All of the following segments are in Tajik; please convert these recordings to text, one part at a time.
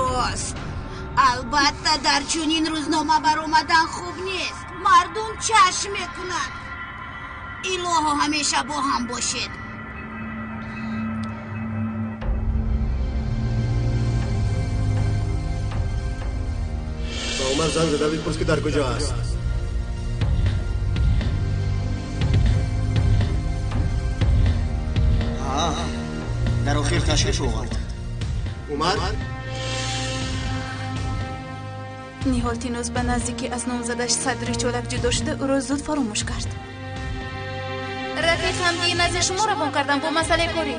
Рост. Албатта дар чунин рӯзнома баромадан хуб нест. Мардум чашм мекунад. Илоҳо ҳамеша бо ҳам бошед. Ба Умар занг зада бипурс, ки дар куҷо аст. Дар охир ташриф овард. Умар? Ниҳол Тиноз ба наздикӣ аз номзадаш Садри Чолак ҷудо шуда, ӯро зуд фаромӯш кард. Рафиқ Ҳамдӣ, назди шумо равон кардам бо масъалаи корӣ.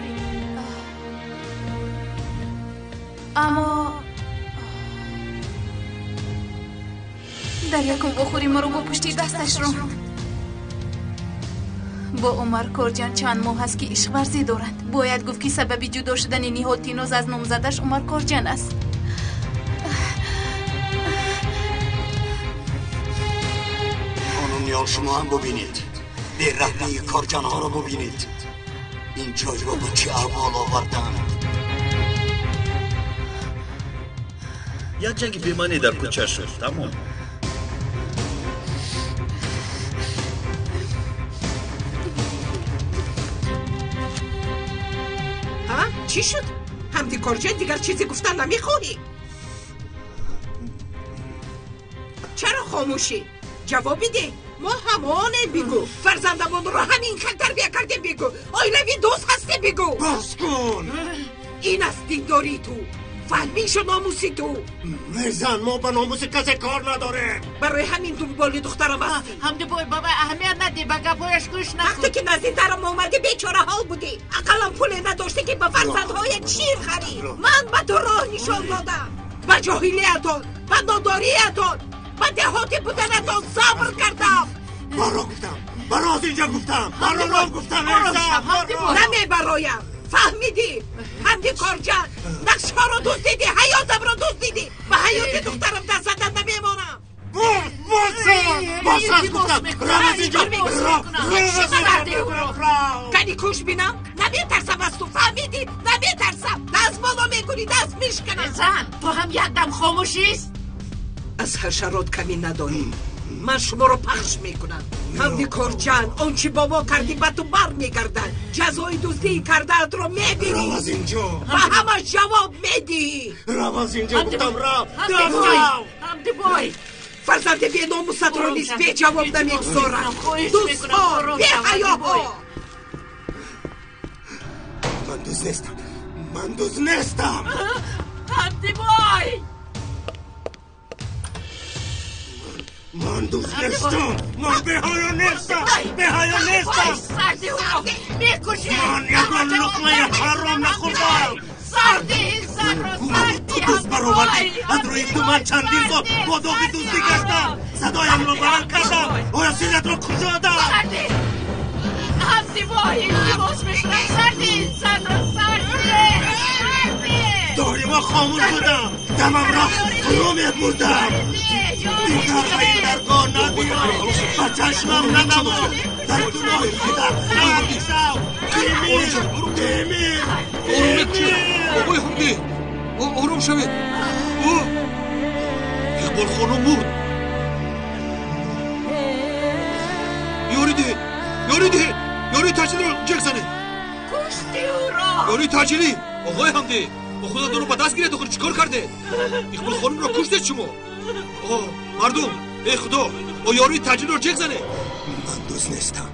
Аммо дар якум вохӯрӣ маро бо пушти дасташ ронд. Бо Умар Корҷан чанд моҳ аст, ки ишқварзӣ доранд. Бояд гуфт, ки сабаби ҷудо шудани Ниҳол Тиноз аз номзадаш Умар Корҷан аст. Хонум Ниҳол, шумо ҳам бубинед. Бераҳмии корҷанҳоро бубинед. Ин ҷойро ба чӣ аҳвол оварданд. Як ҷанги бемаъне дар кӯча шуд. Тамом. Чӣ шуд? Ҳамди Корҷан, дигар чизе гуфтан намехоҳӣ? Чаро хомӯшӣ? Ҷавоб бидеҳ. Мо ҳамонем, бигӯ. Фарзандамонро ҳамин хел тарбия кардем, бигӯ. Оилави дӯст ҳастем, бигӯ. Бас кун! Ин аст диндории ту, фаҳмишу номуси ту. Зан, мо ба номуси касе кор надорем. Барои ҳамин дунболи духтарам ҳастӣ. Ҳамдибой, баба, аҳамият надиҳ, ба гапҳояш гӯш накун. Вақте ки назди дарам омадӣ, бечора ҳол будӣ. Ақаллан пуле надоштӣ, ки ба фарзандҳоят шир харӣ. Ман ба ту роҳ нишон додам. Ба ҷоҳилиятон, ба нодориятон, ба деҳотӣ буданатон сабр кардам. Баро гуфтам, баро аз инҷа гуфтам, баро роҳ гуфтам. Намебароям, фаҳмидӣ? Ҳамди Корҷан, нақшҳоро дуздидӣ, ҳаётамро дуздидӣ. Ба ҳаёти духтарам даст задан намемонам. Бас гуфтам, рав аз инҷо, рав. Кани куш бинам, наметарсам аз ту, фаҳмидӣ? Наметарсам. Даст боло мекунӣ, даст мешканам. Зан, ту ҳам якдам хомӯшист? Аз ҳашарот камӣ надорӣ. Ман шуморо пахш мекунам. Ҳамди Корҷан, он чӣ бо мо кардӣ, ба ту бармегардад. Ҷазои дуздии кардаатро мебинӣ. Рав аз инҷо. Ба ҳамаш ҷавоб медиҳӣ. Рав аз инҷо гуфтам, рав. Ҳамдибой, фарзанди беномусатро низ беҷавоб намегузорам. Дӯстҳо, беҳаёҳо. Ман дузд нестам, ман дузд нестам. Ҳамдибой! Ман дузд нестам, ман беҳаё нестам, беҳаё нестам. Сарди ӯро мекушӣ. Ман ягон луқмаи ҳаром нахӯрдам. Сарди ин занро, сарди. Ту дузд баровардӣ. Аз рӯи ту ман чандин сол бо доғи дуздӣ гаштам. Садоямро баланд кардам. Оё сирратро кушодам? Сарди! Ҳамдибой, илтимос мекунам, сарди ин занро, сарди! Сарди! Доимо хомӯш будам, дамамро фурӯ мебурдам. Дигар ба ин даргоҳ набиё, ба чашмам нанамо. Дар гуноҳи худат ғарқ шав. Бимир, бимир, бимир. Оқои Ҳамдӣ, ором шавед. Иқбол хонум мурд. Ёрӣ диҳед, ёрӣ диҳед, ёрии таъҷилиро ҷеғ занед. Кушти ӯро. Ёрии таъҷилӣ. Оқои Ҳамдӣ, худатонро ба даст гиред. Охир чӣ кор кардед? Иқбол хонумро куштед шумо. Мардум, эй худо, ёрии таъҷилиро ҷеғ занед. Ман дузд нестам,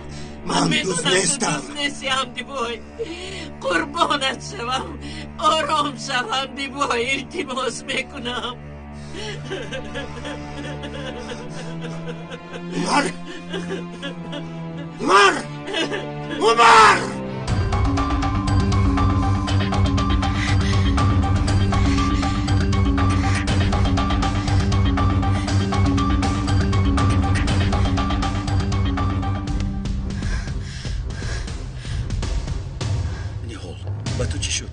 ман дузд нестам. Дузд нести, Ҳамдибой, қурбонат шавам, ором шав, Ҳамдибой, илтимос мекунам. Умар! Умар! Умар! Ниҳол, ба ту чӣ шуд?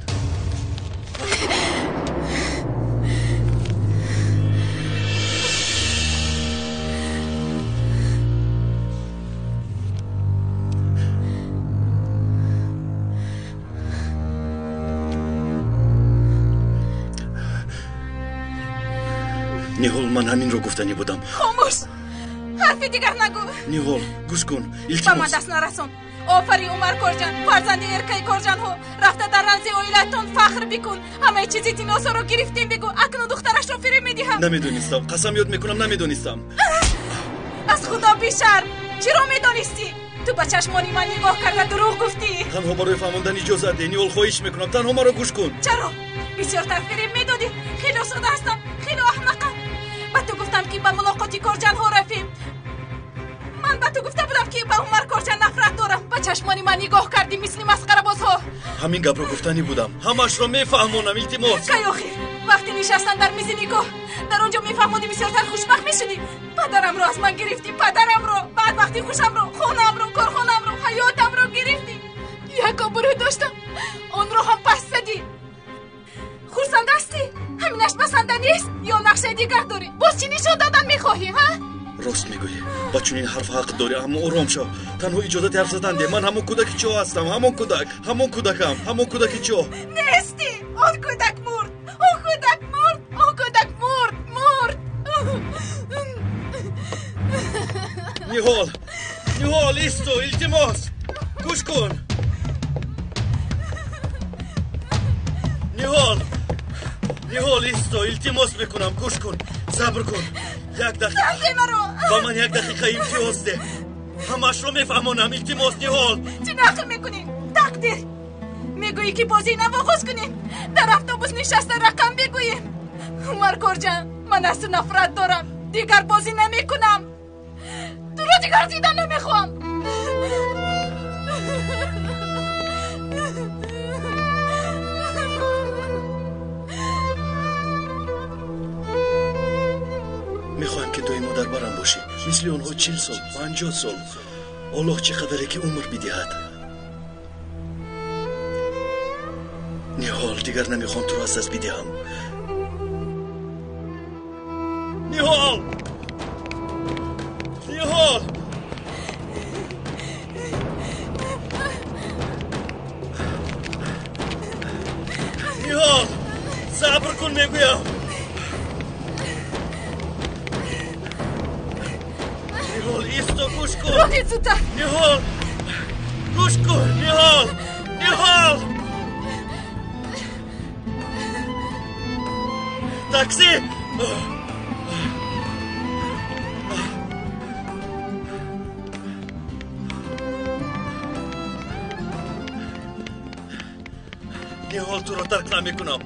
Ниҳол, ман ҳаминро гуфтанӣ будам. Хомӯш, ҳарфи дигар нагӯ. Ниҳол, гӯш кун, илтимос. Ба ман даст нарасон. Офарин, Умар Корҷан, фарзанди эркаи Корҷанҳо. Рафта дар рамзи оилатон фахр бикун. Ҳамаи чизи Тиносоро гирифтем, бигӯ. Акнун духтарашро фиреб медиҳам. Намедонистам, қасам ёд мекунам, намедонистам. Аз худо бишарм, чиро медонистӣ? Ту ба чашмони ман нигоҳ карда дурӯғ гуфтӣ. Танҳо барои фаҳмондан иҷозат деҳ, Ниҳол, хоҳиш мекунам, танҳо маро гӯш кун. Чаро? Бисёртар фиреб медодӣ. Хело сода ҳастам, хело аҳмақам. Ба ту гуфтам, ки ба мулоқоти Корҷанҳо рафем. Ман ба ту гуфта будам, ки ба Умар Корҷан нафрат дорам. Ба чашмони ман нигоҳ кардӣ мисли масхарабозҳо. Ҳамин гапро гуфтанӣ будам. Ҳамашро мефаҳмонам, илтимос. Кай охир? Вақти нишастан дар мизи никоҳ дар он ҷо мефаҳмонӣ, бисёртар хушбахт мешудӣ. Падарамро аз ман гирифтӣ, падарамро, бадбахти хушамро, хонаамро, корхонаамро, ҳаётамро гирифтӣ. Як обрӯ доштам, онро ҳам пас задӣ. Хурсанд ҳастӣ? Ҳаминаш басанда нест? Ё нақшаи дигар дорӣ? Боз чӣ нишон додан мехоҳӣ, ҳа? Рост мегӯӣ, ба чунин ҳарф ҳақ дорӣ, аммо ором шав. Танҳо иҷозати ҳарф задан деҳ. Ман ҳамон кӯдаки чоҳ ҳастам, ҳамон кӯдак, ҳамон кӯдакам, ҳамон кӯдаки чоҳ. Нестӣ! Он кӯдак мурд, он кӯдак мурд, он кӯдак мурд, мурд. Ниҳол, Ниҳол, исто, илтимос, гӯш кун. Ниҳол, Ниҳол, исто, илтимос мекунам, гӯш кун, сабр кун. Як дақиқа, ба ман як дақиқа имтиёз деҳ. Ҳамашро мефаҳмонам, илтимос, Ниҳол. Чӣ нақл мекунӣ? Тақдир. Мегӯӣ, ки бозии нав оғоз кунем, дар автобус нишаста рақам бигӯем. Умар Корҷан, ман аз ту нафрат дорам, дигар бозӣ намекунам. Туро дигар дидан намехоҳам. Мехоҳам, ки доимо дар барам бошӣ, мисли онҳо 40 сол, 50 сол. Аллоҳ чӣ қадаре ки умр бидиҳад. Ниҳол, дигар намехоҳам туро аз даст бидиҳам. Ниҳол, Ниҳол, Ниҳол, сабр кун, мегӯям. Ниҳол, исто, гӯш кун. Роҳи зудтар. Ниҳол, гӯш кун, Ниҳол, Ниҳол. Такси! Ниҳол, туро тарк намекунам.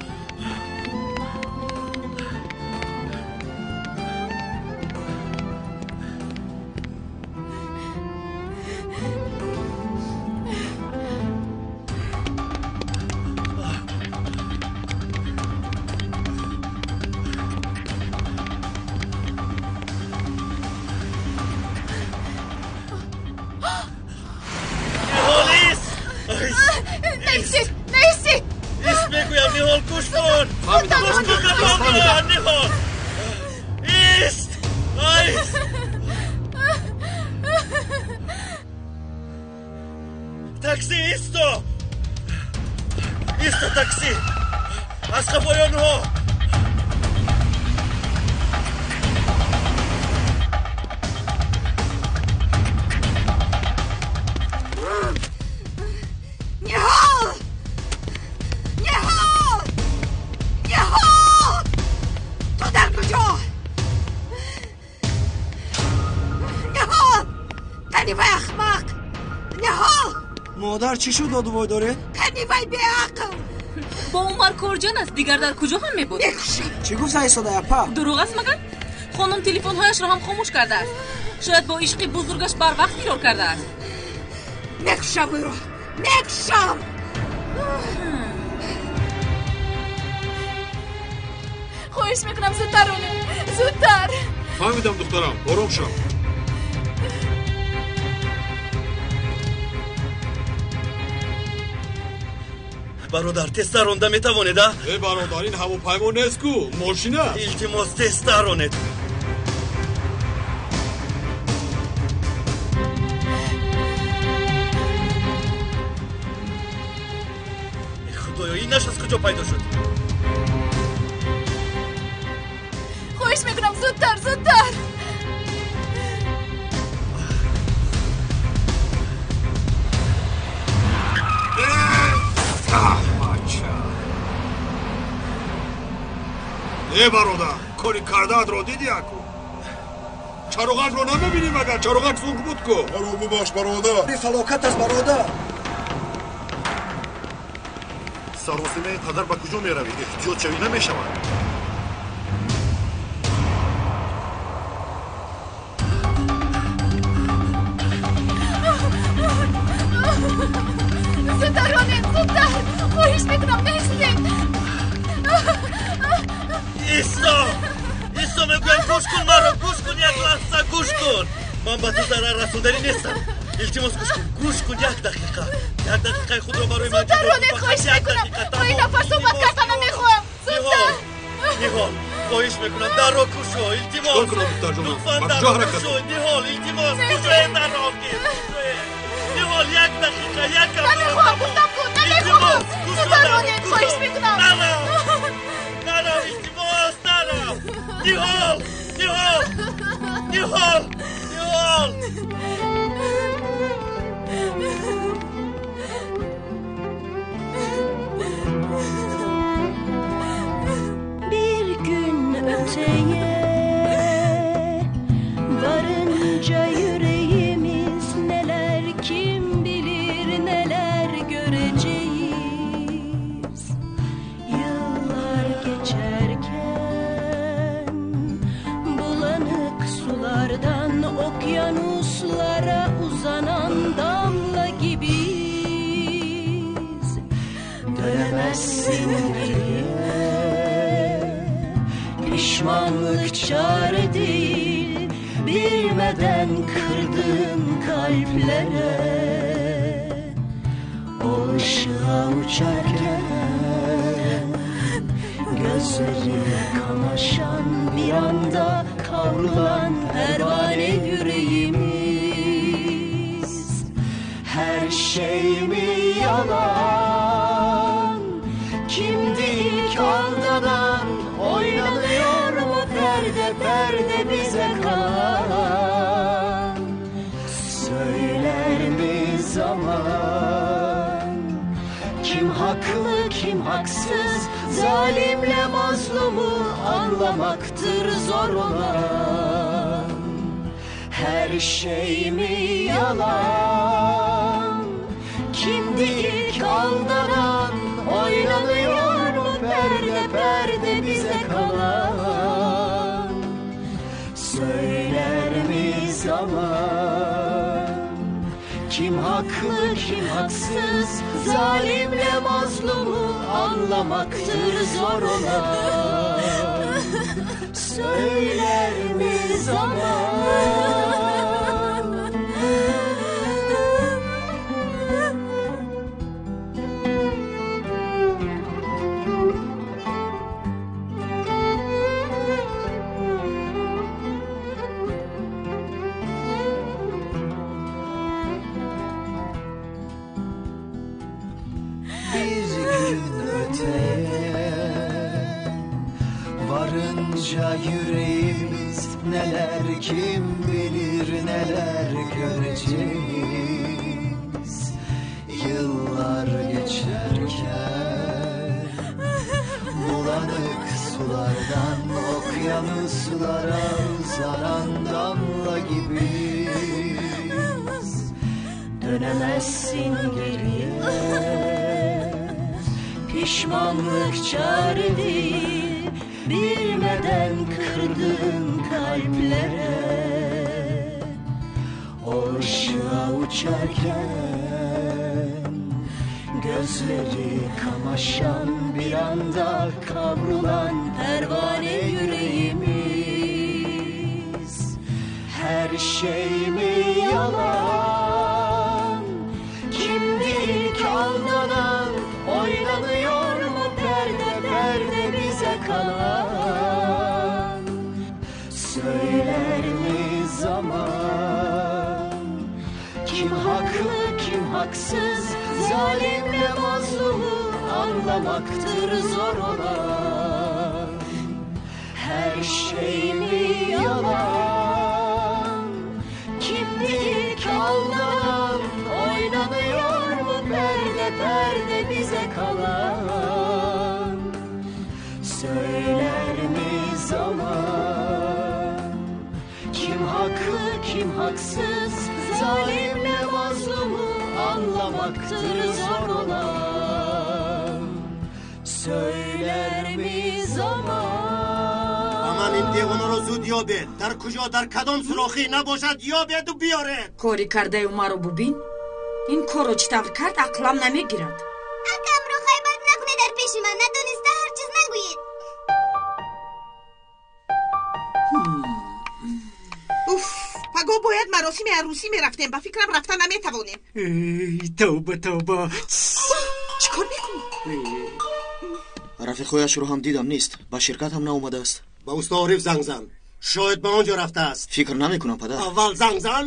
Такси, исто! Исто, такси! Аз қафои онҳо! Ниҳол! Ниҳол! Ниҳол! Ту дар куҷо? Ниҳол! Кани вай ахмақ! Ниҳол! Модар, чӣ шуд, додувой доред? Кани вай беақл! Бо Умар Корҷан аст, дигар дар куҷо ҳам мебуд? Мекушам! Чӣ гуфт Саидсода апа? Дурӯғ аст магар? Хонум телефонҳояшро ҳам хомӯш кардааст. Шояд бо ишқи бузургаш барвақт фирор кардааст. Мекушам ӯро! Мекушам! Хоҳиш мекунам, зудтар ронед, зудтар. Фаҳмидам, духтарам, ором шав. Бародар, тезтар ронда метавонед, а? Э, бародар, ин ҳавопаймо нест ку, мошина. Илтимос, тезтар ронед. Худоё, инаш аз куҷо пайдо шуд? Хоҳиш мекунам, зудтар, зудтар. Э бародар, кори кардаатро диди аку? Чароғакро намебинӣ магар? Чароғак сурх буд ку. Маро бубахш бародар. Фалокат аст бародар. Саросимаи қадар ба куҷо меравӣ? Эҳтиёт шавӣ намешавад. Зудтар ронед, зудтар! Хоҳиш мекунам, наистед! Исто! Исто, мегӯям, гӯш кун маро, гӯш кун, як лаҳза гӯш кун. Ман ба ту зарар расонданӣ нестам. Илтимос, гӯш кун, гӯш кун як дақиқа. Як дақиқаи худро барои ман зудтар ронед, хоҳиш мекунам. Бо ин нафар суҳбат кардан намехоҳам. Зудтар! Ниҳол, хоҳиш мекунам, дарро кушо, илтимос. Лутфан дарро кушо, Ниҳол, илтимос, кушоед дарро охир. Ниҳол, як дақиқа, як кам. Намехоҳам, гуфтам ку, намехоҳам. Зудтар ронед, хоҳиш мекунам. Нарав, нарав, илтимос, нарав. Ниҳол, Ниҳол, Ниҳол, Ниҳол. Bir gün öteye varınca yüreğimiz neler, kim bilir neler göreceğiz. Yıllar geçerken bulanık sulardan okyanuslara uzanan damla gibiyiz. Dönemezsin geriye, pişmanlık çare değil, bilmeden kırdığın kalplere. O ışığa uçarken gözleri kamaşan, bir anda kavrulan pervane yüreğimiz. Her şey mi yalan? Kimdi ilk aldanan? Oynanıyor mu perde perde bize kalan? Söyler mi zaman? Kim haklı kim haksız? Zalimle mazlumu anlamaktır zor olan. Her şey mi yalan? Kimdi ilk aldanan? Oynanıyor mu perde perde bize kalan? Söyler mi zaman? Kim haklı kim haksız? Zalimle mazlumu anlamaktır zor olan. Söyler mi zaman? Bir gün öteye varınca yüreğimiz neler, kim bilir neler göreceğiz. Yıllar geçerken bulanık sulardan okyanuslara uzanan damla gibiyiz. Dönemezsin geriye, pişmanlık çare değil, bilmeden kırdığın kalplere. O ışığa uçarken gözleri kamaşan, bir anda kavrulan pervane yüreğimiz. Her şey mi yalan? Kimdi ilk aldanan? Oynanıyor mu perde perde bize kalan? Söyler mi zaman? Kim haklı kim haksız? Zalimle mazlumu anlamaktır zor olan. Her şey mi yalan? Kimdi ilk aldanan? Oynanıyor mu perde perde bize kalan? Söyler mi zaman? Kim haklı kim haksız? Zalimle mazlumu anlamaktır zor olan. Söyler mi zaman? Аман ин девонаро зуд ёбед. Дар куҷо, дар кадом сурохӣ набошад, ёбеду биёред. Кори кардаи Умарро бубин. Ин корро чӣ тавр кард, ақлам намегирад. Акамро ғайбат накунед дар пеши ман, надониста ҳар чиз нагӯед. Уф, паго бояд маросими арӯсӣ мерафтем. Ба фикрам рафта наметавонем. Тавба, тавба. Чӣ кор мекунӣ? Рафиқҳояшро ҳам дидам, нест. Ба ширкат ҳам наомадааст. Ба усто Ориф занг зан. Шояд ба он ҷо рафтааст. Фикр намекунам, падар. Аввал занг зан.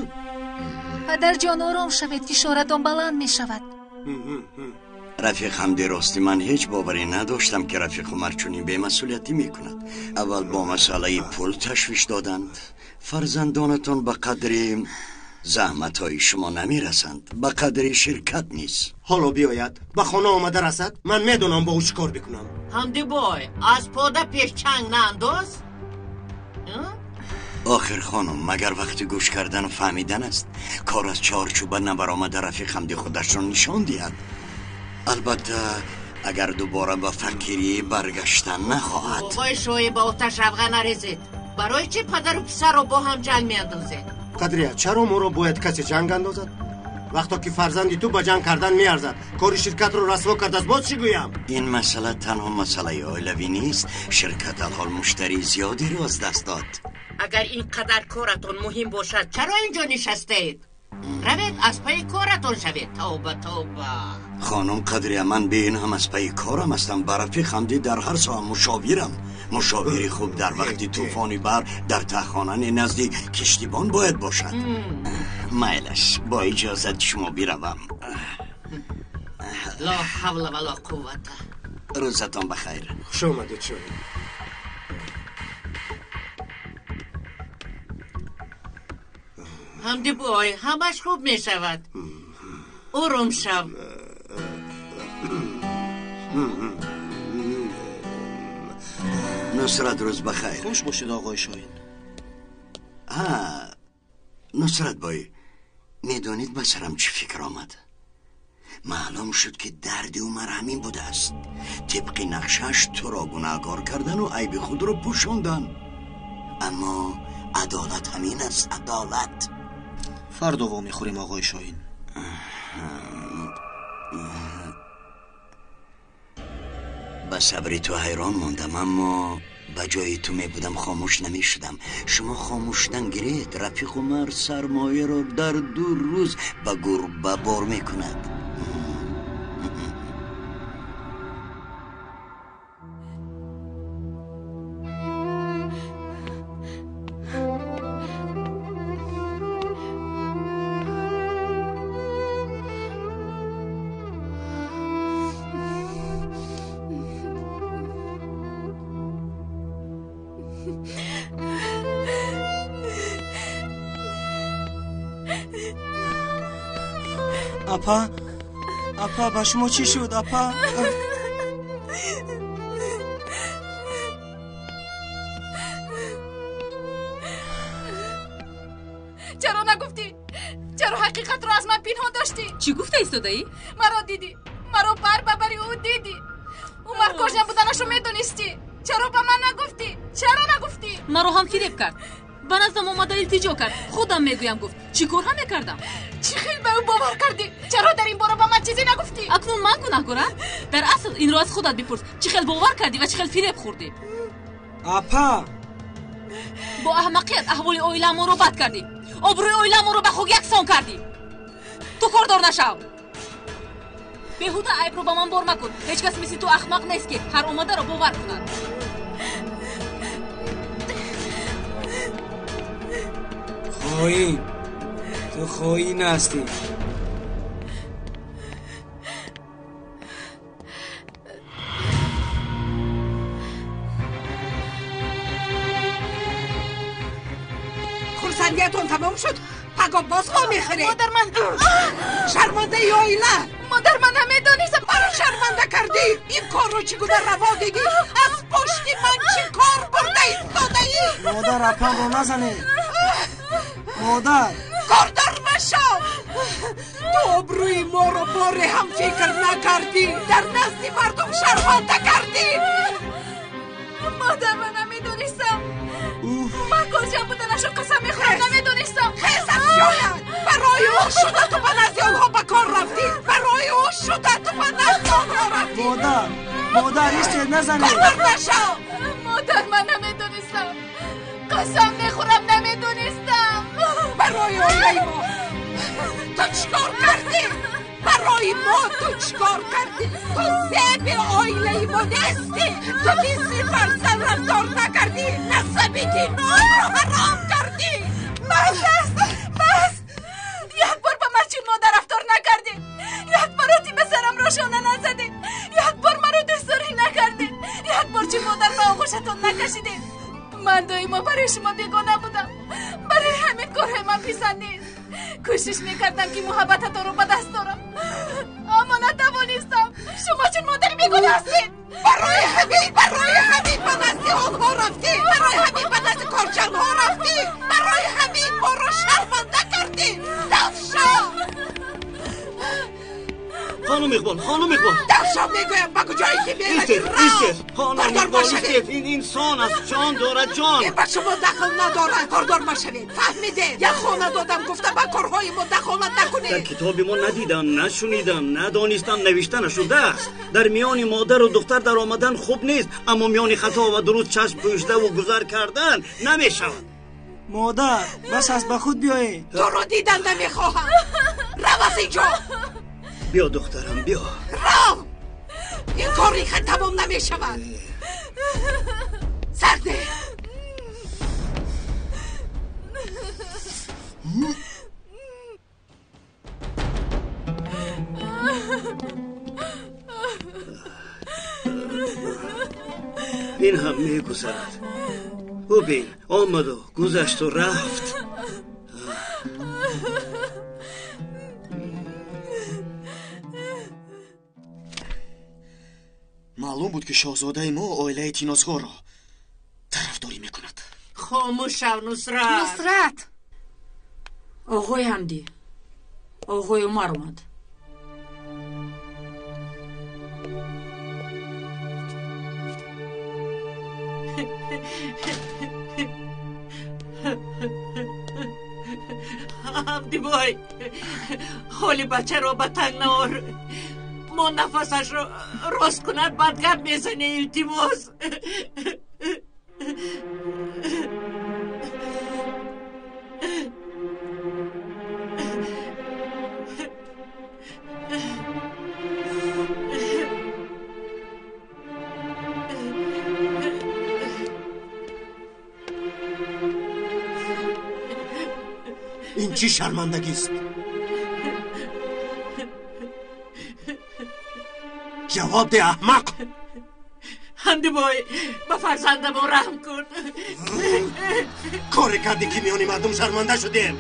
Падарҷон, ором шавед, фишоратон баланд мешавад. Рафиқ Ҳамди, рости ман ҳеҷ боварӣ надоштам, ки рафиқ Умар чунин бемасъулиятӣ мекунад. Аввал бо масъалаи пул ташвиш доданд. Фарзандонатон ба қадри заҳматҳои шумо намерасанд, ба қадри ширкат низ. Ҳоло биёяд, ба хона омада расад, ман медонам бо ӯ чӣ кор бикунам. Ҳамдибой, аз пода пеш чанг наандоз. Охир хонум, магар вақти гӯш кардану фаҳмидан аст? Кор аз чорчӯба набаромада рафиқ Ҳамди худашро нишон диҳад. Албатта, агар дубора ба фақирӣ баргаштан нахоҳад. Бобои шоҳӣ, ба оташ равға нарезед. Барои чӣ падару писарро бо ҳам ҷанг меандозед? Қадрия, чаро моро бояд касе ҷанг андозад? Вақто ки фарзанди ту ба ҷанг кардан меарзад, кори ширкатро расво кардааст, боз чӣ гӯям? Ин масъала танҳо масъалаи оилавӣ нест. Ширкат алҳол муштарии зиёдеро аз даст дод. Агар ин қадар коратон муҳим бошад, чаро инҷо нишастаед? Равед, аз пайи коратон шавед. Тавба, тавба. Хонум Қадрия, ман бе ин ҳам аз пайи корам ҳастам. Ба рафиқ Ҳамдӣ дар ҳар соҳа мушовирам. Мушовири хуб дар вақти тӯфони баҳр дар таҳхонани назди киштибон бояд бошад. Майлаш, бо иҷозати шумо биравам. Ло ҳавла вало қуввата. Рӯзатон бахайр. Хуш омадед, шоҳид. Ҳамдибой, ҳамаш хуб мешавад. Ором шав. Нусрат, рӯз бахайр. Хуш бошед, оғои Шоҳин. Ҳа, Нусрат бой, медонед ба сарам чӣ фикр омад? Маълум шуд, ки дарди Умар ҳамин будааст. Тибқи нақшааш туро гунаҳкор кардану айби худро пӯшондан. Аммо адолат ҳамин аст, адолат. Фардо вомехӯрем, оғои Шоҳин. Ба сабри ту ҳайрон мондам, аммо ба ҷои ту мебудам хомӯш намешудам. Шумо хомӯш шудан гиред, рафиқ Умар сармояро дар 2 рӯз ба гурба бор мекунад. Апа, апа, ба шумо чӣ шуд, апа? Чаро нагуфтӣ? Чаро ҳақиқатро аз ман пинҳон доштӣ? Чӣ гуфта истодаӣ? Маро дидӣ, маро бар ба бари ӯ дидӣ. Умар кожа буданашро медонистӣ. Чаро ба ман нагуфтӣ? Чаро нагуфтӣ? Маро ҳам фиреб кард. Ба наздам омада илтиҷо кард. Худам мегӯям, гуфт. Чӣ кор ҳам мекардам? Чӣ хел ба ӯ бовар кардӣ? Чаро дар ин бора ба ман чизе нагуфтӣ? Акнун ман гунаҳкорам? Дар асл инро аз худат бипурс. Чӣ хел бовар кардӣ ва чӣ хел фиреб хӯрдӣ? Апа! Бо аҳмақият аҳволи оиламонро бад кардӣ. Обрӯи оиламонро ба хок яксон кардӣ. Ту кордор нашав. Беҳуда айбро ба ман бор макун. Ҳеҷ кас мисли ту ахмақ нест, ки ҳар омадаро бовар кунад. Хоин, ту хоин ҳастӣ. Хурсандиятон тамом шуд. Пагоҳ боз мо мехӯрем. Модар, ман шармандаи оила. Модар, ман намедонистам. Маро шарманда кардӣ. Ин корро чӣ гуна раво дидӣ? Аз пушти ман чӣ кор бурда истодаӣ? Модар, апамро назанед. Модар, кордор машав. Ту обрӯи моро боре ҳам фикр накардӣ. Дар назди мардум шарманда кардӣ. Модар, ман намедонистам. Ман корҷам буданашро қасам мехӯрам, намедонистам. Хез аз ҷоят. Барои ӯ шуда ту ба назди онҳо ба кор рафтӣ. Барои ӯ шуда ту ба назди онҳо рафтӣ. Модар, модар, истед, назанед. Кордор нашав. Модар, ман намедонистам. Қасам мехӯрам, намедонистам. Барои оилаи мо ту чӣ кор кардӣ? Барои мо ту чӣ кор кардӣ? Ту зеби оилаи мо нестӣ. Ту мисли фарзанд рафтор накардӣ. Насаби динонро ҳаром кардӣ. Бас аст, бас. Як бор ба ман чун модар рафтор накардӣ. Як маротиба сарамро шона назадӣ. Як бор маро дӯстдорӣ накардӣ. Як бор чун модар ба оғӯшатон накашидед. Ман доимо барои шумо бегона будам. Барои ҳамин корҳои ман писанд нест. Кӯшиш мекардам, ки муҳаббататонро ба даст дорам, аммо натавонистам. Шумо чун модари бегона ҳастед. Барои ҳамин ба назди онҳо рафтӣ. Барои ҳамин ба назди корчанҳо рафтӣ. Барои ҳамин моро шарманда кардӣ. Давшав. Хонум Иқбол, хонум Иқбол. Давшав мегӯям, ба куҷое ки меравӣ рав. Хонум Иқбол, истед. Ин инсон аст, ҷон дорад, ҷон. Ин ба шумо дахл надорад. Кордор машавед. Фаҳмидед? Як хона додам, гуфта ба корҳои мо дахолат накунед. Дар китоби мо надидам, нашунидам, надонистам, навишта нашудааст. Дар миёни модару духтар дар омадан хуб нест, аммо миёни хато ва дуруст чашм пӯшидаву гузар кардан намешавад. Модар, бас аст, ба худ биёед. Туро дидан намехоҳам. Рав аз инҷо. Биё, духтарам, биё. Рав! Ин кор риха тамом намешавад. Сарде. Ин ҳам мегузарад. Бубин, омаду гузашту рафт. Маълум буд, ки шоҳзодаи мо оилаи Тинозғорро тарафдорӣ мекунад. Хомӯш шав, Нусрат. Нусрат, оғои Ҳамдӣ, оғои Умар омад. Ҳамдибой, ҳоли бачаро ба танг наор. Мо нафасашро рост кунад, баъд гап мезане, илтимос. Ин чӣ шармандагист? Ҷавоб де, аҳмақ! Ҳамдибой, ба фарзандамо раҳм кун. Коре кардӣ, ки миёни мардум шарманда шудем.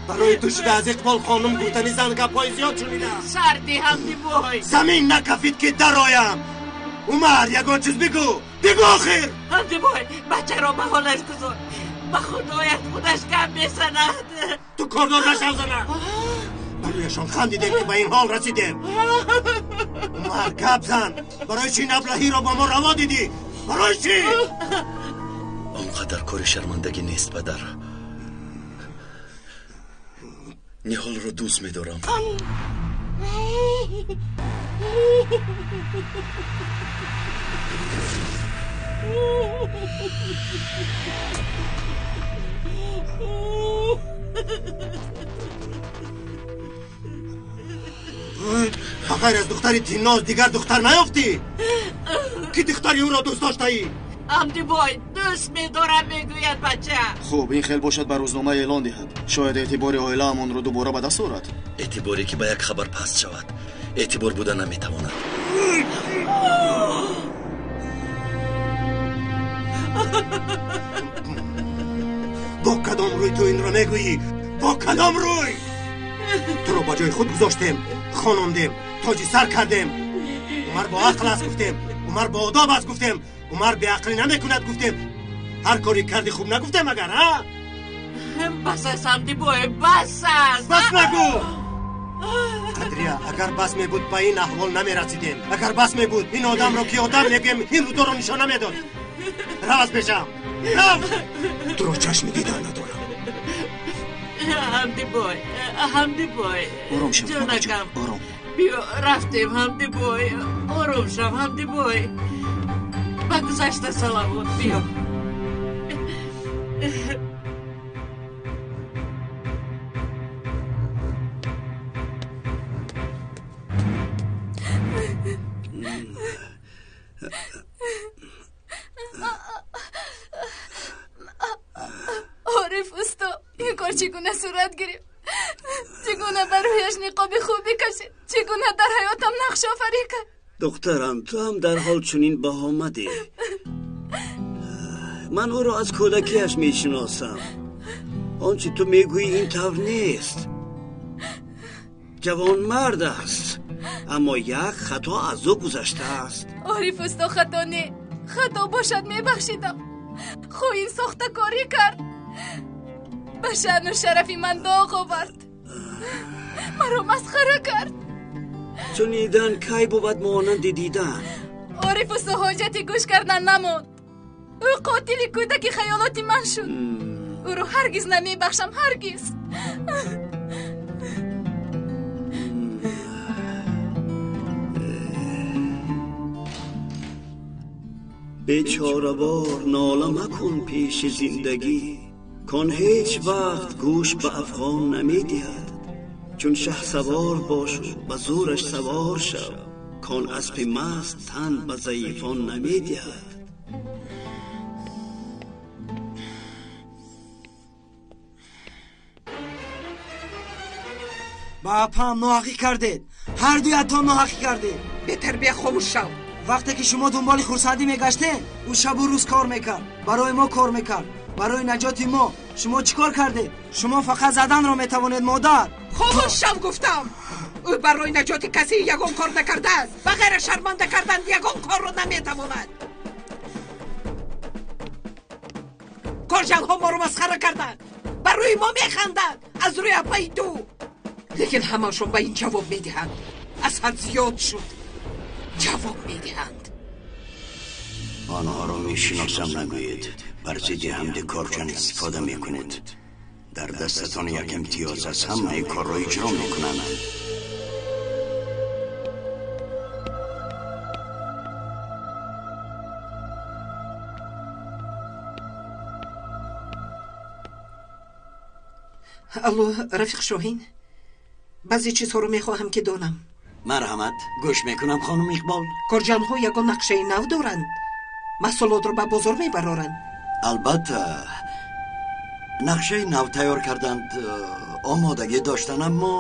Барои ту шуда аз Иқбол хонум гуфтани зан гапҳои зиёд шунидам. Сарди, Ҳамдибой. Замин накафид, ки дароям. Умар, ягон чиз бигӯ. Бигӯ охир. Ҳамдибой, бачаро ба ҳолаш гузор. Ба худоят худаш гап мезанад. Ту кордор нашав, зана. Барояшон хандидем, ки ба ин ҳол расидем. Умар, гап зан. Барои чӣ наблаҳиро ба мо раво дидӣ? Барои чӣ? Он қадар кори шармандагӣ нест, падар. Ниҳолро дӯст медорам. Ба ғайр аз духтари Тинноз дигар духтар наёфтӣ? Ки духтари ӯро дӯст доштаӣ? Ҳамдибой, дӯст медорам, мегӯяд бача. Хуб, ин хел бошад, ба рӯзнома эълон диҳад. Шояд эътибори оилаамонро дубора ба даст орад. Эътиборе, ки ба як хабар паст шавад, эътибор буда наметавонад. Бо кадом Кадом рӯй ту инро мегӯӣ? Бо кадом рӯй? Туро ба ҷои худ гузоштем, хонондем, тоҷи сар кардем. Умар бо ақл аст гуфтем, Умар бо одоб аст гуфтем, Умар беақлӣ намекунад гуфтем. Ҳар коре карди хуб нагуфтем агар, ҳа? Бас аст, Ҳамдибой, бас аст. Бас нагӯ! Қадрия, агар бас мебуд ба ин аҳвол намерасидем. Агар бас мебуд ин одамро ки одам мегӯем, ин рӯдоро нишон намедод. Рав аз пешам, рав! Туро чашми дидан надорам. Ҳамдибой, Ҳамдибой, ором шав, ҷонакам, ором. Биё рафтем, Ҳамдибой, ором шав, Ҳамдибой. Ба гузашта салавот, биё. Ориф усто, ин кор чӣ гуна сурат гирифт? Чӣ гуна ба рӯяш ниқоби хуб бикашид? Чӣ гуна дар ҳаётам нақшофарӣ кард? Духтарам, ту ҳам дарҳол чунин баҳо мадеҳ. Ман ӯро аз кӯдакиаш мешиносам. Он чи ту мегӯӣ ин тавр нест. Ҷавонмард аст, аммо як хато аз ӯ гузаштааст. Ориф усто, хато не, хато бошад мебахшидам. Хоин сохтакорӣ кард, ба шаъну шарафи ман доғ овард, маро масхара кард. Шунидан кай бувад монанди дидан? Ориф усто ҳоҷати гӯш кардан намонд. Ӯ қотили кӯдаки хаёлоти ман шуд. Ӯро ҳаргиз намебахшам, ҳаргиз. Бечоравор нола макун пеши зиндагӣ, кон ҳеҷ вақт гӯш ба афғон намедиҳад. Чун шаҳсавор бошу ба зӯраш савор шав, кон аспи маст тан ба заифон намедиҳад. Ба апаам ноҳақӣ кардед, ҳар дуятон ноҳақӣ кардед. Бетарбия, хомӯш шав. Вақте ки шумо дунболи хурсандӣ мегаштед, ӯ шабу рӯз кор мекард, барои мо кор мекард, барои наҷоти мо. Шумо чӣ кор кардед? Шумо фақат заданро метавонед, модар. Хомӯш шав гуфтам. Ӯ барои наҷоти касе ягон кор накардааст. Ба ғайра шарманда кардан ягон корро наметавонад. Коржанҳо моро масхара карданд, ба рӯи мо механданд аз рӯи апаи ту. Лекин ҳамашон ба ин ҷавоб медиҳанд. Аз ҳад зиёд шуд. Ҷавоб медиҳанд. Онҳоро мешиносам нагӯед. Бар зидди ҳамди корҷан истифода мекунед. Дар дастатон як имтиёз аст, ҳамаи корро иҷро мекунанд. Алло, рафиқ Шоҳин, баъзе чизҳоро мехоҳам ки донам. Марҳамат, гӯш мекунам, хонум Иқбол. Корҷанҳо ягон нақшаи нав доранд? Маҳсулотро ба бозор мебароранд? Албатта, нақшаи нав тайёр карданд, омодагӣ доштанд, аммо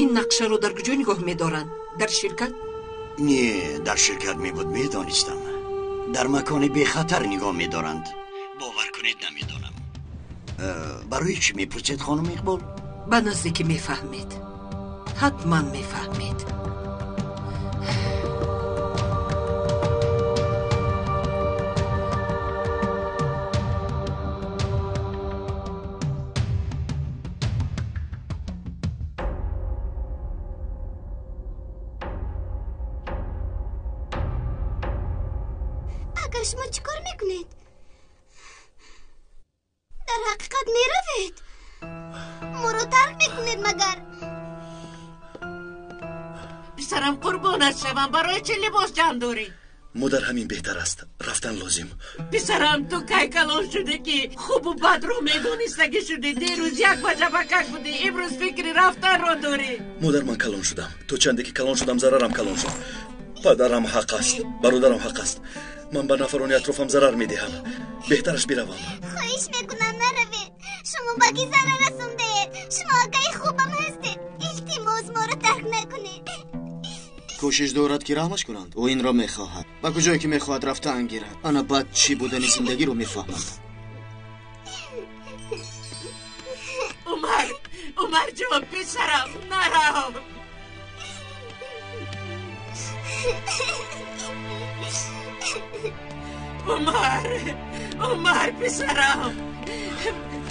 ин нақшаро дар куҷо нигоҳ медоранд? Дар ширкат? Не, дар ширкат мебуд, медонистам. Дар макони бехатар нигоҳ медоранд. Бовар кунед, намедонам. Барои чӣ мепурсед, хонум Иқбол? Ба наздикӣ мефаҳмед, ҳатман мефаҳмед. Ака, шумо чӣ кор мекунед? Дар ҳақиқат меравед? Моро тарк мекунед магар? Писарам, қурбонат шавам, барои чӣ либос ҷамъ дорӣ? Модар, ҳамин беҳтар аст, рафтан лозим. Писарам, ту кай калон шудӣ ки хубу бадро медонистагӣ шудӣ? Дирӯз як ваҷабакак будӣ, имрӯз фикри рафтанро дорӣ. Модар, ман калон шудам. То чанде ки калон шудам, зарарам калон шуд. Падарам ҳақ аст, бародарам ҳақ аст. Ман ба нафарони атрофам зарар медиҳам. Беҳтараш биравам. Хоҳиш мекунам, наравед. Шумо ба кӣ зарар расондаед? Шумо акаи хубам ҳастед. Илтимос, моро тарк накунед. Кӯшиш дорад ки раҳмаш кунанд. Ӯ инро мехоҳад. Ба куҷое ки мехоҳад рафта ангирад. Ана баъд чӣ будани зиндагиро мефаҳмад. Умарҷон, писарам, нарав. Умар, Умар, писарам,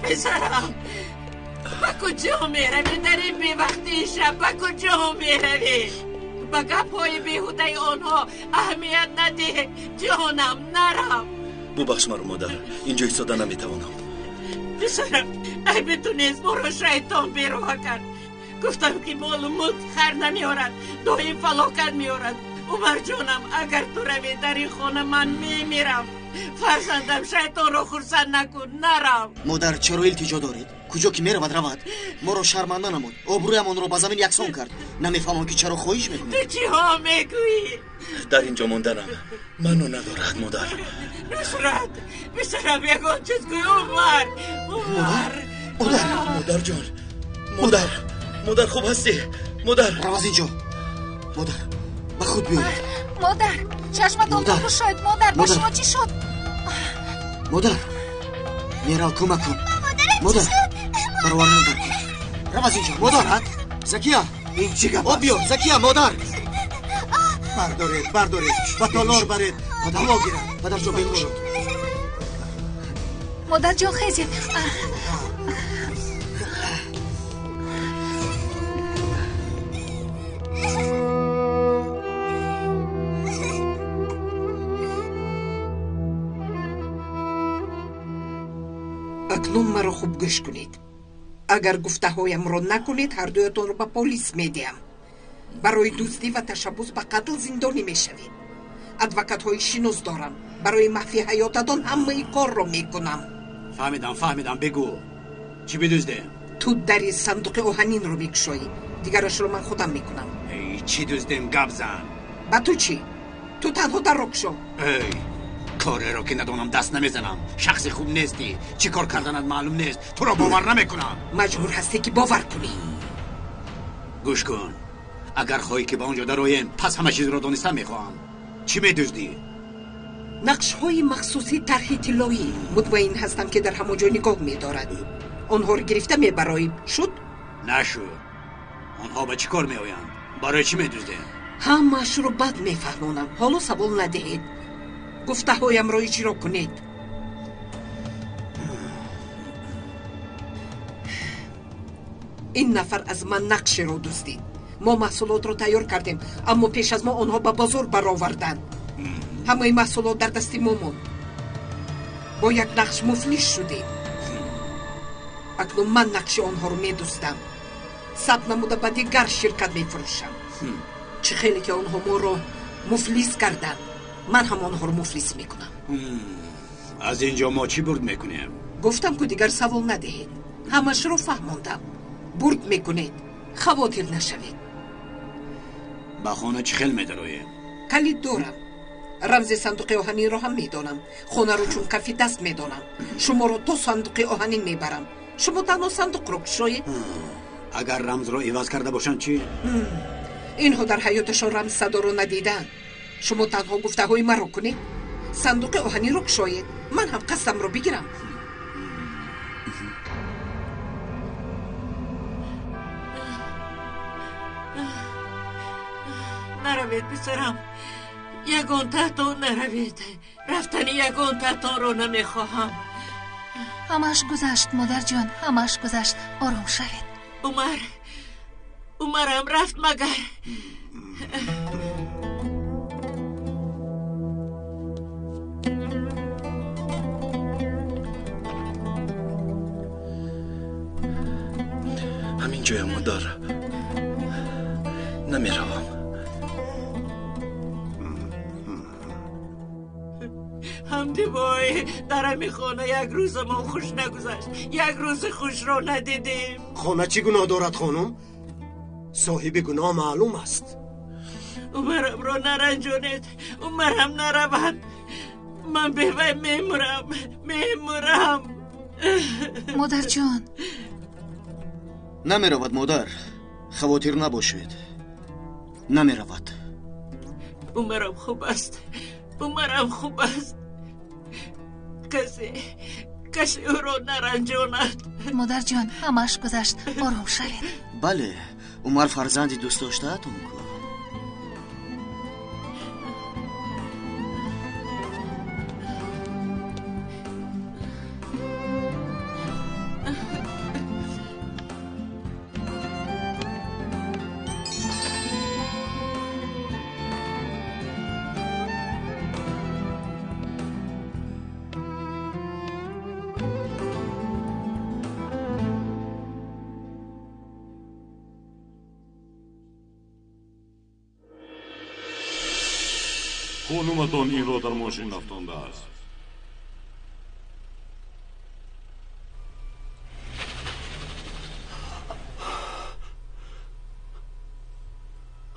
писарам, ба куҷо меравӣ дар ин бевақтии шаб? Ба куҷо меравӣ? Ба гапҳои беҳудаи онҳо аҳамият надиҳ. Ҷонам, нарав. Бубахш маро, модар, инҷо истода наметавонам. Писарам, айби ту нест, моро шайтон бероҳа кард. Гуфтам ки молу мулк хар намеорад, доим фалокат меорад. Умарҷонам, агар ту равӣ дар ин хона ман мемирам. Фарзандам, шайтонро хурсанд накун, нарав. Модар, чаро илтиҷо доред? Куҷо ки меравад, равад. Моро шарманда намуд, обрӯямонро ба замин яксон кард. Намефаҳмам ки чаро хоҳиш мекунед. Ту чиҳо мегӯӣ? Дар инҷо монданам маъно надорад, модар. Нусрат, писарам, ягон чиз гӯй. Умар, Умар, модар, модарҷон, модар, модар, хуб ҳастӣ? Модар, рав аз инҷо. Модар, ба худ биёед. Модар, чашматонро кушоед. Модар, ба шумо чӣ шуд? Модар, мерал, кӯмак кун. Модар, баровардан дар кун. Рав аз инҷо, модар. Закия, ин чӣ гап? Об биёр, Закия, модар. Бардоред, бардоред, ба толор баред, ҳаво гирад. Падарҷон беҳуш шуд. Модарҷон, хезед. Акнун маро хуб гӯш кунед. Агар гуфтаҳоямро накунед, ҳардуятонро ба полис медиҳам. Барои дуздӣ ва ташаббус ба қатл зиндонӣ мешавед. Адвокатҳои шинос дорам. Барои маҳфи ҳаётатон ҳамаи корро мекунам. Фаҳмидам, фаҳмидам, бигӯ. Чӣ бидуздем? Ту дари сандуқи оҳанинро мекушоӣ, дигарашро ман худам мекунам. Эй, чӣ дуздем, гап зан. Ба ту чӣ? Ту танҳо дарро кушо. Эй, кореро ки надонам даст намезанам. Шахси хуб нестӣ, чӣ кор карданат маълум нест. Туро бовар намекунам. Маҷбур ҳастӣ ки бовар кунӣ. Гӯш кун, агар хоҳӣ ки ба он ҷо дароем, пас ҳама чизро донистан мехоҳам. Чӣ медуздӣ? Нақшҳои махсуси тарҳи тиллоӣ. Мутмаин ҳастам ки дар ҳамон ҷо нигоҳ медорад. Онҳоро гирифта мебароем. Шуд? Нашуд. Онҳо ба чӣ кор меоянд? Барои чӣ медуздем? Ҳамаашро бад мефаҳмонам. Ҳоло савол надиҳед. Гуфтаҳоямро иҷро кунед. Ин нафар аз ман нақшеро дуздид. Мо маҳсулотро тайёр кардем, аммо пеш аз мо онҳо ба бозор бароварданд. Ҳамаи маҳсулот дар дасти мо монд. Бо як нақш муфлис шудем. Акнун ман нақши онҳоро медуздам. Сабт намуда ба дигар ширкат мефурӯшам. Чӣ хеле ки онҳо моро муфлис карданд, ман ҳам онҳоро муфлис мекунам. Аз ин ҷо мо чӣ бурд мекунем? Гуфтам ку дигар савол надиҳед. Ҳамашро фаҳмондам. Бурд мекунед, хавотир нашавед. Ба хона чӣ хел медароем? Калид дорам. Рамзи сандуқи оҳанинро ҳам медонам. Хонаро чун кафи даст медонам. Шуморо то сандуқи оҳанин мебарам. Шумо танҳо сандуқро кушоед. Агар рамзро иваз карда бошанд чӣ? Инҳо дар ҳаёташон рамз садоро надидаанд. Шумо танҳо гуфтаҳои маро кунед. Сандуқи оҳанинро кушоед, ман ҳам қасдамро бигирам. Наравед, писарам, ягон таҳтон наравед. Рафтани ягон таҳтонро намехоҳам. Ҳамааш гузашт, модарҷон, ҳамааш гузашт. Ором шавед. Умар, Умарам рафт магар? Ҳамин ҷоя, модар, намеравам. Ҳамдибой, дар ҳамин хона як рӯзамон хуш нагузашт. Як рӯзи хушро надидем. Хона чӣ гуноҳ дорад, хонум? Соҳиби гуноҳ маълум аст. Умарамро наранҷонед, Умарам наравад. Ман бевай мемурам, мемурам. Модарҷон. Намеравад, модар, хавотир набошед. Намеравад. Умарам хуб аст, Умарам хуб аст. Касе, Касе ӯро наранҷонад. Модарҷон, ҳамааш гузашт, ором шавед. Бале, Умар фарзанди дӯстдоштаатон ку. Хонуматон инро дар мошин афтондааст.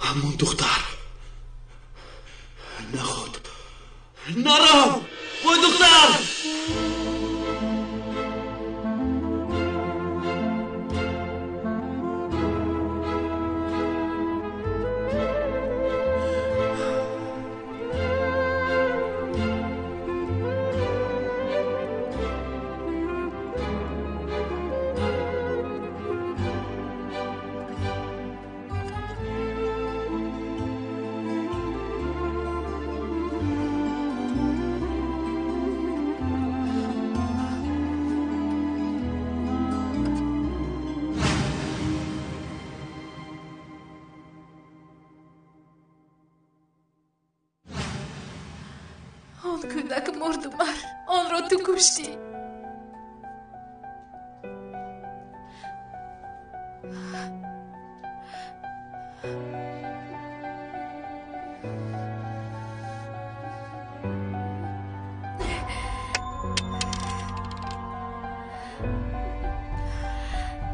Ҳамон духтар наход нарав, вой духтар. Он кӯдак мурд, Умар. Онро ту куштӣ.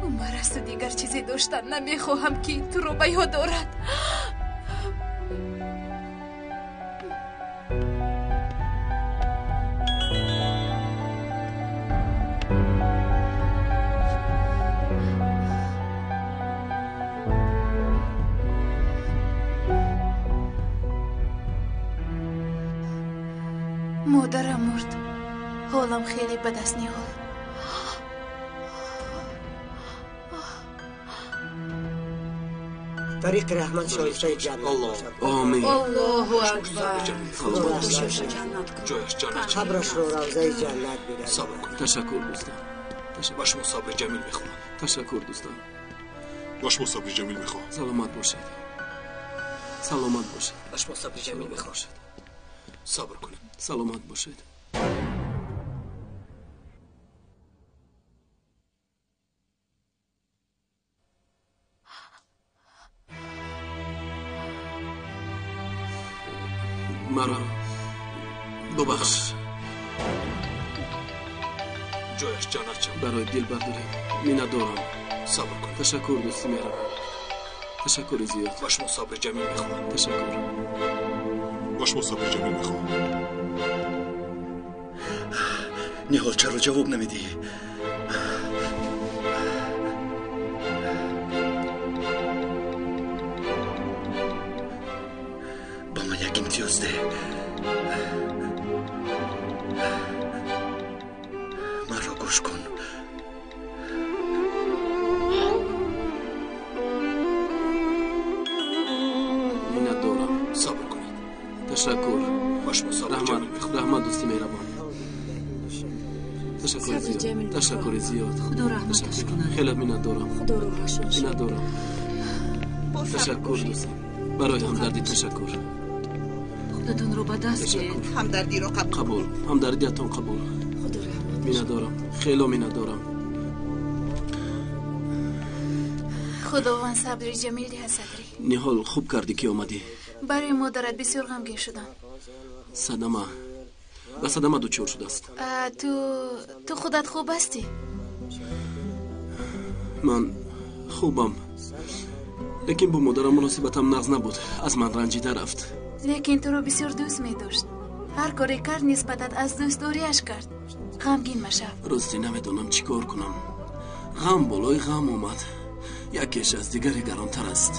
Умар, аз ту дигар чизе доштан намехоҳам, ки туро ба ёд орад. Модарам мурд. Ҳолам хеле бад аст, Ниҳол. Тариқи раҳмат шоистаи ҷаннат бошад. Омин. Аллоҳу акбар. Ҷояш ҷаннат. Қабрашро равзаи ҷаннат бигардонад. Сабр кунед. Ташаккур, дӯстон. Ба шумо сабри ҷамил мехоҳам. Ташаккур, дӯстон. Ба шумо сабри ҷамил мехоҳам. Саломат бошед. Саломат бошед. Ба шумо сабри ҷамил мехоҳам. Сабр кунед. Саломат бошед. Маро бубахш. Ҷояш ҷаннат шавад. Барои дилбардорӣ миннатдорам. Сабр кунед. Ташаккур, дӯсти меҳрабон. Ташаккури зиёд. Ба шумо сабри ҷамил мехоҳам. Ташаккур. Ба шумо сабри ҷамил мехоҳам. Ниҳол, чаро ҷавоб намедиҳӣ? Ба ман як имтиёз деҳ. Маро гӯш кун. Миннатдорам. Сабр кунед. Ташаккур. Ба шумо сабри ҷамил мехоҳам. Раҳмат, дӯсти меҳрабон. Ташаккури зиёд. Ташаккури зиёд. Худо раҳматаш кунад. Хеле миннатдорам. Худо рӯҳашон шод. Миннатдорам. Ташаккур, дӯстам. Барои ҳамдардӣ ташаккур. Худатонро ба даст гиред. Ҳамдардиро қабул. Қабул. Ҳамдардиатон қабул. Худо раҳматаш. Миннатдорам. Хело миннатдорам. Худованд сабри ҷамил диҳад, Садрӣ. Ниҳол, хуб кардӣ ки омадӣ. Барои модарат бисёр ғамгин шудам. Садама ба садама дучор шудааст. Ту худат хуб ҳастӣ? Ман хубам, лекин бо модарам муносибатам нағз набуд. Аз ман ранҷида рафт. Лекин туро бисёр дӯст медошт. Ҳар коре кард, нисбатат аз дӯстдориаш кард. Ғамгин машав. Ростӣ намедонам чӣ кор кунам. Ғам болои ғам омад. Якеш аз дигаре гаронтар аст.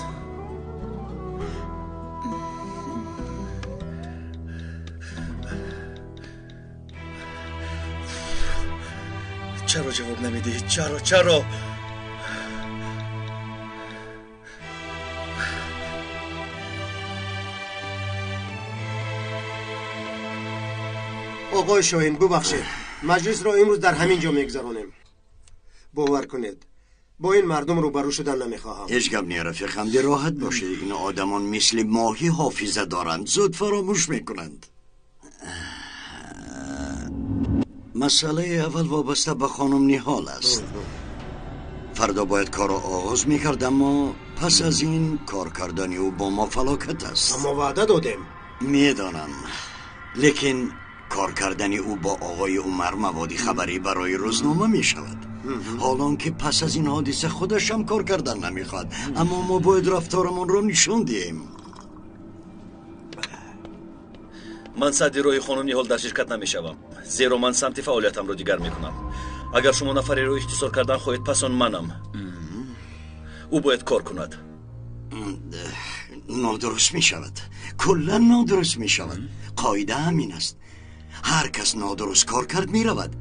Чаро ҷавоб намедиҳӣ? Чаро, чаро? Оғои Шоҳин, бубахшед, маҷлисро имрӯз дар ҳамин ҷо мегузаронем. Бовар кунед, бо ин мардум рӯбарӯ шудан намехоҳам. Ҳеҷ гап не, рафиқ Ҳамдӣ, роҳат бошед. Ин одамон мисли моҳӣ ҳофиза доранд, зуд фаромӯш мекунанд. Масъалаи аввал вобаста ба хонум Ниҳол аст. Фардо бояд корро оғоз мекард, аммо пас аз ин кор кардани ӯ бо мо фалокат аст. Аммо ваъда додем. Медонам, лекин кор кардани ӯ бо оғои Умар маводи хабарӣ барои рӯзнома мешавад. Ҳолон ки пас аз ин ҳодиса худаш ҳам кор кардан намехоҳад, аммо мо бояд рафторамонро нишон диҳем. Ман садди роҳи хонум Ниҳол дар ширкат намешавам, зеро ман самти фаъолиятамро дигар мекунам. Агар шумо нафареро ихтисор кардан хоҳед, пас он манам. Ӯ бояд кор кунад. Нодуруст мешавад, куллан нодуруст мешавад. Қоида ҳамин аст. Ҳар кас нодуруст кор кард, меравад.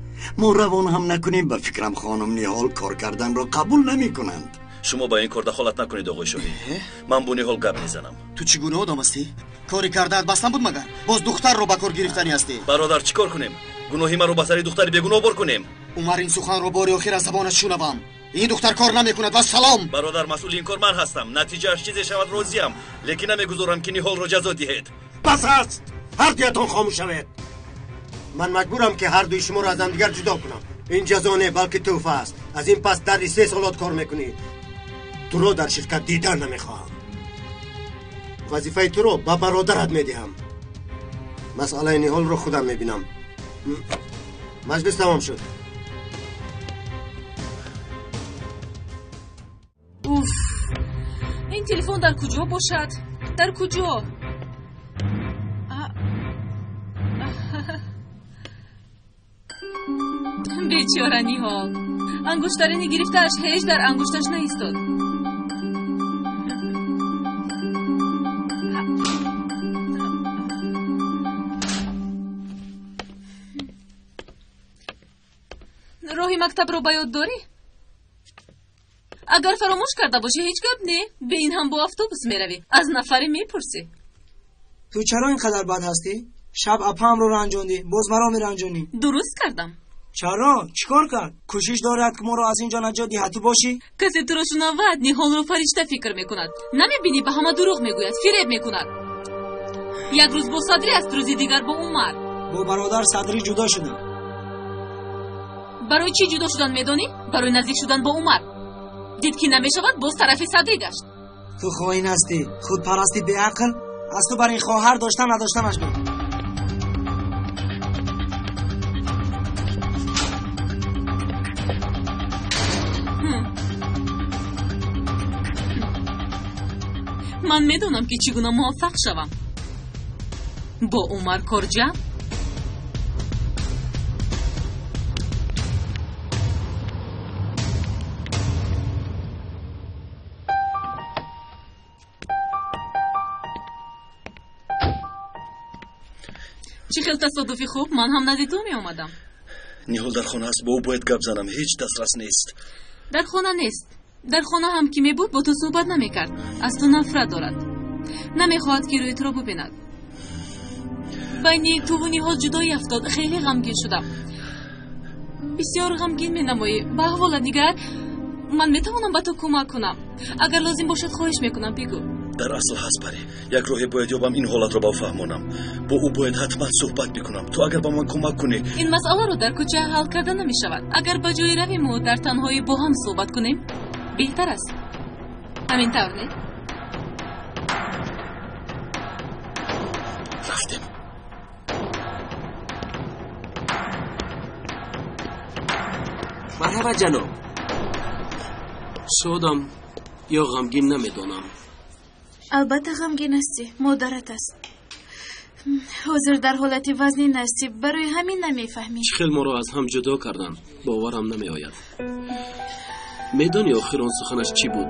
Мо равон ҳам накунем, ба фикрам хонум Ниҳол кор карданро қабул намекунанд. Шумо ба ин кор дахолат накунед, оғои Шоҳин. Ман бо Ниҳол гап мезанам. Ту чӣ гуна одам ҳастӣ? Кори кардаат бас набуд магар? Боз духтарро ба кор гирифтанӣ ҳастӣ? Бародар, чӣ кор кунем? Гуноҳи маро ба сари духтари бегуноҳ бор кунем? Умар, ин суханро бори охир аз забонат шунавам. Ин духтар кор намекунад ва салом. Бародар, масъули ин кор ман ҳастам. Натиҷааш чизе шавад розиям, лекин намегузорам ки Ниҳолро ҷазо диҳед. Бас аст! Ҳар дуятон хомӯш шавед. Ман маҷбурам ки ҳар дуи шуморо аз ҳамдигар ҷудо кунам. Ин ҷазо не, балки тӯҳфа аст. Аз ин пас дари 3 солот кор мекунӣ. Туро дар ширкат дидан намехоҳам. Вазифаи туро ба бародарат медиҳам. Масъалаи Ниҳолро худам мебинам. Маҷлис тамом шуд. Уф, ин телефон дар куҷо бошад? Дар куҷо? Бечора Ниҳол, ангуштарини гирифтааш ҳеҷ дар ангушташ наистод. Роҳи мактабро ба ёд дорӣ? Агар фаромӯш карда бошӣ, ҳеҷ гап не. Бе ин ҳам бо автобус меравӣ, аз нафаре мепурсӣ. Ту чаро ин қадар бад ҳастӣ? Шаб апаамро ранҷондӣ, боз маро меранҷонӣ. Дуруст кардам. Чаро? Чӣ кор кард? Кӯшиш дорад ки моро аз ин ҷо наҷот диҳад. Ту бошӣ? Касе туро шунавад, Ниҳолро фаришта фикр мекунад. Намебинӣ, ба ҳама дурӯғ мегӯяд, фиреб мекунад. Як рӯз бо Садрӣ аст, рӯзи дигар бо Умар. Бо бародар Садрӣ ҷудо шудам. Барои чӣ ҷудо шудан медонӣ? Барои наздик шудан бо Умар. Дид ки намешавад, боз тарафи Садрӣ гашт. Ту хоин ҳастӣ, худпарасти беақл. Аз ту бар ин хоҳар доштан надоштанаш бе. Ман медонам ки чӣ гуна муваффақ шавам. Бо Умар корҷа. Чӣ хел тасодуфи хуб, ман ҳам назди ту меомадам. Ниҳол дар хона аст, бо ӯ бояд гап занам. Ҳеҷ дастрас нест. Дар хона нест. Дар хона ҳам ки мебуд, бо ту суҳбат намекард. Аз ту нафрат дорад. Намехоҳад ки рӯи туро бубинад. Байни туву Ниҳол ҷудоӣ афтод. Хеле ғамгин шудам. Бисёр ғамгин менамоӣ. Ба аҳволат нигар, ман метавонам ба ту кӯмак кунам. Агар лозим бошад, хоҳиш мекунам, бигӯ. Дар асл ҳаст, Пари. Як роҳе бояд ёбам ин ҳолатро ба ӯ фаҳмонам. Бо ӯ бояд ҳатман суҳбат бикунам. Ту агар ба ман кӯмак кунӣ. Ин масъаларо дар кӯча ҳал карда намешавад. Агар ба ҷое равиму дар танҳоӣ бо ҳам суҳбат кунем, беҳтар аст. Ҳамин тавр не? Рафтем. Марҳаба ҷаноб. Шодам ё ғамгин намедонам. Албатта ғамгин ҳастӣ, модарат аст. Ҳозир дар ҳолати вазнин ҳастӣ, барои ҳамин намефаҳмӣ. Чӣ хел моро аз ҳам ҷудо карданд, боварам намеояд. Медонӣ охир он суханаш чӣ буд?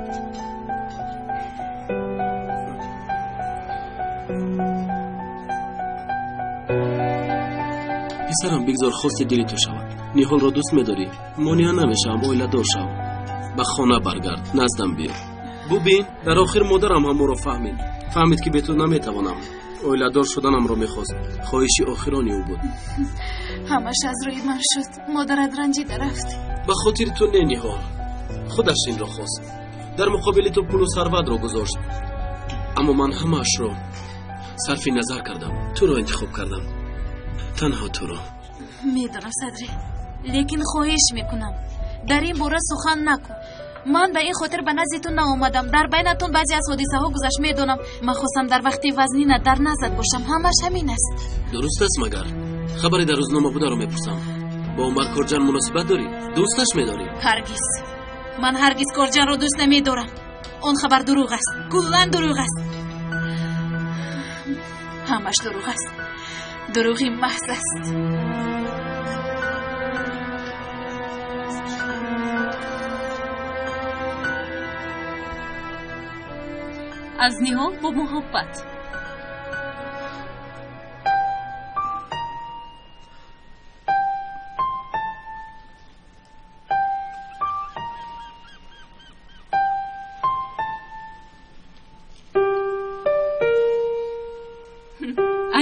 Писарам, бигзор хости дили ту шавад. Ниҳолро дӯст медорӣ? Монеа намешавам, оиладор шав. Ба хона баргард, наздам биё. Бубин, дар охир модарам ҳам моро фаҳмид. Фаҳмид, ки бе ту наметавонам. Оиладор шуданамро мехост. Хоҳиши охирони ӯ буд. Ҳамаш аз рӯи ман шуд. Модарат ранҷида рафт. Ба хотири ту не, Ниҳол. Худаш инро хост. Дар муқобили ту пулу сарватро гузошт. Аммо ман ҳамаашро сарфи назар кардам. Туро интихоб кардам. Танҳо туро. Медонам, Садрӣ, лекин хоҳиш мекунам, дар ин бора сухан накун. Ман ба ин хотир ба назди ту наомадам. Дар байнатон баъзе аз ҳодисаҳо гузашт, медонам. Ман хостам дар вақти вазнина дар наздат бошам. Ҳамаш ҳамин аст. Дуруст аст, магар хабаре дар рӯзнома бударо мепурсам. Бо Умар Корҷан муносибат дорӣ? Дӯсташ медорӣ? Ҳаргиз. Ман ҳаргиз Корҷанро дӯст намедорам. Он хабар дурӯғ аст, куллан дурӯғ аст. Ҳамаш дурӯғ аст, дурӯғи маҳз аст. Аз Ниҳол бо муҳаббат.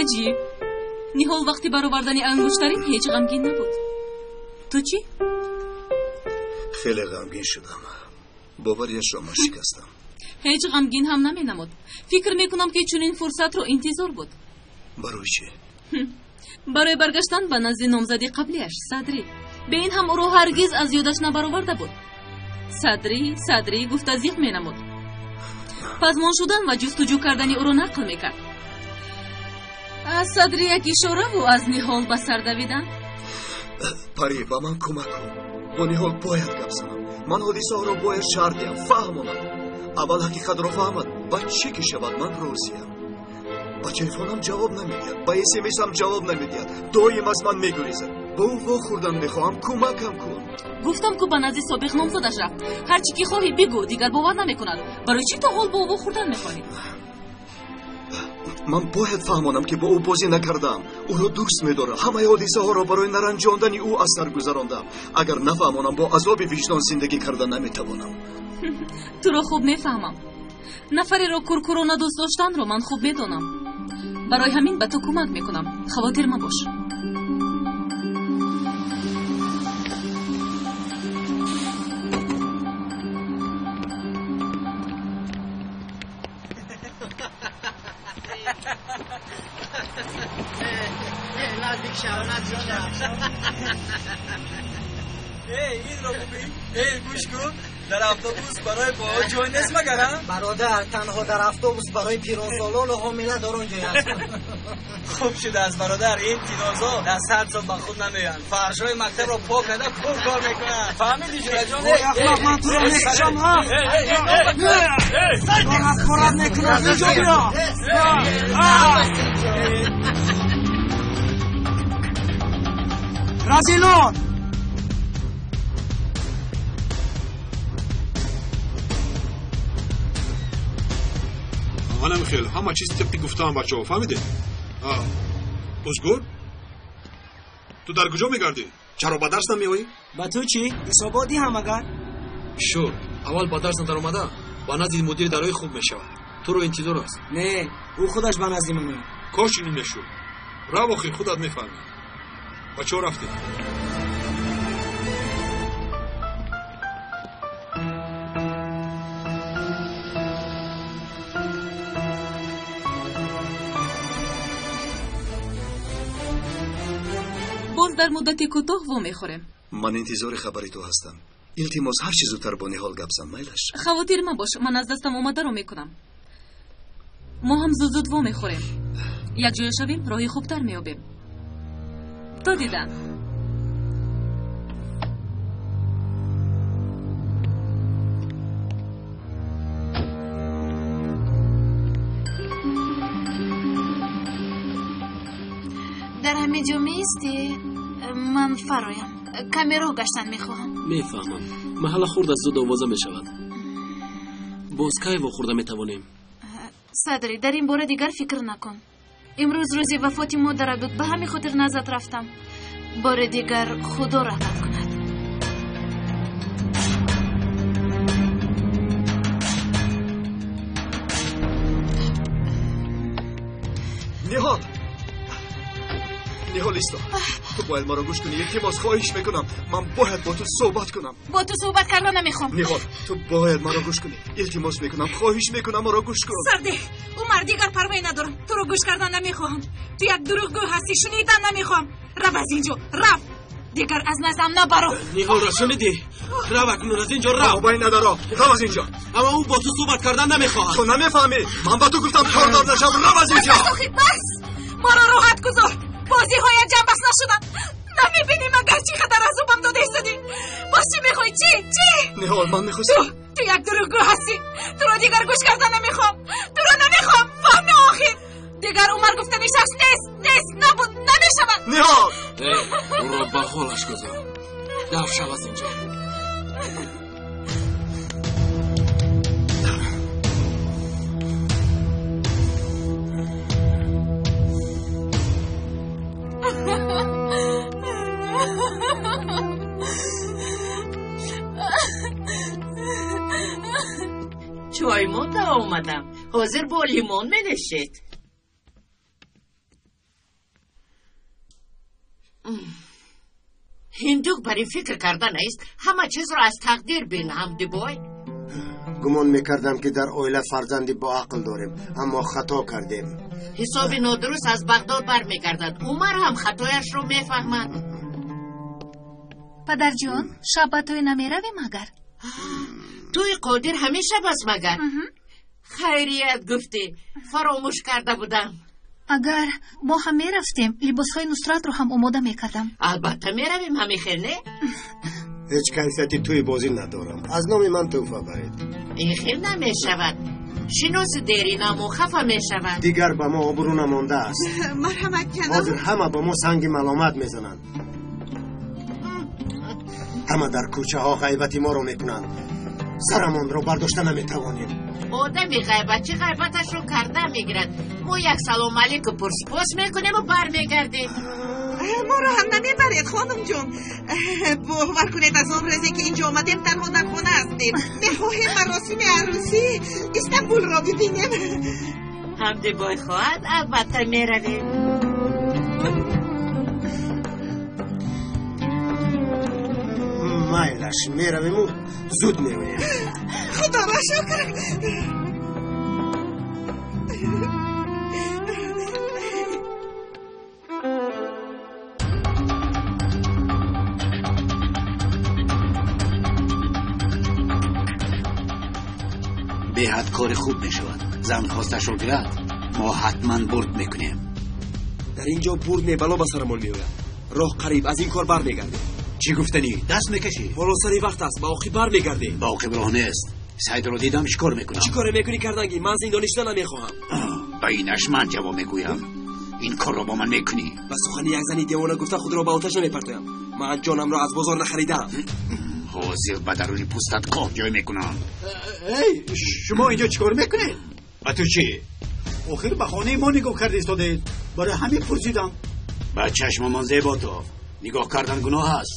Аҷиб, Ниҳол вақти баровардани ангуштарин ҳеҷ ғамгин набуд. Ту чӣ? Хеле ғамгин шудам. Боварияшро ман шикастам. Ҳеҷ ғамгин ҳам наменамуд. Фикр мекунам, ки чунин фурсатро интизор буд. Барои чӣ? Барои баргаштан ба назди номзади қаблиаш, Садрӣ. Бе ин ҳам ӯро ҳаргиз аз ёдаш набароварда буд. Садрӣ, Садрӣ гуфта зиқ менамуд. Пазмон шудан ва ҷустуҷӯ кардани ӯро нақл мекард. Аз Садрӣ як ишораву аз Ниҳол ба сар давидан. Парӣ, ба ман кӯмак кун. Бо Ниҳол бояд гап занам. Ман ҳодисаҳоро бояд шарҳ диҳам, фаҳмонам. Аввал ҳақиқатро фаҳмад, баъд чӣ ки шавад ман розиям. Ба телефонам ҷавоб намедиҳад, ба смсам ҷавоб намедиҳад, доим аз ман мегурезад. Ба ӯ вохӯрдан мехоҳам, кӯмакам кун. Гуфтам, ку ба назди собиқ номзадаш рафт. Ҳар чӣ ки хоҳӣ бигӯ, дигар бовар намекунад. Барои чӣ то ҳол бо ӯ вохӯрдан мехоҳӣ? Ман бояд фаҳмонам, ки бо ӯ бозӣ накардаам. Ӯро дӯст медорам. Ҳамаи ҳодисаҳоро барои наранҷондани ӯ аз сар гузарондам. Агар нафаҳмонам, бо азоби виҷдон зиндагӣ карда наметавонам. Туро хуб мефаҳмам. Нафареро куркурона дӯст доштанро ман хуб медонам. Барои ҳамин ба ту кӯмак мекунам. Хавотир мабош. Наздик шав, наздик шав. Эй, инро бубин. Эй, гӯш кун. Дар автобус барои бо ҷой нест магар, а? Бародар, танҳо дар автобус барои пиронсолону ҳомиладорон ҷой аст. Хуб шудааст, бародар. Ин тинозо дар 100 сол ба худ намеоянд. Фаршҳои мактабро пок карда пур кор мекунанд. Фаҳмидӣ, ҷураҷон? Ой, ахмақ, ман туро мекушам, ҳа? Корат мекунам, инҷо биё. Разилон! Манам хел, ҳама чиз тибқи гуфтаам, бачаҳо, фаҳмидед? Узгур, ту дар куҷо мегардӣ? Чаро ба дарс намеоӣ? Ба ту чӣ? Ҳисобот диҳам агар? Шур, аввал ба дарс надаромада ба назди мудири дарои хуб мешавад. Туро интизор аст. Не, ӯ худаш ба назди ман меояд. Кош чунин мешуд. Рав, охир худат мефаҳмӣ. Бачаҳо рафтем. Боз дар муддати кӯтоҳ вомехӯрем. Ман интизори хабари ту ҳастам. Илтимос, ҳар чӣ зудтар бо Ниҳол гап зан, майлаш? Хавотир мабош, ман аз дастам омадаро мекунам. Мо ҳам зуд-зуд вомехӯрем. Якҷоя шавем, роҳи хубтар меёбем. То дидан. Дар ҳамин ҷо меистӣ? Ман фароям. Каме роҳ гаштан мехоҳам. Мефаҳмам. Маҳалла хурд аст, зуд овоза мешавад. Боз кай вохӯрда метавонем? Садрӣ, дар ин бора дигар фикр накун. Имрӯз рӯзи вафоти модарат буд, ба ҳамин хотир назад рафтам. Бори дигар Худо раҳмат кунад. Ниҳол, Ниҳол, исто. Ту бояд маро гӯш кунӣ. Илтимос, хоҳиш мекунам. Ман бояд бо ту суҳбат кунам. Бо ту суҳбат кардан намехоҳам. Ниҳол, ту бояд маро гӯш кунӣ. Илтимос мекунам, хоҳиш мекунам, маро гӯш кун. Сарде, Умар, дигар парвое надорам. Туро гӯш кардан намехоҳам. Ту як дурӯғгӯ ҳастӣ, шунидан намехоҳам. Рав аз инҷо, рав. Дигар аз наздам набаро. Ниҳолро шунидӣ? Рав акнун аз инҷо, рав. Бобои надаро, рав аз инҷо. Аммо ӯ бо ту суҳбат кардан намехоҳад. Ту намефаҳмӣ. Ман ба ту гуфтам кордор нашав, рав аз инҷо. Бас, маро роҳат гузор. Бозиҳоят ҷамъбаст нашуданд. Намебинӣ магар чӣ қадар азобам дода истодӣ? Боз чӣ мехоҳӣ? Чӣ? Чӣ? Ниҳол, ман мехостам. Ту як дурӯғгӯ ҳастӣ. Туро дигар гӯш кардан намехоҳам. Туро намехоҳам. Фаҳми охир. Дигар Умар гуфтани шахс нест, нест, набуд, намешавад. Ниҳол! Ӯро ба ҳолаш гузор. Даф шав аз инҷо. Чой монда омадам. Ҳозир бо лимон менӯшед. Ҳиндук бар ин фикр карда нест. Ҳама чизро аз тақдир бин, Ҳамдибой. Гумон мекардам, ки дар оила фарзанди боақл дорем, аммо хато кардем. Ҳисоби нодуруст аз Бағдод бармегардад. Умар ҳам хатояшро мефаҳмад. Падарҷон, шаб ба тӯй намеравем магар? Тӯи Қодир ҳамин шаб аст магар? Хайрият гуфтӣ, фаромӯш карда будам. Агар мо ҳам мерафтем, либосҳои Нусратро ҳам омода мекардам. Албатта меравем, ҳамин хел не? Ҳеҷ кайфияти тӯи бозӣ надорам. Аз номи ман тӯҳфа баред. Ин хел намешавад. Шиноси деринамо хафа мешавад. Дигар ба мо обрӯ намондааст. Марҳамат, ҷаноб. Ҳозир ҳама ба мо санги маломат мезананд. Ҳама дар кӯчаҳо ғайбати моро мекунанд. Сарамонро бардошта наметавонем. Одами ғайбатчӣ ғайбаташро карда мегирад. Мо як салом алейкум пурсупос мекунему бармегардем. Моро ҳам намебаред, хонумҷон. Бовар кунед, аз он рӯзе ки инҷо омадем, танҳо дар хона ҳастем. Мехоҳем маросими арӯсии Истанбулро бибинем. Ҳамдибой хоҳад, албатта меравем. Майлаш, меравему зуд меоем. Худоро шукр. Беҳад кори хуб мешавад. Зан хосташро гирад, мо ҳатман бурд мекунем. Дар ин ҷо бурд не, бало ба сарамон меояд. Роҳ қариб аз ин кор бармегардем. Чӣ гуфтанӣ? Даст мекашӣ? Ҳоло сари вақт аст, ба оқиб бармегардем. Ба оқиб роҳ нест. Сайдро дидам, чӣ кор мекунам? Чӣ коре мекунӣ, карданги? Ман зиндонӣ шуда намехоҳам. Ба инаш ман ҷавоб мегӯям. Ин корро бо ман мекунӣ. Ба сухани як зани девона гуфта худро ба оташ намепартоям. Ман ҷонамро аз бозор нахаридаам. Ҳозир ба даруни пӯстат коҳ ҷой мекунам. Эй, шумо инҷо чӣ кор мекунед? Ба ту чӣ? Охир ба хонаи мо нигоҳ карда истодаед. Барои ҳамин пурсидам. Ба чашмамон зебо то. Нигоҳ кардан гуноҳ аст.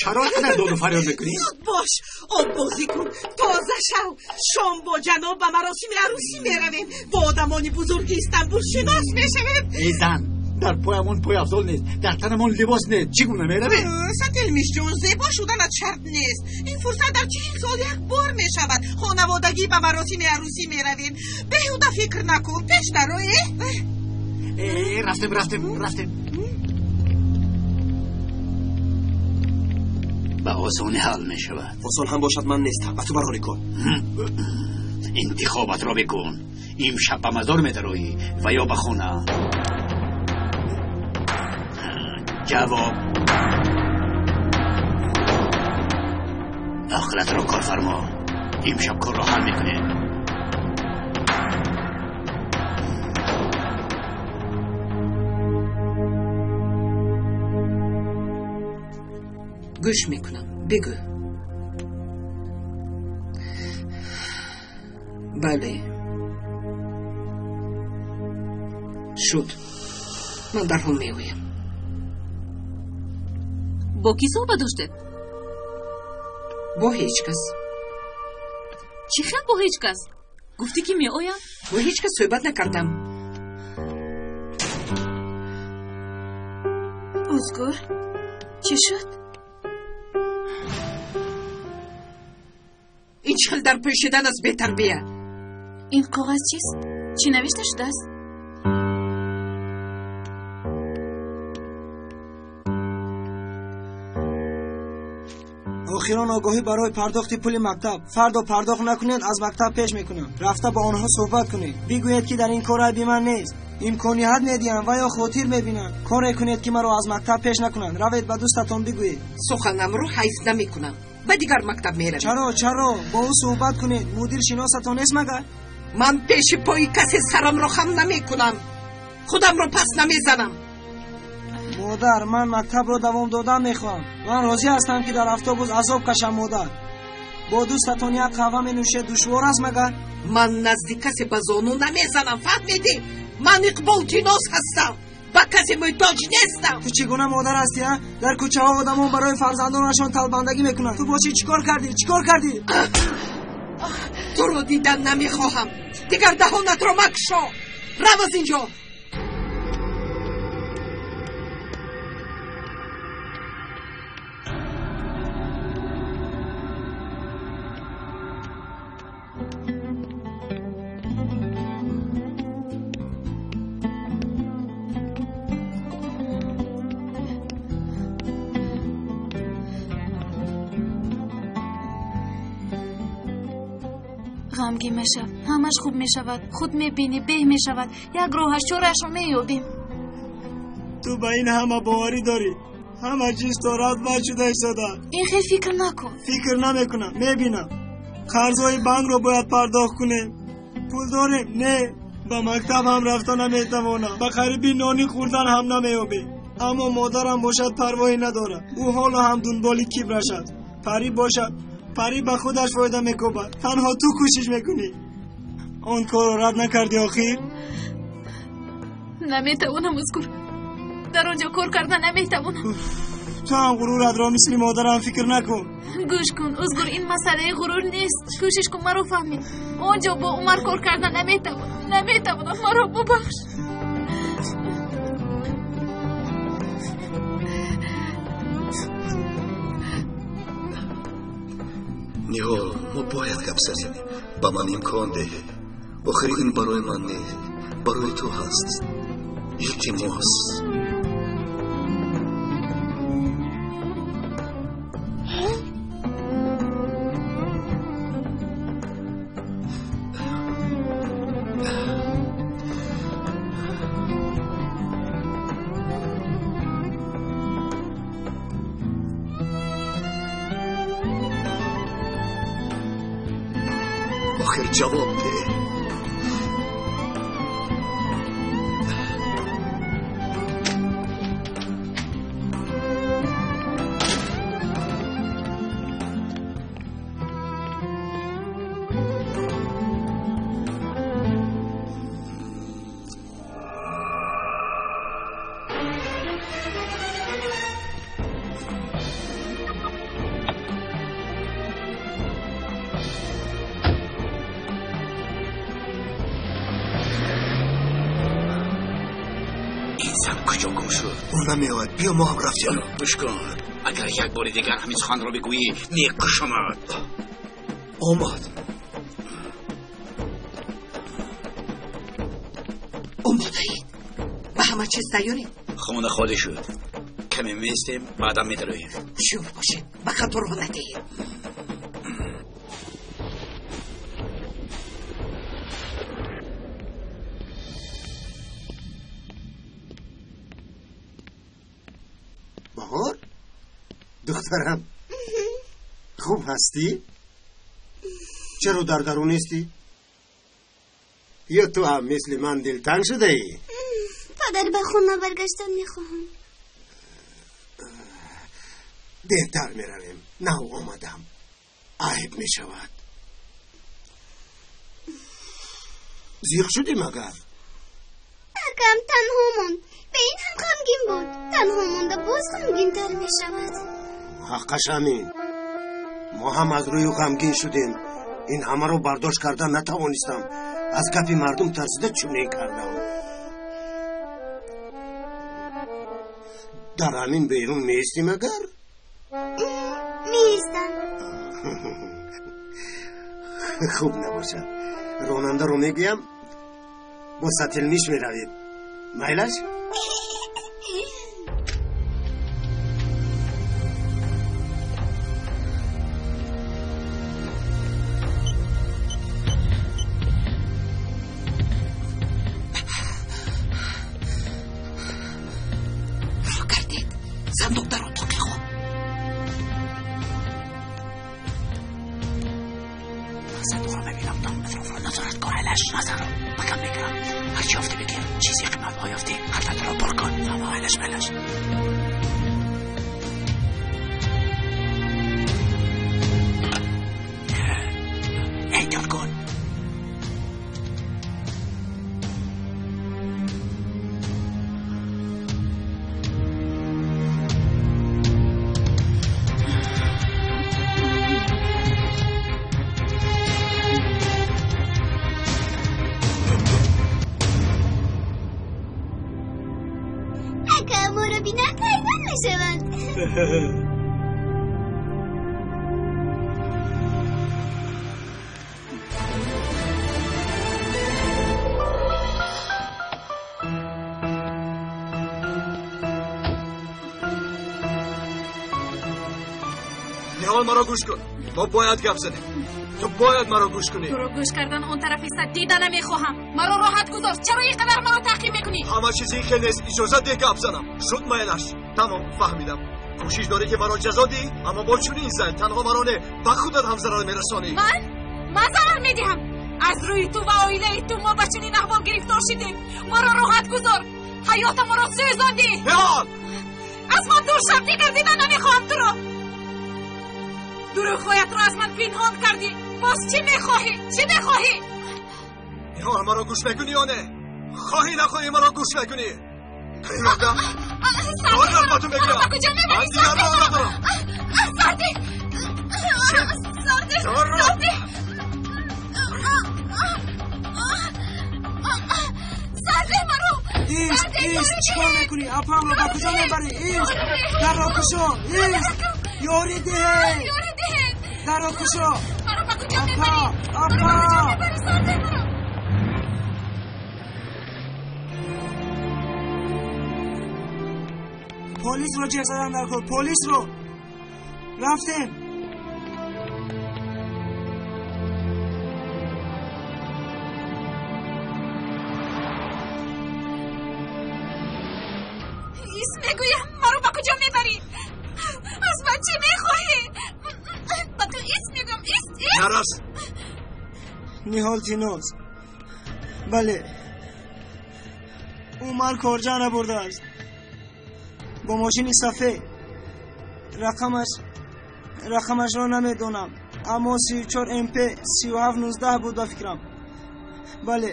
Чаро инқадар доду фарёд мекунӣ? Зуд бош, оббозӣ кун, тоза шав. Шом бо ҷаноб ба маросими арӯсӣ меравем. Бо одамони бузурги Истанбул шинос мешавем. Эй зан, дар поямон пойафзол нест, дар танамон либос нест. Чӣ гуна меравем? Сателмишҷон, зебо шуданат шарт нест. Ин фурсат дар 40 сол як бор мешавад. Хонаводагӣ ба маросими арӯсӣ меравем. Беҳуда фикр накун, пеш дароӣ. Рафтем, рафтем, рафтем. Ба осонӣ ҳал мешавад. Осон ҳам бошад, ман нестам. Ба ту барори кор. Интихобатро бикун. Имшаб ба мазор медароӣ ва ё ба хона. Ҷавоб. Ақлатро кор фармо. Имшаб корро ҳал мекунем. Гӯш мекунам, бигӯ. Бале, шуд? Ман дарҳол меоям. Бо кӣ суҳбат доштед? Бо ҳеҷ кас. Чӣ хел бо ҳеҷ кас? Гуфтӣ ки меоям? Бо ҳеҷ кас суҳбат накардам. Ӯзгур, чӣ шуд? Ин чӣ хел дар пӯшидан аст бетарбия? Ин коғаз чист? Чӣ навишта шудааст? Охирон огоҳӣ барои пардохти пули мактаб. Фардо пардохт накунед, аз мактаб пеш мекунам. Рафта бо онҳо суҳбат кунед. Бигӯед ки дар ин кор айби ман нест. Имконият медиҳам ва ё хотир мебинам. Коре кунед ки маро аз мактаб пеш накунанд. Равед ба дӯстатон бигӯед. Суханамро ҳайф намекунам. Ба дигар мактаб меравем. Чаро, чаро? Бо ӯ суҳбат кунед. Мудир шиносатон нест магар? Ман пеши пои касе сарамро хам намекунам. Худамро пас намезанам. Модар, ман мактабро давом додан мехоҳам. Ман розӣ ҳастам ки дар автобус азоб кашам, модар. Бо дӯстатон як қаҳва менӯшед, душвор аст магар? Ман назди касе ба зону намезанам, фаҳмидӣ? Ман Иқбол Тиноз ҳастам. Ба касе муҳтоҷ нестам. Ту чӣ гуна модар ҳастӣ, а? Дар кӯчаҳо одамон барои фарзандонашон талбандагӣ мекунанд. Ту бошӣ чӣ кор кардӣ? Чӣ кор кардӣ? Туро дидан намехоҳам. Дигар даҳонатро макушо. Рав аз инҷо. Ғамгин машав, ҳамаш хуб мешавад. Худ мебинӣ, беҳ мешавад. Як роҳаш чораашро меёбем. Ту ба ин ҳама боварӣ дорӣ? Ҳама чиз то рад бад шуда истода. Ин хел фикр накун. Фикр намекунам, мебинам. Қарзҳои банкро бояд пардохт кунем. Пул дорем? Не. Ба мактаб ҳам рафта наметавонам. Ба қариби нони хӯрдан ҳам намеёбем. Аммо модарам бошад парвоҳе надорад. Ӯ ҳоло ҳам дунболи кибраш аст. Парӣ бошад, парӣ ба худаш фоида мекобад. Танҳо ту кӯшиш мекунӣ. Он корро рад накардӣ охир? Наметавонам, Ӯзгур. Дар он ҷо кор карда наметавонам. Ту ҳам ғуруратро мисли модарам фикр накун. Гӯш кун, Ӯзгур, ин масъалаи ғурур нест. Кӯшиш кун маро фаҳмӣ. Он ҷо бо Умар кор карда наметавонам. Наметавонам, маро бубахш. Ниҳол, мо бояд гап занем. Ба ман имкон деҳ. Охир ин барои ман не, барои ту ҳаст. Илтимос. Охир ҷавоб деҳ. Куҷо гум шуд? Ӯ намеояд. Биё мо ҳам рафтем. Гӯш кун, агар як бори дигар ҳамин суханро бигӯӣ, мекушамад. Омад. Омодаед? Ба ҳама чиз тайёред? Хона холӣ шуд. Каме меистем, баъдан медароем. Ҳушёр бошед, ба хатурҳо надиҳед. Баҳор, духтарам, хуб ҳастӣ? Чаро дар дарун нестӣ? Ё ту ҳам мисли ман дилтанг шудаӣ? Падар, ба хона баргаштан мехоҳам. Дертар меравем. Нав омадам. Айб мешавад. Зиқ шудӣ магар? Дар Акам танҳо монд. Ба ин ҳам ғамгин буд. Танҳо монда боз ғамгинтар мешавад. Ҳаққаш ҳамин. Мо ҳам аз рӯи ғамгин шудем. Ин ҳамаро бардошт карда натавонистам. Аз гапи мардум тарсида чунин кардам. Дар ҳамин берун меистем агар? Меистам. Хуб набошад. Ронандаро мегӯям, бо сатилниш меравед. Майлаш? Сандуқ дар отоқи хоб. Ман сандуқро мебинам, там атрофро назорат кун. Айлаш, назарро ба кам мегирам. Ҳарчи ёфтӣ бигир. Чизи қиматбаҳо ёфтӣ, халтатро пур кун. Фаҳмо, айлаш, майлаш. Эҳтиёт кун. Ниҳол, маро гӯш кун. Мо бояд гап занем. Ту бояд маро гӯш кунӣ. Туро гӯш кардан он тарафи сад дида намехоҳам. Маро роҳат гузор. Чаро ин қадар маро таъқиб мекунӣ? Ҳама чиз ин хел нест. Иҷозат деҳ гап занам. Шуд майлаш. Тамом, фаҳмидам. Кӯшиш дорӣ ки маро ҷазо диҳӣ, аммо бо чунин зан танҳо маро не, ба худат ҳам зарар мерасонӣ. Ман? Ман зарар медиҳам? Аз рӯи ту ва оилаи ту мо ба чунин аҳвол гирифтор шудем. Маро роҳат гузор. Ҳаёта маро сӯзондӣ. Ниҳол! Аз ман дур шав, дигар дида намехоҳам туро. Дурӯғҳоятро аз ман пинҳон кардӣ. Боз чӣ мехоҳӣ? Чӣ мехоҳӣ? Ниҳол, маро гӯш мекунӣ ё не? Хоҳӣ нахоҳӣ маро гӯш мекунӣ. Тайёрдам? Бояд ба ту мегӯям. Ба куҷо мебарӣ? Ман дигар роҳ надорам. Сарди! Сарди! Сарди! Сарди маро! Ист, ист, чӣ кор мекунӣ? Апамро ба куҷо мебарӣ? Ист, дарро кушо! Ист, ёрӣ диҳед! Ёрӣ диҳед! Дарро кушо! Маро ба куҷо мебарӣ? Апа! Маро ба куҷо мебарӣ? Сарди маро! Полисро ҷеғ задан дар кор. Полисро! Рафтем! Ис мегӯям, маро ба куҷо мебарӣ? Аз ман чӣ мехоҳӣ? Ба ту ис мегӯям, ис, ис! Нарас! Ниҳол Тиноз. Бале. Умар корҷа набурдааст. Бо мошини сафед. Рақамашро намедонам, аммо 34 МП 3719 буд ба фикрам. Бале,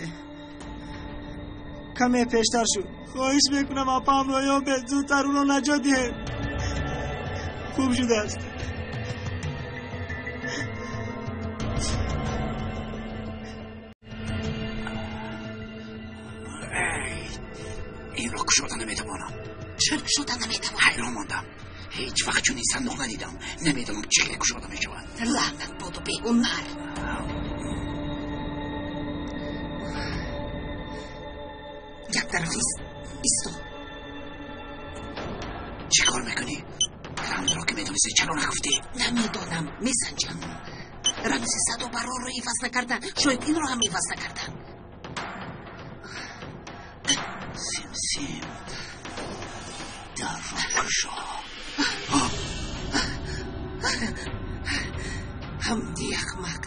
каме пештар шуд. Хоҳиш мекунам апаамро ёбед, зудтар ӯро наҷот диҳед. Хуб шудааст. Инро кушода наметавонам. Чаро кушода наметавонӣ? Ҳайрон мондам. Ҳеҷ вақт чунин сандуқ надидам. Намедонам чӣ хеле кушода мешавад. Лаънат боду беҳунар. Як тараф ист. Исто. Чӣ кор мекунӣ? Рамзро ки медонистӣ чаро нагуфтӣ? Намедонам, месанҷам. Рамзи садобарорро иваз накардан, шояд инро ҳам иваз накардан. Симсим, дарро кушо. Ҳамди ахмақ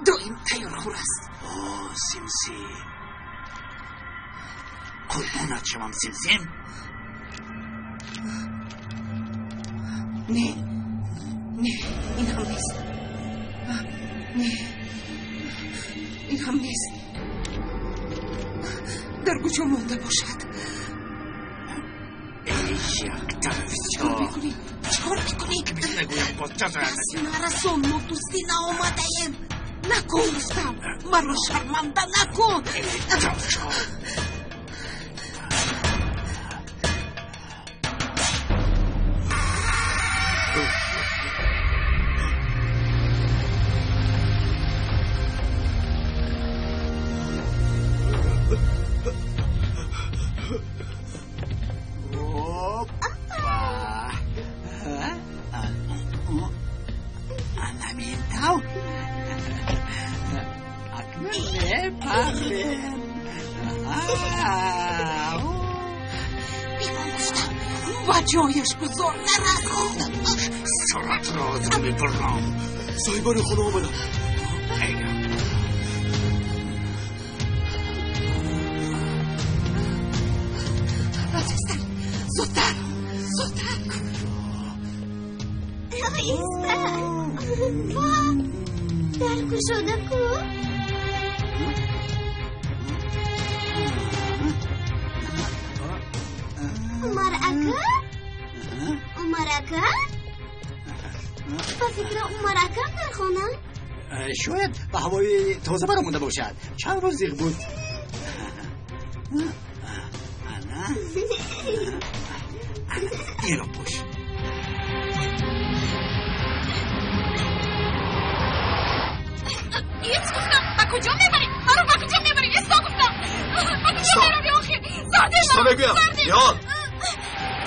доим тайёрхӯр аст. О, Симсим, қурбонат шавам, Симсим. Не, не, ин ҳам нест. Не, ин ҳам нест. Дар куҷо монда бошад? Чикор мекунӣ? Чикор мекунӣ? Мегӯям боз ҷазоят Нарасон, мо дӯстӣ наомадаем. Накун гуфтам, маро шарманда накун. Ҷояш гузор, нарасон. Суратро аз рӯ мебурам. Соҳибони хона омаданд. Тезтар, зудтар, зудтар. Оҳиста. Дар кушода ку. Умар ака? Умар ака? Ба фикра Умар акам дар хона? Шояд ба ҳавои тоза баромада бошад. Чанд рӯз зиқ буд. Ана. Инро пӯш. Ис гуфтам, ба куҷо мебарӣ? Маро ба куҷо мебарӣ? Исто гуфтам. Ба куҷо меравӣ охир? Зарде Исто мегӯям. Ниҳол.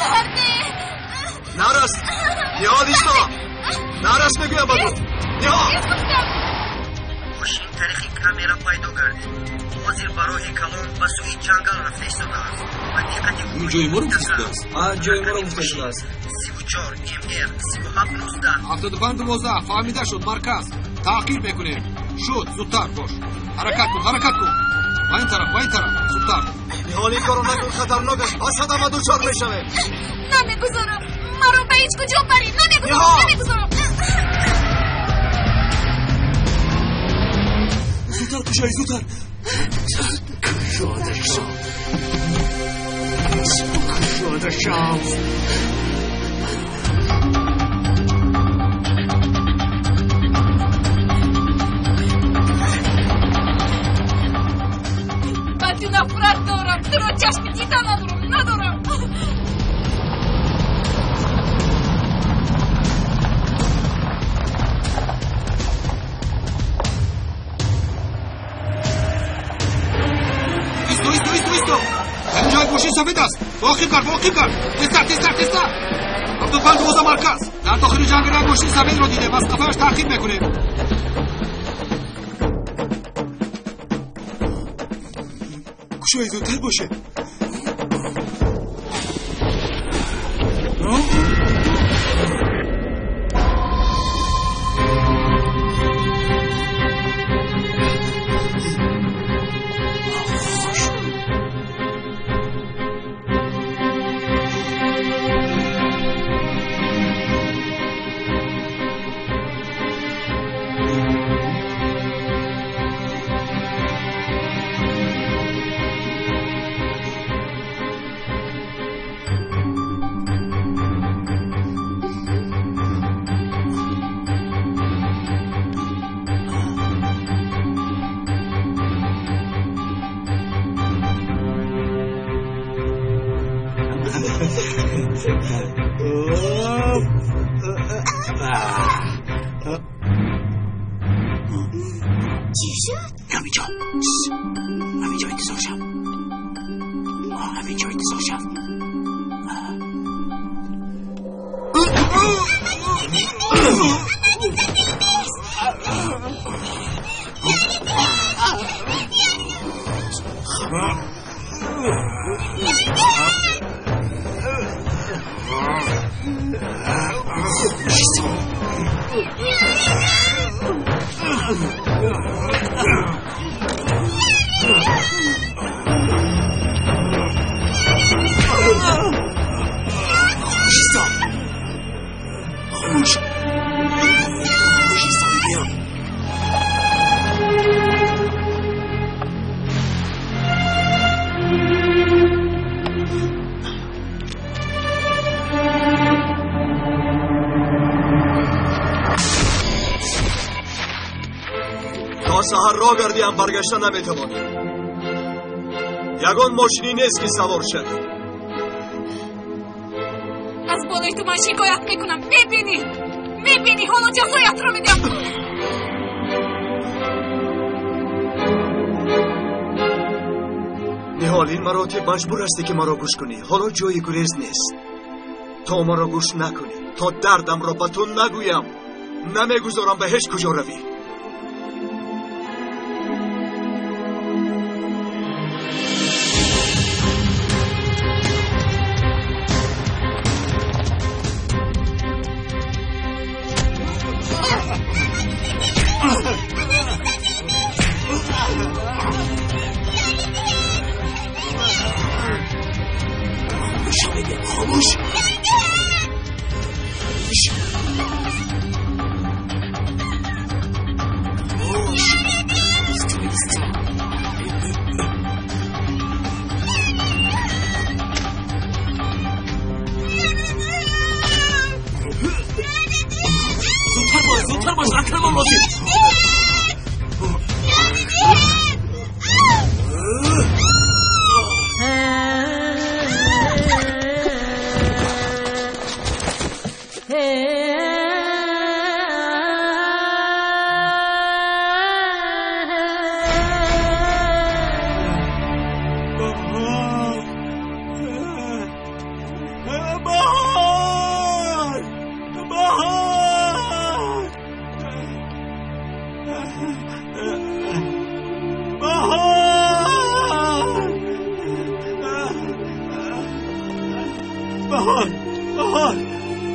Зарде. Нарас. Ниҳол исто. Нарас мегӯям ба ту. Ниҳол. Ис гуфтам. Мошин тариқи камера пайдо гардид. Ҳозир ба роҳи калон ба сӯи ҷангал рафта истодааст. Ба диққати Ӯ ҷои моро гуфта шудааст. Ҷои моро гуфта шудааст. 34 МР 37 19. 75 12 фаҳмида шуд. Марказ. Таъқиб мекунем. Шуд, зудтар бош. Ҳаракат кун, ҳаракат кун. Ба ин тараф, ба ин тараф, зудтар. Ниҳол, ин корро накун, хатарнок аст. Ба садама дучор мешавем. Намегузорам. Маро ба ҳеҷ куҷо барӣ. Намегузорам, намегузорам. Зудтар кушои, зудтар. Кушода шав. Кушода шав. Ба ту нафрат дорам. Туро чашми дида надорам, надорам. Исто, исто, исто, исто. Дар инҷо як мошин сафед аст. Воқиф кард, воқиф кард. Тезтар, тезтар, тезтар. 75 12 марказ. Дар дохили ҷангал як мошини сафедро дидем. Аз қафояш таъқиб мекунем. Кушои, зудтар боше. Чӣ шуд? Ҳаминҷо. Ҳаминҷо интизор шав. Ҳаминҷо интизор шав. Хомӯш. Хомӯш исто мегӯям. саҳар роҳ гардӣ ҳам баргашта наметавонӣ. Ягон мошинӣ нест ки савор шавӣ. Аз болои ту ман шикоят мекунам. Мебинӣ, мебинӣ, ҳоло ҷазоятро медиҳам. Ниҳол, ин маротиб маҷбур ҳастӣ ки маро гӯш кунӣ. Ҳоло ҷои гурез нест. То маро гӯш накунӣ, то дардамро ба ту нагӯям, намегузорам ба ҳеҷ куҷо равӣ. خاموش. زودتر باش، اکرمان لازم.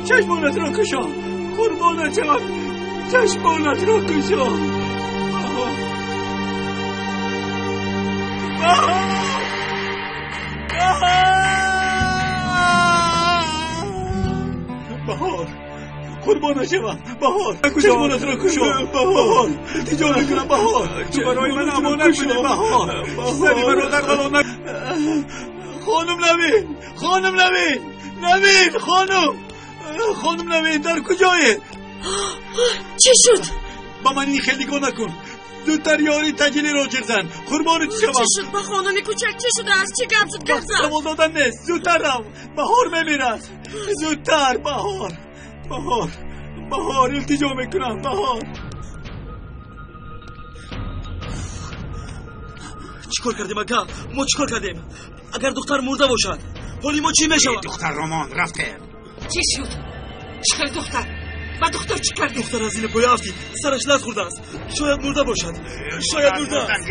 چشمانت را کشا، قربانت شوم، چشمانت را کشا. بهار، قربانت شوم، بهار، چشمانت را کشا، بهار، التجا میکنم، بهار، تو برای من امانت بده، بهار، سری برادر غلام. خانم نوین، خانم نوین، نوین، خانم، خانم نوین در کجایی؟ چی شد؟ با من این خیلی نگاه نکن. زودتر یاری تجلی را جر زن، قربانت شوم. چی شد با خانم کوچک؟ چی شده؟ از چی گپ زد؟ گپ زد. سوال دادن نیست، زودتر رو، بهار میمیرد. زودتر، بهار، بهار، بهار، التجا میکنم، بهار. چیکار کردیم اگه؟ ما چیکار کردیم؟ اگر دختر مرده باشد حالی ما چی میشود؟ دختر رمان رفته. چی شد؟ چه دختر؟ با دختر چی کردی؟ دختر از این پای افتید، سرش لط خورده است، شاید مرده باشد، شاید مرده است.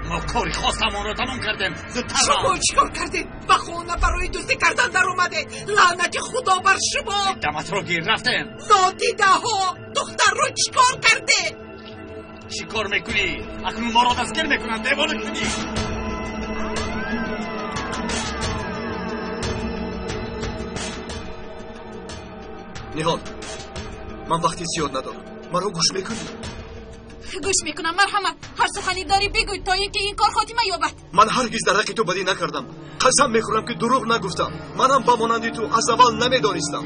ما کاری خواستم را تمام کردیم. زودتر. شما چیکار کردید؟ به خانه برای دزدی کردن در اومده. لعنت خدا بر شما. دمت رو گیر رفتیم. نادیده ها، دختر رو چیکار کرده؟ چیکار میکنی؟ اکنون ما را دستگیر میکنن. دیوانه شدی. ниҳол, ман вақти зиёд надорам, маро гӯш мекунӣ? Гӯш мекунам, марҳамат, ҳар сухане дорӣ бигӯй то ин ки ин кор хотима ёбад. Ман ҳаргиз дар ҳаққи ту бадӣ накардам. Қасам мехӯрам ки дурӯғ нагуфтам. Манам ба монанди ту аз аввал намедонистам.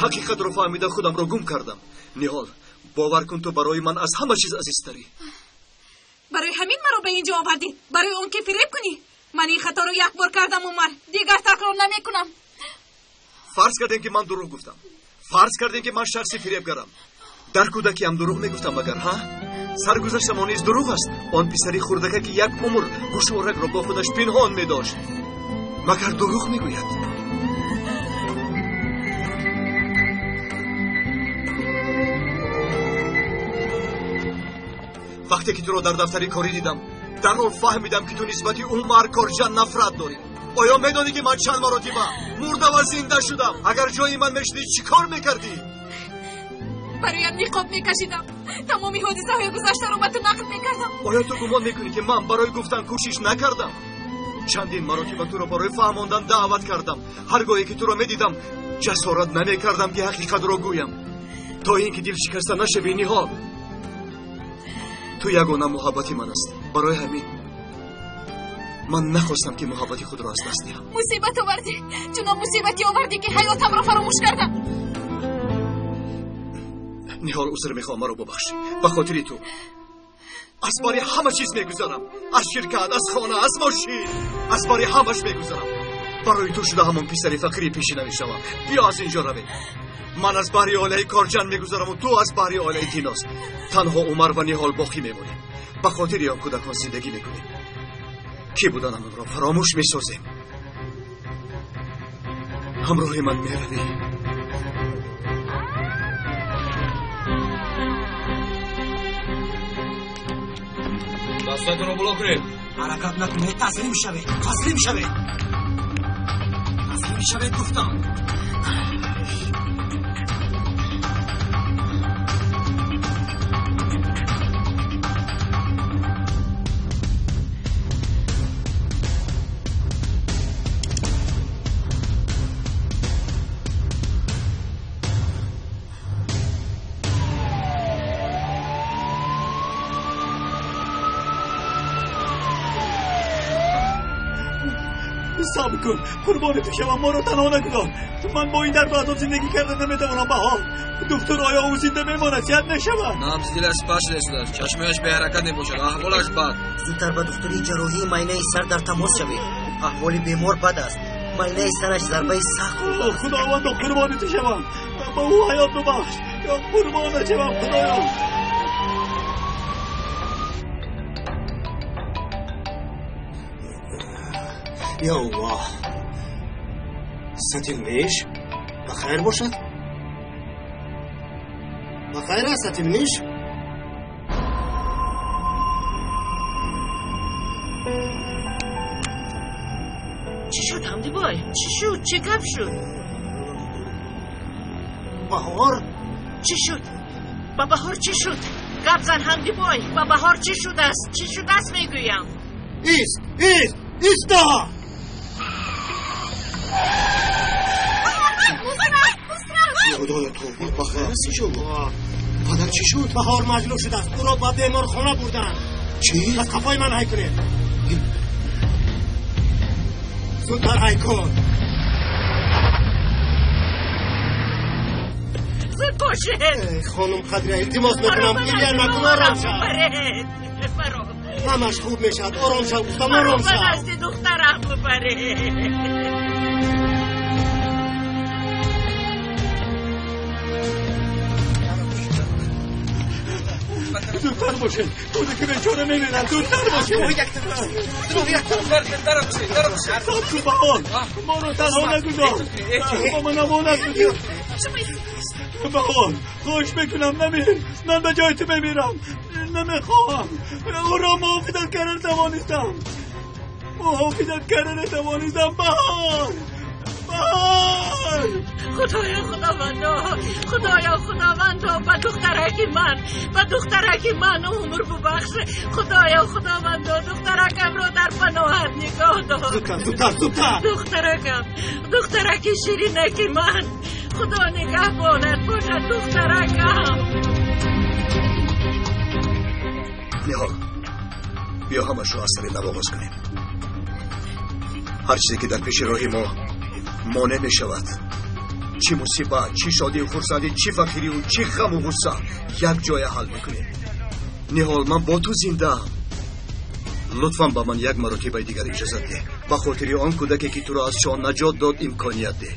Ҳақиқатро фаҳмида худамро гум кардам. Ниҳол, бовар кун, ту барои ман аз ҳама чиз азизтарӣ. Барои ҳамин маро ба инҷо овардӣ? Барои он ки фиреб кунӣ? Ман ин хаторо як бор кардам, Умар, дигар такрор намекунам. Фарз кардем ки ман дурӯғ гуфтам. Фарз кардем ки ман шахси фиребгарам. Дар кӯдакиам дурӯғ мегуфтам магар, ҳа? Саргузаштам он низ дурӯғ аст. Он писари хурдака ки як умр гӯшворакро бо худаш пинҳон медошт, магар дурӯғ мегӯяд? Вақте ки туро дар дафтари корӣ дидам, дарҳол фаҳмидам ки ту нисбати Умар корҷан нафрат дорӣ. Оё медонӣ ки ман чанд маротиба мурда ва зинда шудам? Агар ҷои ман мешудӣ, чӣ кор мекардӣ? Бароям ниқоб мекашидам, тамоми ҳодисаҳои гузаштаро ба ту нақл мекардам. Оё ту гумон мекунӣ ки ман барои гуфтан кӯшиш накардам? Чандин маротиба туро барои фаҳмондан даъват кардам. Ҳар гоҳе ки туро медидам, ҷасорат намекардам ки ҳақиқатро гӯям, то ин ки дилшикаста нашавӣ. Ниҳол, ту ягона муҳаббати ман астӣ. Барои ҳамин ман нахостам ки муҳаббати худро аз даст диҳам. Мусибат овардӣ, чунон мусибате овардӣ ки ҳаётамро фаромӯш кардам. Ниҳол, узр мехоҳам, маро бубахш. Ба хотири ту Аз бари ҳама чиз мегузарам. Аз ширкат, аз хона, аз мошин, аз бари ҳамаш мегузарам. Барои ту шуда ҳамон писари фақири пешӣ намешавам. Биё аз инҷо равем. Ман аз баҳри оилаи корҷан мегузараму ту аз баҳри оилаи Тиноз. Танҳо Умар ва Ниҳол боқӣ мемонем. Ба хотири он кӯдакон зиндагӣ мекунем. Кӣ буданамонро фаромӯш месозем. Ҳамроҳи ман меравӣ. Дастатонро боло кунед. Ҳаракат накунед, таслим шавед, таслим шавед, таслим шавед гуфтам. صبر کن، قربان تو شوم، ما رو تنها نگذار. من با این در بعد زندگی کردن نمیتوانم. بهار دکتر، آیا او زنده میماند؟ صحت نشود. نبض دلش پشت است، چشمش به حرکت نمیباشد، احوالش بد. زودتر به دکتری جراحی ماینه سر در تماس شوید. احوال بیمار بد است. ماینه سرش ضربه سخت خورده. خداوند قربان تو شوم، با او حیات ببخش. یا قربان شوم خدایا. یا الله، ستیلمیش بخیر باشد. بخیر است ستیلمیش. چی شد حمدی بای؟ چی شد؟ چه گپ شد؟ بهار چی شد؟ با بهار چی شد؟ گپ زن حمدی بای. با بهار چی شده است؟ چی شده است میگویم. ایست ایست ایستا. خدایا توبه، بخیر است انشالله. پدر چی شد؟ بهار مجروح شده است. او را به بیمارخانه بردند. چی؟ از قفای من های کنید. زودتر های کن. زود باشید. خانم قدریه التماس میکنم گریه نکن، آرام شو. همش خوب میشد، آرام شو گفتم، آرام شو. مرا به دست دخترم ببرید. زودتر باشید، کودک بیچاره میمیرد. زودتر باشید. صبر کن بهار، ما رو تنها نگذار. با من امانت بگیر بهار. خواهش میکنم نمیر، من به جای تو میمیرم. نمیخواهم او را محافظت کردن توانستم، محافظت کردن توانستم. بهار، بهار. خدایا خداوندا، خدایا خداوندا، به دخترک من، به دخترک من عمر ببخش. خدایا خداوندا، دخترکم را در پناهت نگاه دار. زودتر زودتر زودتر. دخترکم، دخترک شیرینک من، خدا نگهبانت باشد دخترکم. نیهال، بیا همش رو از سر نو آغاز کنیم. هر چیزی که در پیش راه ما مانع می شود، چی مصیبت، چی شادی و خرسندی، چی فقیری و چی غم و غصه، یک جای حل میکنیم. نیهال، من با تو زنده ام. لطفا به من یک مرتبه دیگر اجازه ده. به خاطر آن کودکی که تو را از شان نجات داد امکانیت ده.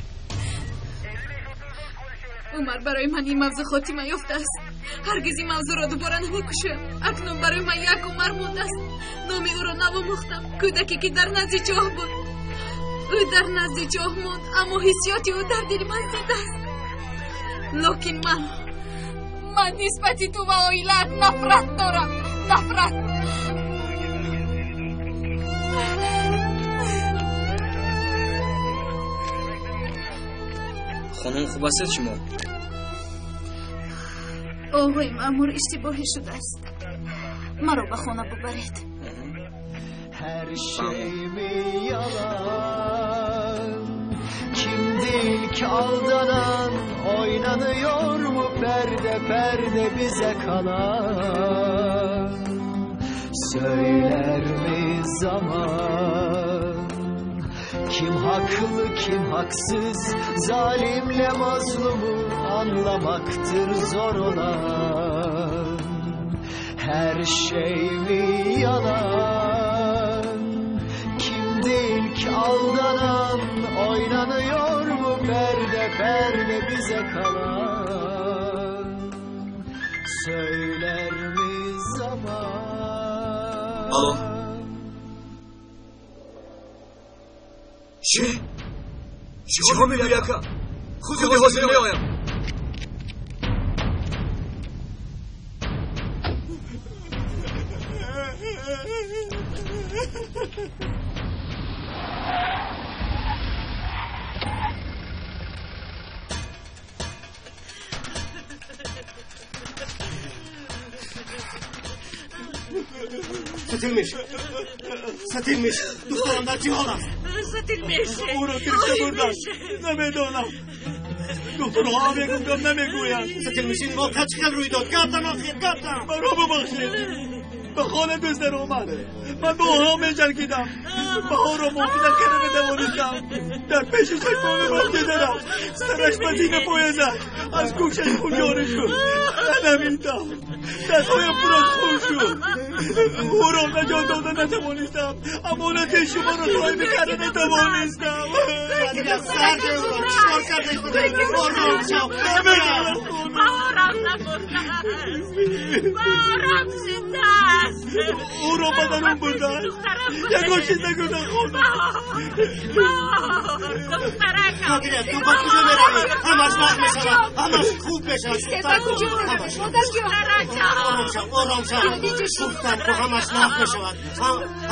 عمر، برای من این موضوع خاتمه یافته است. هرگز این موضوع را دوباره نمیکشم. اکنون برای من یک عمر مونده است. نام او را نواموختم. کودکی که در نزد چاه بود، او در نزد چاه ماند، اما حسیات او در دل من زنده است. لکن من نسبت تو و عائلت نفرت دارم، نفرت. خانم خوب است شما؟ آقای مأمور اشتباهی شده است. مرا به خانه ببرید. Her şey mi yalan? Kim değil ki aldanan? Oynanıyor mu perde perde bize kalan? Söyler mi zaman? Kim haklı kim haksız? Zalimle mazlumu anlamaktır zor olan. Her şey mi yalan? Kim değil ki aldanan? Oynanıyor mu perde perde bize kalan? Söyler mi zaman? Alo. Чӣ? Чиҳо мегӯӣ, ака? Худи ҳозир меоям. Сатилмиш, Сатилмиш, духтарам дар чӣ ҳол аст? Сатилмиш, ӯро гирифта бурданд. Намедонам. Духтурҳо мегуфтам, намегӯянд. Сатилмиш, ин воқеа чӣ хел рӯй дод? Гаптан, охир, гаптан. Маро бубахшед. Ба хона дӯст омад. Ман бо онҳо меҷангидам. Баҳорро муҳофизат карда натавонистам. Дар пеши чашмони ман дидарам. Сараш ба зина поя зад. Аз гӯшаш хун ҷорӣ шуд. Намидам. Дастҳоям пур аз хун шуд. Ӯро наҷот дода натавонистам. Амонати шуморо соҳибӣ карда натавонистам. Ором шав. Баҳорам намурдааст. Баҳорам зинда аст. Ӯро ба дарун бурданд. Ягон чиз нагуфтанд, хонум. Баҳор, духтаракам. Нодира, ту ба куҷо меравӣ? Ҳамаш нақ мешавад. Ҳамаш хуб мешавад. Ба куҷо меравӣ? Модарҷон. Ором шав, ором шав. Гуфтам, ку ҳамаш нақ мешавад.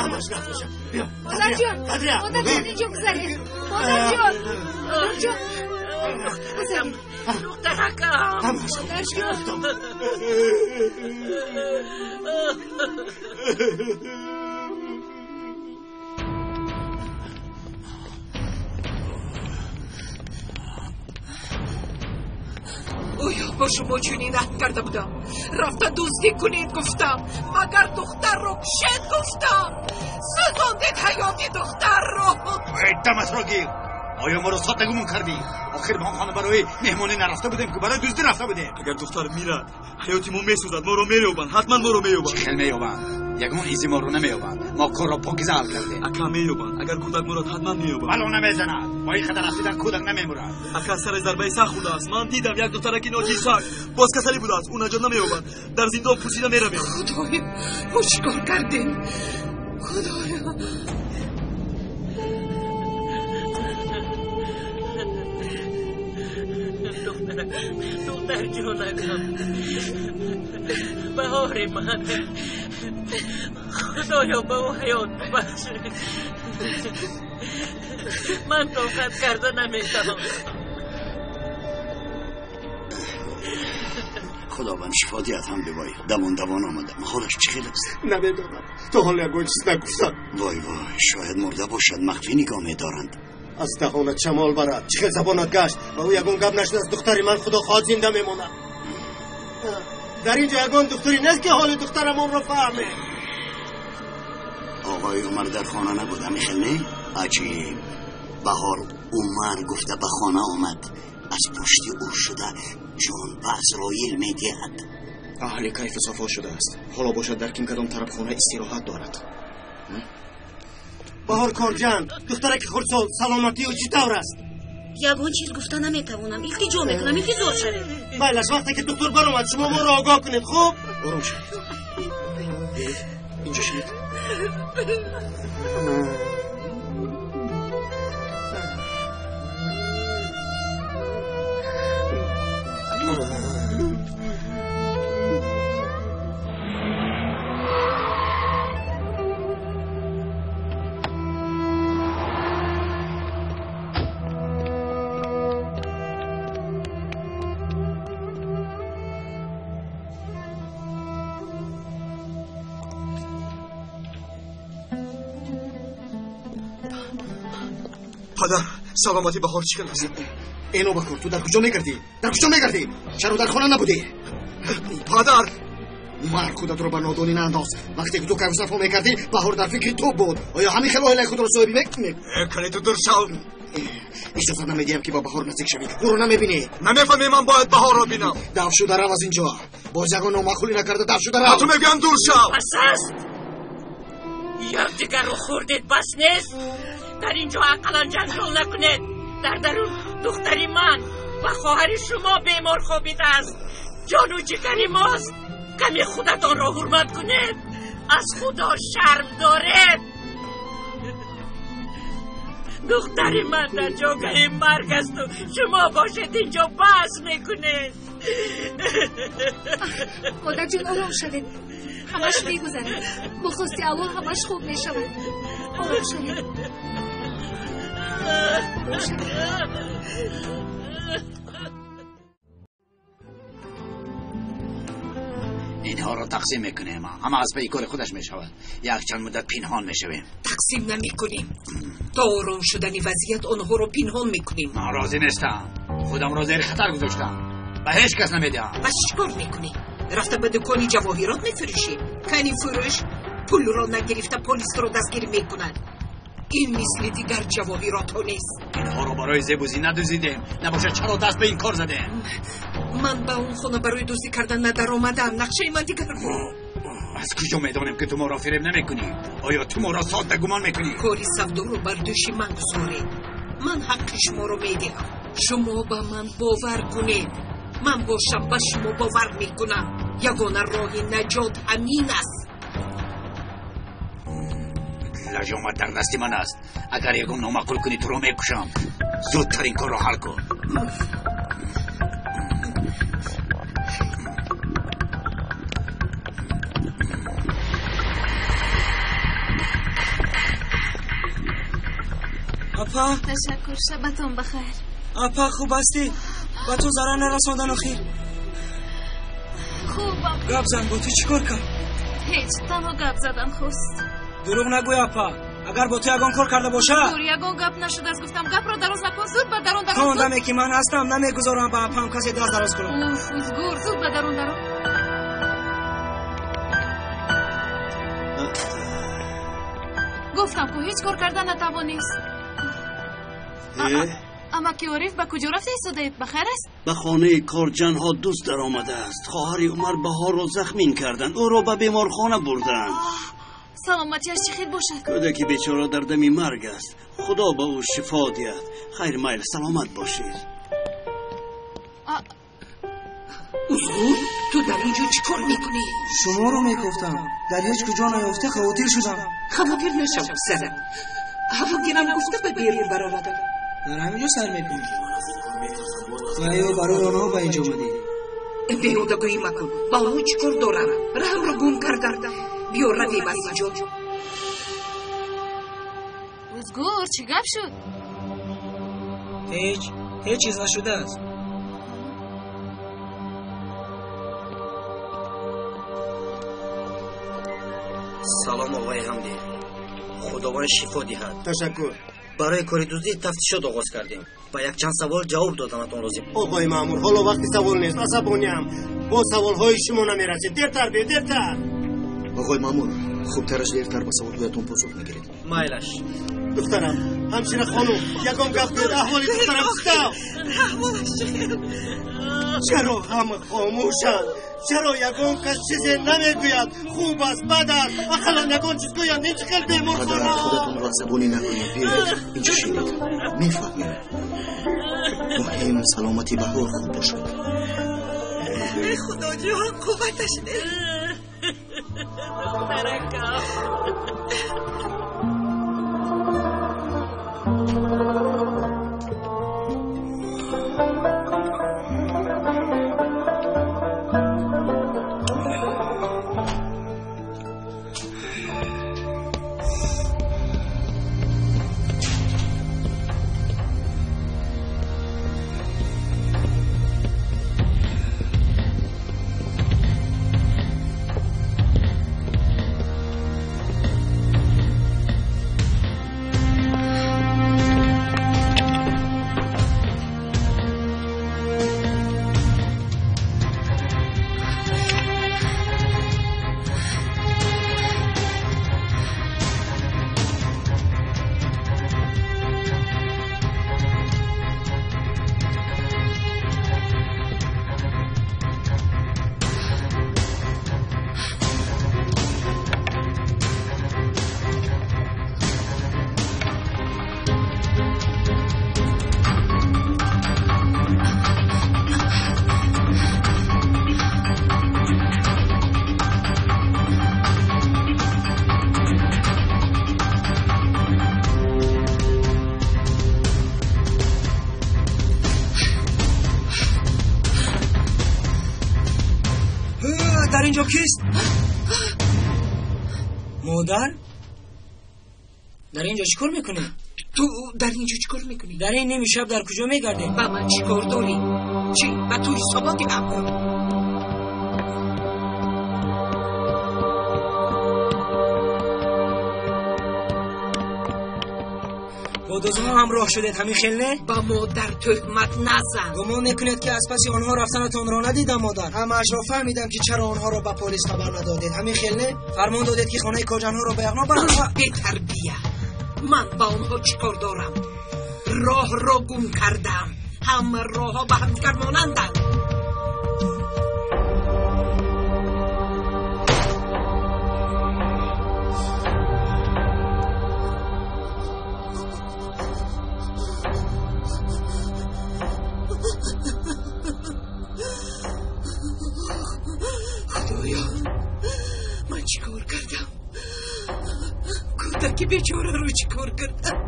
Ҳамаш нақ мешавад. Биё. Модарҷон. Қадрия. Модарҷон, инҷо гузаред. Модарҷон. Модарҷон. Гузаред. Духтаракам. Ҳамаш хуб мешавад. Гуфтам. Оё бо шумо чунин аҳд карда будам? Рафта дуздӣ кунед гуфтам, магар духтарро кушед гуфтам. Сӯзондед ҳаёти духтарро. Даматро гир. Оё моро содда гумон кардӣ? Охир мо хона барои меҳмонӣ нарафта будем, ки барои дуздӣ рафта будем. Агар духтар мирад, ҳаёти мо месӯзад. Моро меёбанд, ҳатман моро меёбанд. Чӣ хел меёбанд? Ягон изи моро намеёбанд. Мо корро покиза ҳал кардем. Ака, меёбанд. Агар кӯдак мурад, ҳатман меёбанд. Бало намезанад. Бо ин қадар афтидан кӯдак намемурад. Ака, сари зарбаи сахт хӯрдааст. Ман дидам як духтараки ночизак боз касалӣ будааст. Ӯ наҷот намеёбад. Дар зиндон пусида меравем. Худоё, мо чӣ кор кардем? Худоё. Духтар ҷонакам, баҳори ман, худоё ба ӯ ҳаёт бубахш. Ман тоқат карда наметавонам. Худованд шифо диҳад, ҳамдибой. Давон давон омадам. Ҳолаш чӣ хел аст? Намедонам. То ҳол ягон чиз нагуфтам. Вой вой, шояд мурда бошад, махфӣ нигоҳ медоранд. Аз даҳонат шамол барад. Чӣ хел забонат гашт? Ба ӯ ягон гап нашуд. Аз духтари ман худо хоҳад зинда мемонад. Дар инҷо ягон духтуре нест, ки ҳоли духтарамонро фаҳме. Оғои Умар дар хона набуд, ҳамин хел не? Аҷиб. Баҳор Умар гуфта ба хона омад. Аз пушти ӯ шуда ҷон ба Азроил медиҳад. Аҳли кайфу сафо шудааст. Ҳоло бошад дар ким кадом тарабхона истироҳат дорад. Баҳор корҷан, духтараки хурдсол, саломатии ӯ чӣ тавр аст? Ягон чиз гуфта наметавонам. Илтиҷо мекунам, интизор шавед. Майлаш, вақте ки духтур баромад, шумо моро огоҳ кунед, хуб? Ором шавед. Биёед, инҷо шинед. Падар, саломати баҳор чӣ хел аст? Э нобакор, ту дар куҷо мегардӣ? Дар куҷо мегардӣ? Чаро дар хона набудӣ? Падар! Умар, худатро ба нодонӣ наандоз. Вақте ки ту кайфу сафо мекардӣ, баҳор дар фикри ту буд. Оё ҳамин хел оилаи худро соҳибӣ мекунӣ? Кане ту дур шав. Иҷоза намедиҳам, ки ба баҳор наздик шавӣ. Ӯро намебинӣ. Намефаҳмӣ, ман бояд баҳорро бинам. Даф шуда рав аз инҷо. Боз ягон номаъқулӣ накарда дафт шуда рав. Ба ту мегӯям дур шав. Бас аст. Якдигарро хӯрдед, бас нест. Дар ин ҷо ақаллан ҷанҷол накунед. Дар дарун духтари ман ва хоҳари шумо бемор хобидааст. Ҷону ҷигари мост. Каме худатонро ҳурмат кунед. Аз Худо шарм доред. Духтари ман дар ҷогаи марг асту шумо бошед инҷо баҳс мекунед. Модарҷон, ором шавед. Ҳамаш мегузарад. Бо хости Аллоҳ ҳамаш хуб мешавад. Ором шавед. Ором шавед. Инҳоро тақсим мекунем. Ҳама аз пайи кори худаш мешавад. Якчанд муддат пинҳон мешавем. Тақсим намекунем. То ором шудани вазъият онҳоро пинҳон мекунем. Ман розӣ нестам. Худамро зери хатар гузоштам. Ба ҳеҷ кас намедиҳам. Пас чӣ кор мекунӣ? Рафта ба дукони ҷавоҳирот мефурӯшӣ? Кани фурӯш пулро нагирифта полисро дастгир мекунад. Ин мисли дигар ҷавоҳиротҳо нест. Инҳоро барои зебу зинат дуздидем. Набошад чаро даст ба ин кор задем? Ман ба он хона барои дуздӣ кардан надаромадам. Нақшаи ман дигар буд. Аз куҷо медонем ки ту моро фиреб намекунӣ? Оё ту моро содда гумон мекунӣ? Кори савдоро бар дӯши ман гузоред. Ман ҳаққи шуморо медиҳам. Шумо ба ман бовар кунед. Ман бошам ба шумо бовар мекунам. Ягона роҳи наҷот ҳамин аст. Лаҷомат дар дасти ман аст. Агар ягон номаъқул кунӣ туро мекушам. Зудтар ин корро ҳал кун. Апа, ташаккур, шабатон бахайр. Апа, хуб ҳастӣ? Ба ту зарар нарасондан охир? Хубам. Гап зан, бо ту чӣ кор кард? Ҳеҷ, танҳо гап задан хост. Дурӯғ нагӯй, апа. Агар бо ту ягон кор карда бошад. Дур, ягон гап нашудааст. Гуфтам гапро дароз накун, зуд ба дарун даро. То он даме ки ман ҳастам намегузорам ба апаам касе даст дароз кунад. Уф, Узгур, зуд ба дарун даро. Гуфтам ку ҳеҷ кор карда натавонист. Амаки Ориф ба куҷо рафта истодаед? Ба хайр аст? Ба хонаи корҷанҳо дузд даромадааст. Хоҳари Умар Баҳорро захмин карданд. Ӯро ба беморхона бурданд. Саломатиаш чӣ хел бошад? Кӯдаки бечора дар дами марг аст. Худо ба ӯ шифо диҳад. Хайр, майл, саломат бошед. Узгур, ту дар ин ҷо чӣ кор мекунӣ? Шуморо мегуфтам. Дар ҳеҷ куҷо наёфта хавотир шудам. Хавотир нашав, писарам. Ҳавогирам гуфта ба берун баромадам. Дар ҳамин ҷо сар мекунӣ? Ва ё барои онҳо ба инҷо омадӣ? Беҳудагӯӣ макун. Ба онҳо чӣ кор дорам? Раҳамро гум кардам. Биё равем аз ин ҷо. Узгур, чӣ гап шуд? Ҳеҷ, ҳеҷ чиз нашудааст. Салом, оғои Ҳамдӣ. Худованд шифо диҳад. Ташаккур. Барои кори дуздӣ тафтишот оғоз кардем. Ба якчанд савол ҷавоб доданатон лозим. Оғои маъмур, ҳоло вақти савол нест. Асабониам. Бо саволҳои шумо намерасед. Дертар биё, дертар. Оғои маъмур, хубтараш дертар ба саволҳоятон посух мегиред. Майлаш. Духтарам, ҳамшира хонум, ягон гап гӯед, аҳволи духтарам чӣ тавр? Аҳволаш чӣ хел? Чаро ҳама хомӯшанд? Чаро ягон кас чизе намегӯяд? Хуб аст, бад аст, ақаллан ягон чиз гӯянд. Ин чӣ хел беморхона? Падар, худатонро асабонӣ накунед. Биёед, инҷо шинед. Мефаҳмем. Муҳим саломати Баҳор хуб бошад. Эй Худоҷон, қувваташ деҳ. Духтаракам. Дар инҷо кист? Модар? Дар инҷо чӣ кор мекунӣ? Ту дар инҷо чӣ кор мекунӣ? Дар ин ними шаб дар куҷо мегардӣ? Ба ман чӣ кор дорӣ? Чӣ ба ту ҳисобот диҳам? Бо дузҳо ҳамроҳ шудед, ҳамин хел не? Ба модар тӯҳмат назан. Гумон мекунед, ки аз паси онҳо рафтанатонро надидам, модар? Ҳамаашро фаҳмидам, ки чаро онҳоро ба полис хабар надодед. Ҳамин хел не? Фармон додед, ки хонаи коҷанҳоро ба яғно баранд ва бетарбия. Ман ба онҳо чӣ кор дорам? Роҳро гум кардам. Ҳама роҳҳо ба ҳамдигар монанданд. Худоё, ман чӣ кор кардам? Кӯдаки бечораро чӣ кор кардам?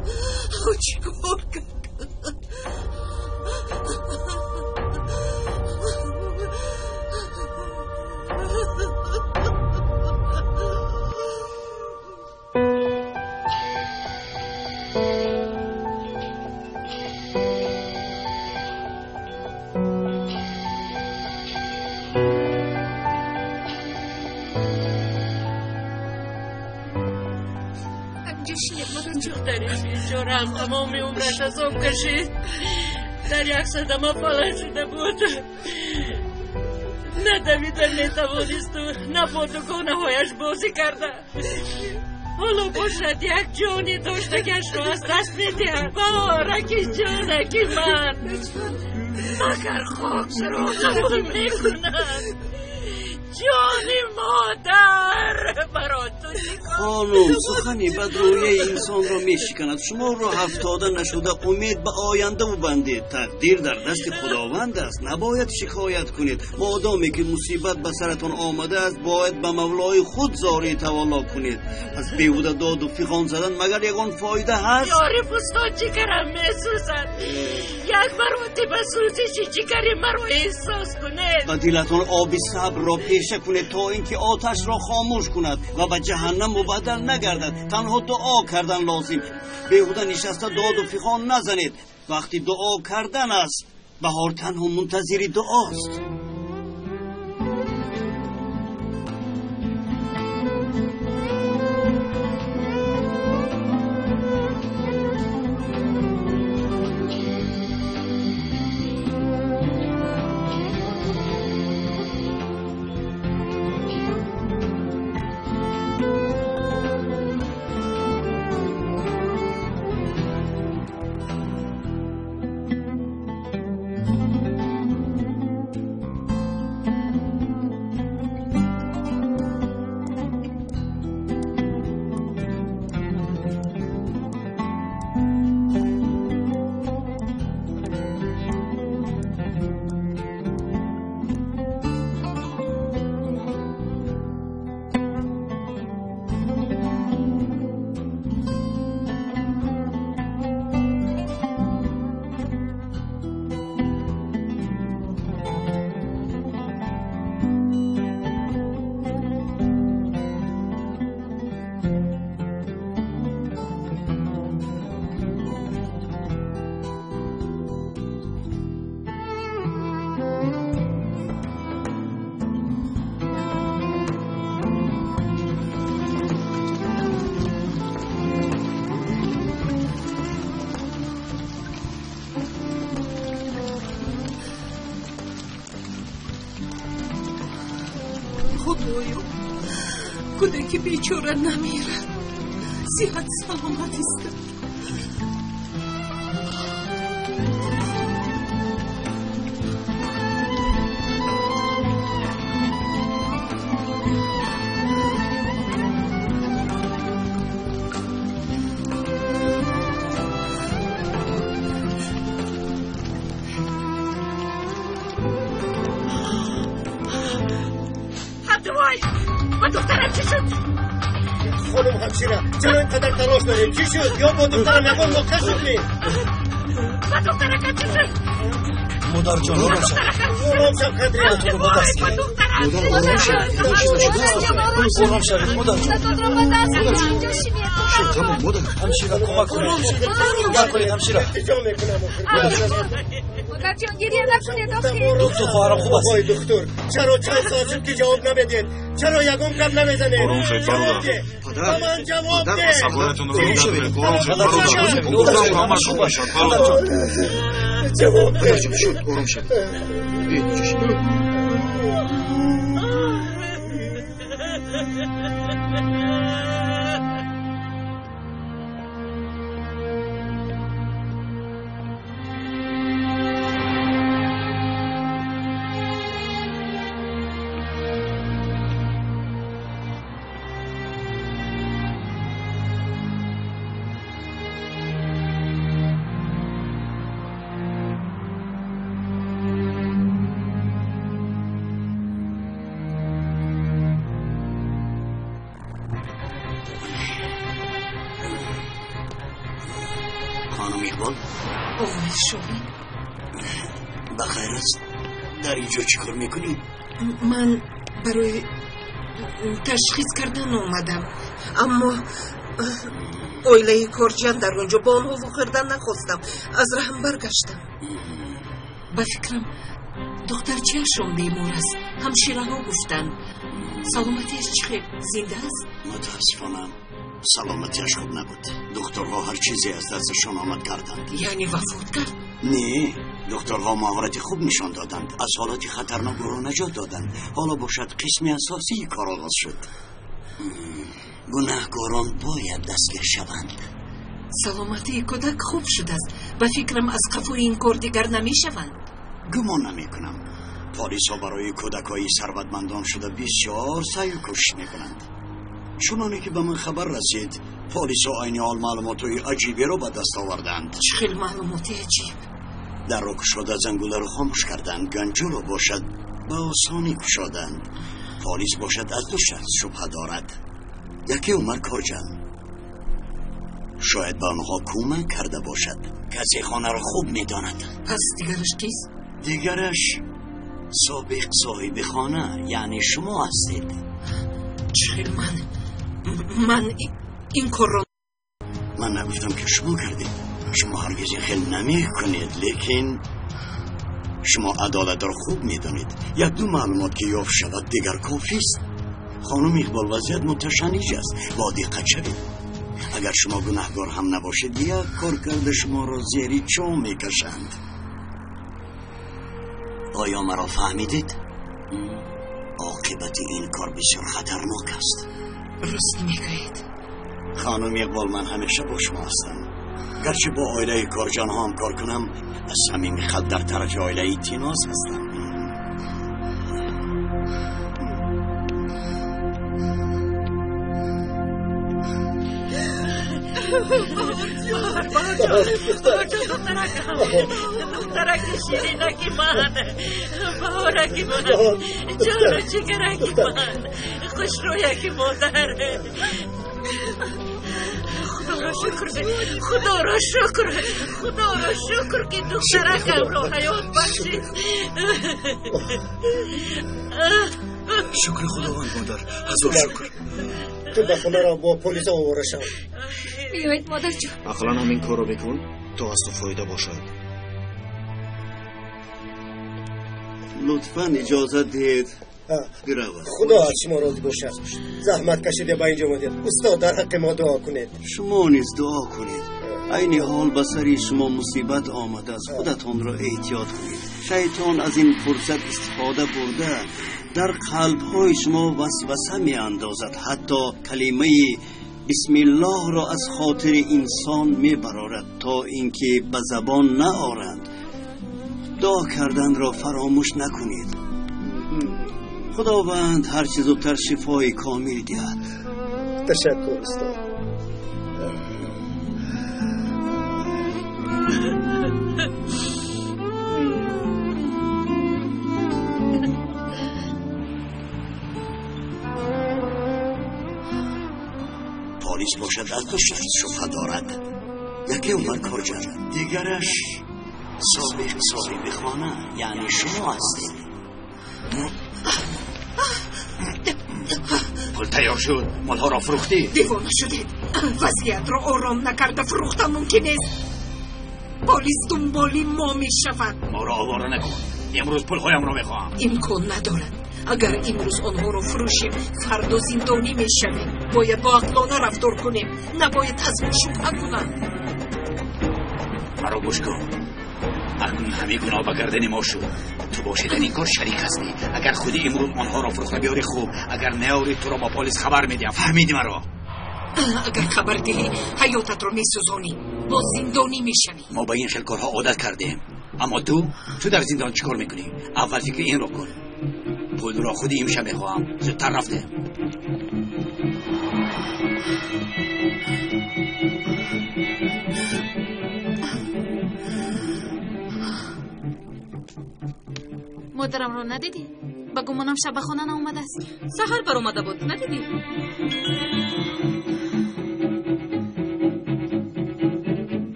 Чӣ кор кардам? Бечораам тамоми умраш азоб кашид. Дар як садама фалаҷ шуда буд. На давида метавонисту, на бо дугонаҳояш бозӣ карда. Ҳоло бошад, як ҷони доштагиашро аз даст медиҳад. Бораки ҷонаки ман, магар хок саро қабул мекунад? Ҷони модар баро ту. Хонум, сухани бадрӯяи инсонро мешиканад. Шуморо ҳафтода нашуда умед ба оянда бубандед. Тақдир дар дасти Худованд аст, набояд шикоят кунед. Модоме ки мусибат ба саратон омадааст, бояд ба мавлои худ зории тавалло кунед. Аз беҳуда доду фиғон задан магар ягон фоида ҳаст? Ёри пустон, ҷигарам месӯзад. Як маротиба сӯзиши ҷигари маро эҳсос кунед. Ба дилатон оби сабрро пеша кунед, то ин ки оташро хомӯш кунад ва ба ҷаҳаннам мубаддал нагардад. Танҳо дуо кардан лозим. Беҳуда нишаста доду фиғон назанед. Вақти дуо кардан аст. Баҳор танҳо мунтазири дуост. Худоё, кӯдаки бечора намирад, сиҳат саломат истад. Хонум ҳамшира, чаро ин қадар талош дорем? Чӣ шуд? Ё бо духтарам ягон воқеа шуд ми? Ба духтарака чӣ шуд? Модарҷон, ором шав. Ором шав, Қадрия. Модар, ором шавед. Ягон чиз нашудааст. Ором шавед, модарҷон. Шуд, тамом, модар. Ҳамшира, кӯмак кунед. Кӯмак кунед, ҳамшира. Илтиҷо мекунам. Модарҷон, гиря накунед, охир. Доктор, хоҳарам хуб аст. Оқои доктор, чаро чанд соат шуд ки ҷавоб намедиҳед? Чаро ягон гап намезанед? Ором шавед, бародар. Ба ман ҷавоб деҳ. Асабониятонро нигоҳ доред. Ором шавед, бародар. Гуфтам ҳамаш хуб мешавад, бародар. Ҷавоб деҳ. Шуд, ором шавед. Биёед инҷо шед. خانم اقبال. آقای شاهین، بخیر است. در اینجا چیکار میکنی؟ من برای تشخیص کردن آمدم، اما оилаи корҷан дар он ҷо бо онҳо вохӯрдан нахостам, аз раҳм баргаштам. Ба фикрам, духтарчаашон бемор аст. Ҳамшираҳо гуфтанд. Саломатиаш чӣ хел? Зинда аст? Мутаассифона, саломатиаш хуб набуд. Духторҳо ҳар чизе аз дасташон омад карданд. Яъне вафот кард? Не, духторҳо маҳорати хуб нишон доданд, аз ҳолати хатарнок ӯро наҷот доданд. Ҳоло бошад қисми асосии кор оғоз шуд. Гунаҳкорон бояд дастгир шаванд. Саломатии кӯдак хуб шудааст. Ба фикрам, аз қафои ин кор дигар намешаванд. Гумон намекунам. Полисҳо барои кӯдакҳои сарватмандон шуда бисёр саъю кӯшиш мекунанд. Чуноне ки ба ман хабар расид, полисҳо айни ҳол маълумотҳои аҷиберо ба даст оварданд. Чӣ хел маълумоти аҷиб? Дарро кушода, зангуларо хомӯш карданд. Ганҷуро бошад ба осонӣ кушоданд. Полис бошад аз ду шахс шубҳа дорад. Яке Умар Корҷан. Шояд ба онҳо кӯмак карда бошад. Касе хонаро хуб медонад. Пас дигараш кист? Дигараш собиқ соҳиби хона, яъне шумо ҳастед. Чӣ хел ман? Ман ин корро Ман нагуфтам ки шумо кардед. Шумо ҳаргиз ин хел намекунед, лекин шумо адолатро хуб медонед. Як ду маълумот ки ёфт шавад, дигар кофист. Хонум Иқбол, вазъият муташанниҷ аст. Бо диққат шавед. Агар шумо гунаҳгор ҳам набошед, як кор карда шуморо зери чоҳ мекашанд. Оё маро фаҳмидед? Оқибати ин кор бисёр хатарнок аст. Рост мегӯед. Хонум Иқбол, ман ҳамеша бо шумо ҳастам. Гарчи бо оилаи корҷонҳо ҳам кор кунам, аз самими қалб дар тарафи оилаи Тиноз ҳастам. Духтараки ширинаки ман, баҳораки ман, ҷону ҷигараки ман, хушрӯяки модар. Худоро шукр, худоро шукр, худоро шукр, ки духтаракамро ҳаёт бахшид. Шукри Худованд, модар, ҳазор шукр. Ту ба хонаро бо полисҳо овора шав. Биёед, модарҷон. Ақлан ҳамин корро бикун, то аз ту фоида бошад. Лутфан иҷозат диҳед биравад. Худо аз шумо розӣ бошад. Заҳмат кашиде ба инҷо омадед. Устод, дар ҳаққи мо дуо кунед. Шумо низ дуо кунед. Айни ҳол ба сари шумо мусибат омадааст. Худатонро эҳтиёт кунед. Шайтон аз ин фурсат истифода бурда дар қалбҳои шумо васваса меандозад. Ҳатто калимаи бисмиллоҳро аз хотири инсон мебарорад, то инки ба забон наоранд. Дуо карданро фаромӯш накунед. Худованд ҳарчи зудтар шифои комил диҳад. Ташаккур, устод. Полис бошад аз ду шахс шубҳа дорад. Яке Умар Корҷан, дигараш Собиқ соҳиби хона яъне шумо ҳастед. Пул тайёр шуд, молҳоро фурӯхтӣ? Девона шудед. Вазъиятро ором накарда фурӯхтан мумкин нест. Полис дунболи мо мешавад. Моро овора накун. Имрӯз пулҳоямро мехоҳам. Имкон надорад. Агар имрӯз онҳоро фурӯшем, фардо зиндонӣ мешавем. Бояд боақлона рафтор кунем. Набояд аз мо шубҳа кунанд. Маро гӯш кун. Акнун ҳамаи гуноҳ ба гардани мо шуд. Ту бошӣ дар ин кор шарик ҳастӣ. Агар худи имрӯз онҳоро фурӯхта биёрӣ хуб, агар наёрӣ туро ба полис хабар медиҳам. Фаҳмидӣ маро? Агар хабар диҳӣ, ҳаётатро месӯзонӣ, боз зиндонӣ мешавӣ. Мо ба ин хел корҳо одат кардем. Аммо ту дар зиндон чӣ кор мекунӣ? Аввал фикри инро кун. Пулро худи имшаб мехоҳам. Зудтар рафтем. Модарамро надидӣ? Ба гумонам шаб ба хона наомадааст. Саҳар баромада буд, надидӣ?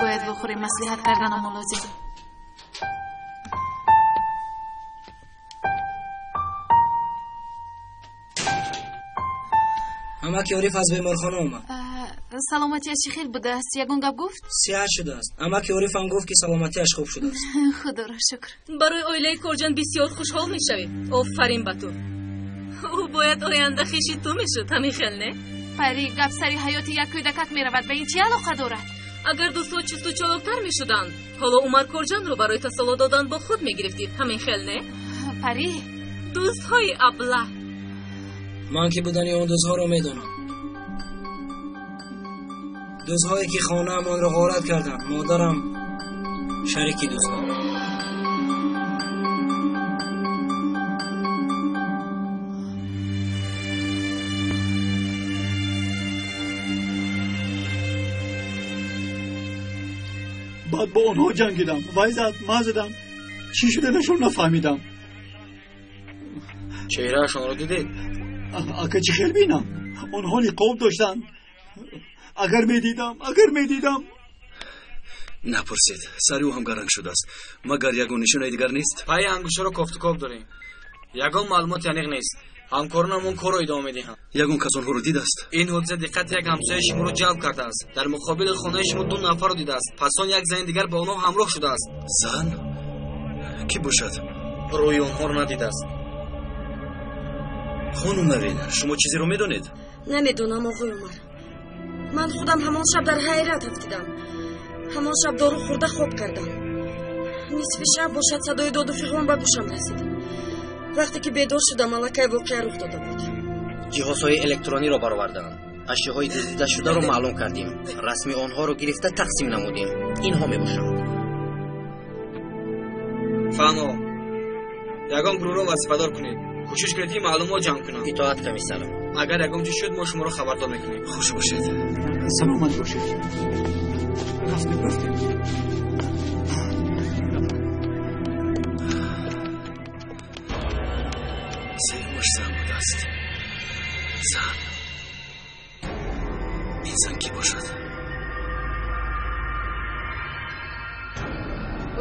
Бояд вохӯрем, маслиҳат карданам лозим. Амаки Ориф аз беморхона омад. Саломатиаш чӣ хел будааст? Ягон гап гуфт? Сиҳат шудааст. Амаки Орифам гуфт, ки саломатиаш хуб шудааст. Худоро шукр. Барои оилаи Корҷон бисёр хушҳол мешавем. Офарин ба ту. Ӯ бояд оянда хеши ту мешуд, ҳамин хел не? Пари, гап сари ҳаёти як кӯдакак меравад. Ба ин чӣ алоқа дорад? Агар дӯстҳо чусту чолоктар мешуданд, ҳоло Умар Корҷонро барои тасалло додан бо худ мегирифтид, ҳамин хел не? Пари, дӯстҳои аблаҳ. Ман ки будани он дӯстҳоро медонам. Дӯстҳое ки хонаамонро ғорат карданд, модарам шарики дӯстҳо. Баъд бо онҳо ҷангидам. Вай зад, ман задам. Чӣ шуданашро нафаҳмидам. Чеҳраашонро дидед? Ака чӣ хел бинам? Онҳо ниқоб доштанд. Агар медидам. Напурсед, сари ӯ ҳам гаранг шудааст. Магар ягон нишонаи дигар нест? Пайи ангуштаро кофтукоб дорем. Ягон маълумоти аниқ нест. Ҳамкоронам он корро идома медиҳанд. Ягон кас онҳоро дидааст? Ин ҳодиса диққати як ҳамсояи шуморо ҷалб кардааст. Дар муқобили хонаи шумо ду нафарро дидааст. Пас он як зани дигар ба онҳо ҳамроҳ шудааст. Зан? Кӣ бошад? Рӯи онҳоро надидааст. Хонум Навин, шумо чизеро медонед? Намедонам, оғои Умар. Ман худам ҳамон шаб дар ҳайрат афтидам. Ҳамон шаб дору хӯрда хоб кардам. Нисфи шаб бошад садои доду фиғон ба гӯшам расид. Вақте ки бедор шудам, аллакай воқеа рух дода буд. Ҷиҳозҳои электрониро бароварданд. Ашёҳои дуздидашударо маълум кардем. Расми онҳоро гирифта тақсим намудем. Инҳо мебошанд. Фаҳмо, ягон гурӯҳро вазифадор кунед. Кӯшиш кунед, ки маълумот ҷамъ кунам. Итоат, комиссар. Агар ягон чиз шуд, мо шуморо хабардор мекунем. Хуш бошед. Саломат бошед. Рафтем. Сеюмаш зан будааст. Зан. Ин зан кӣ бошад?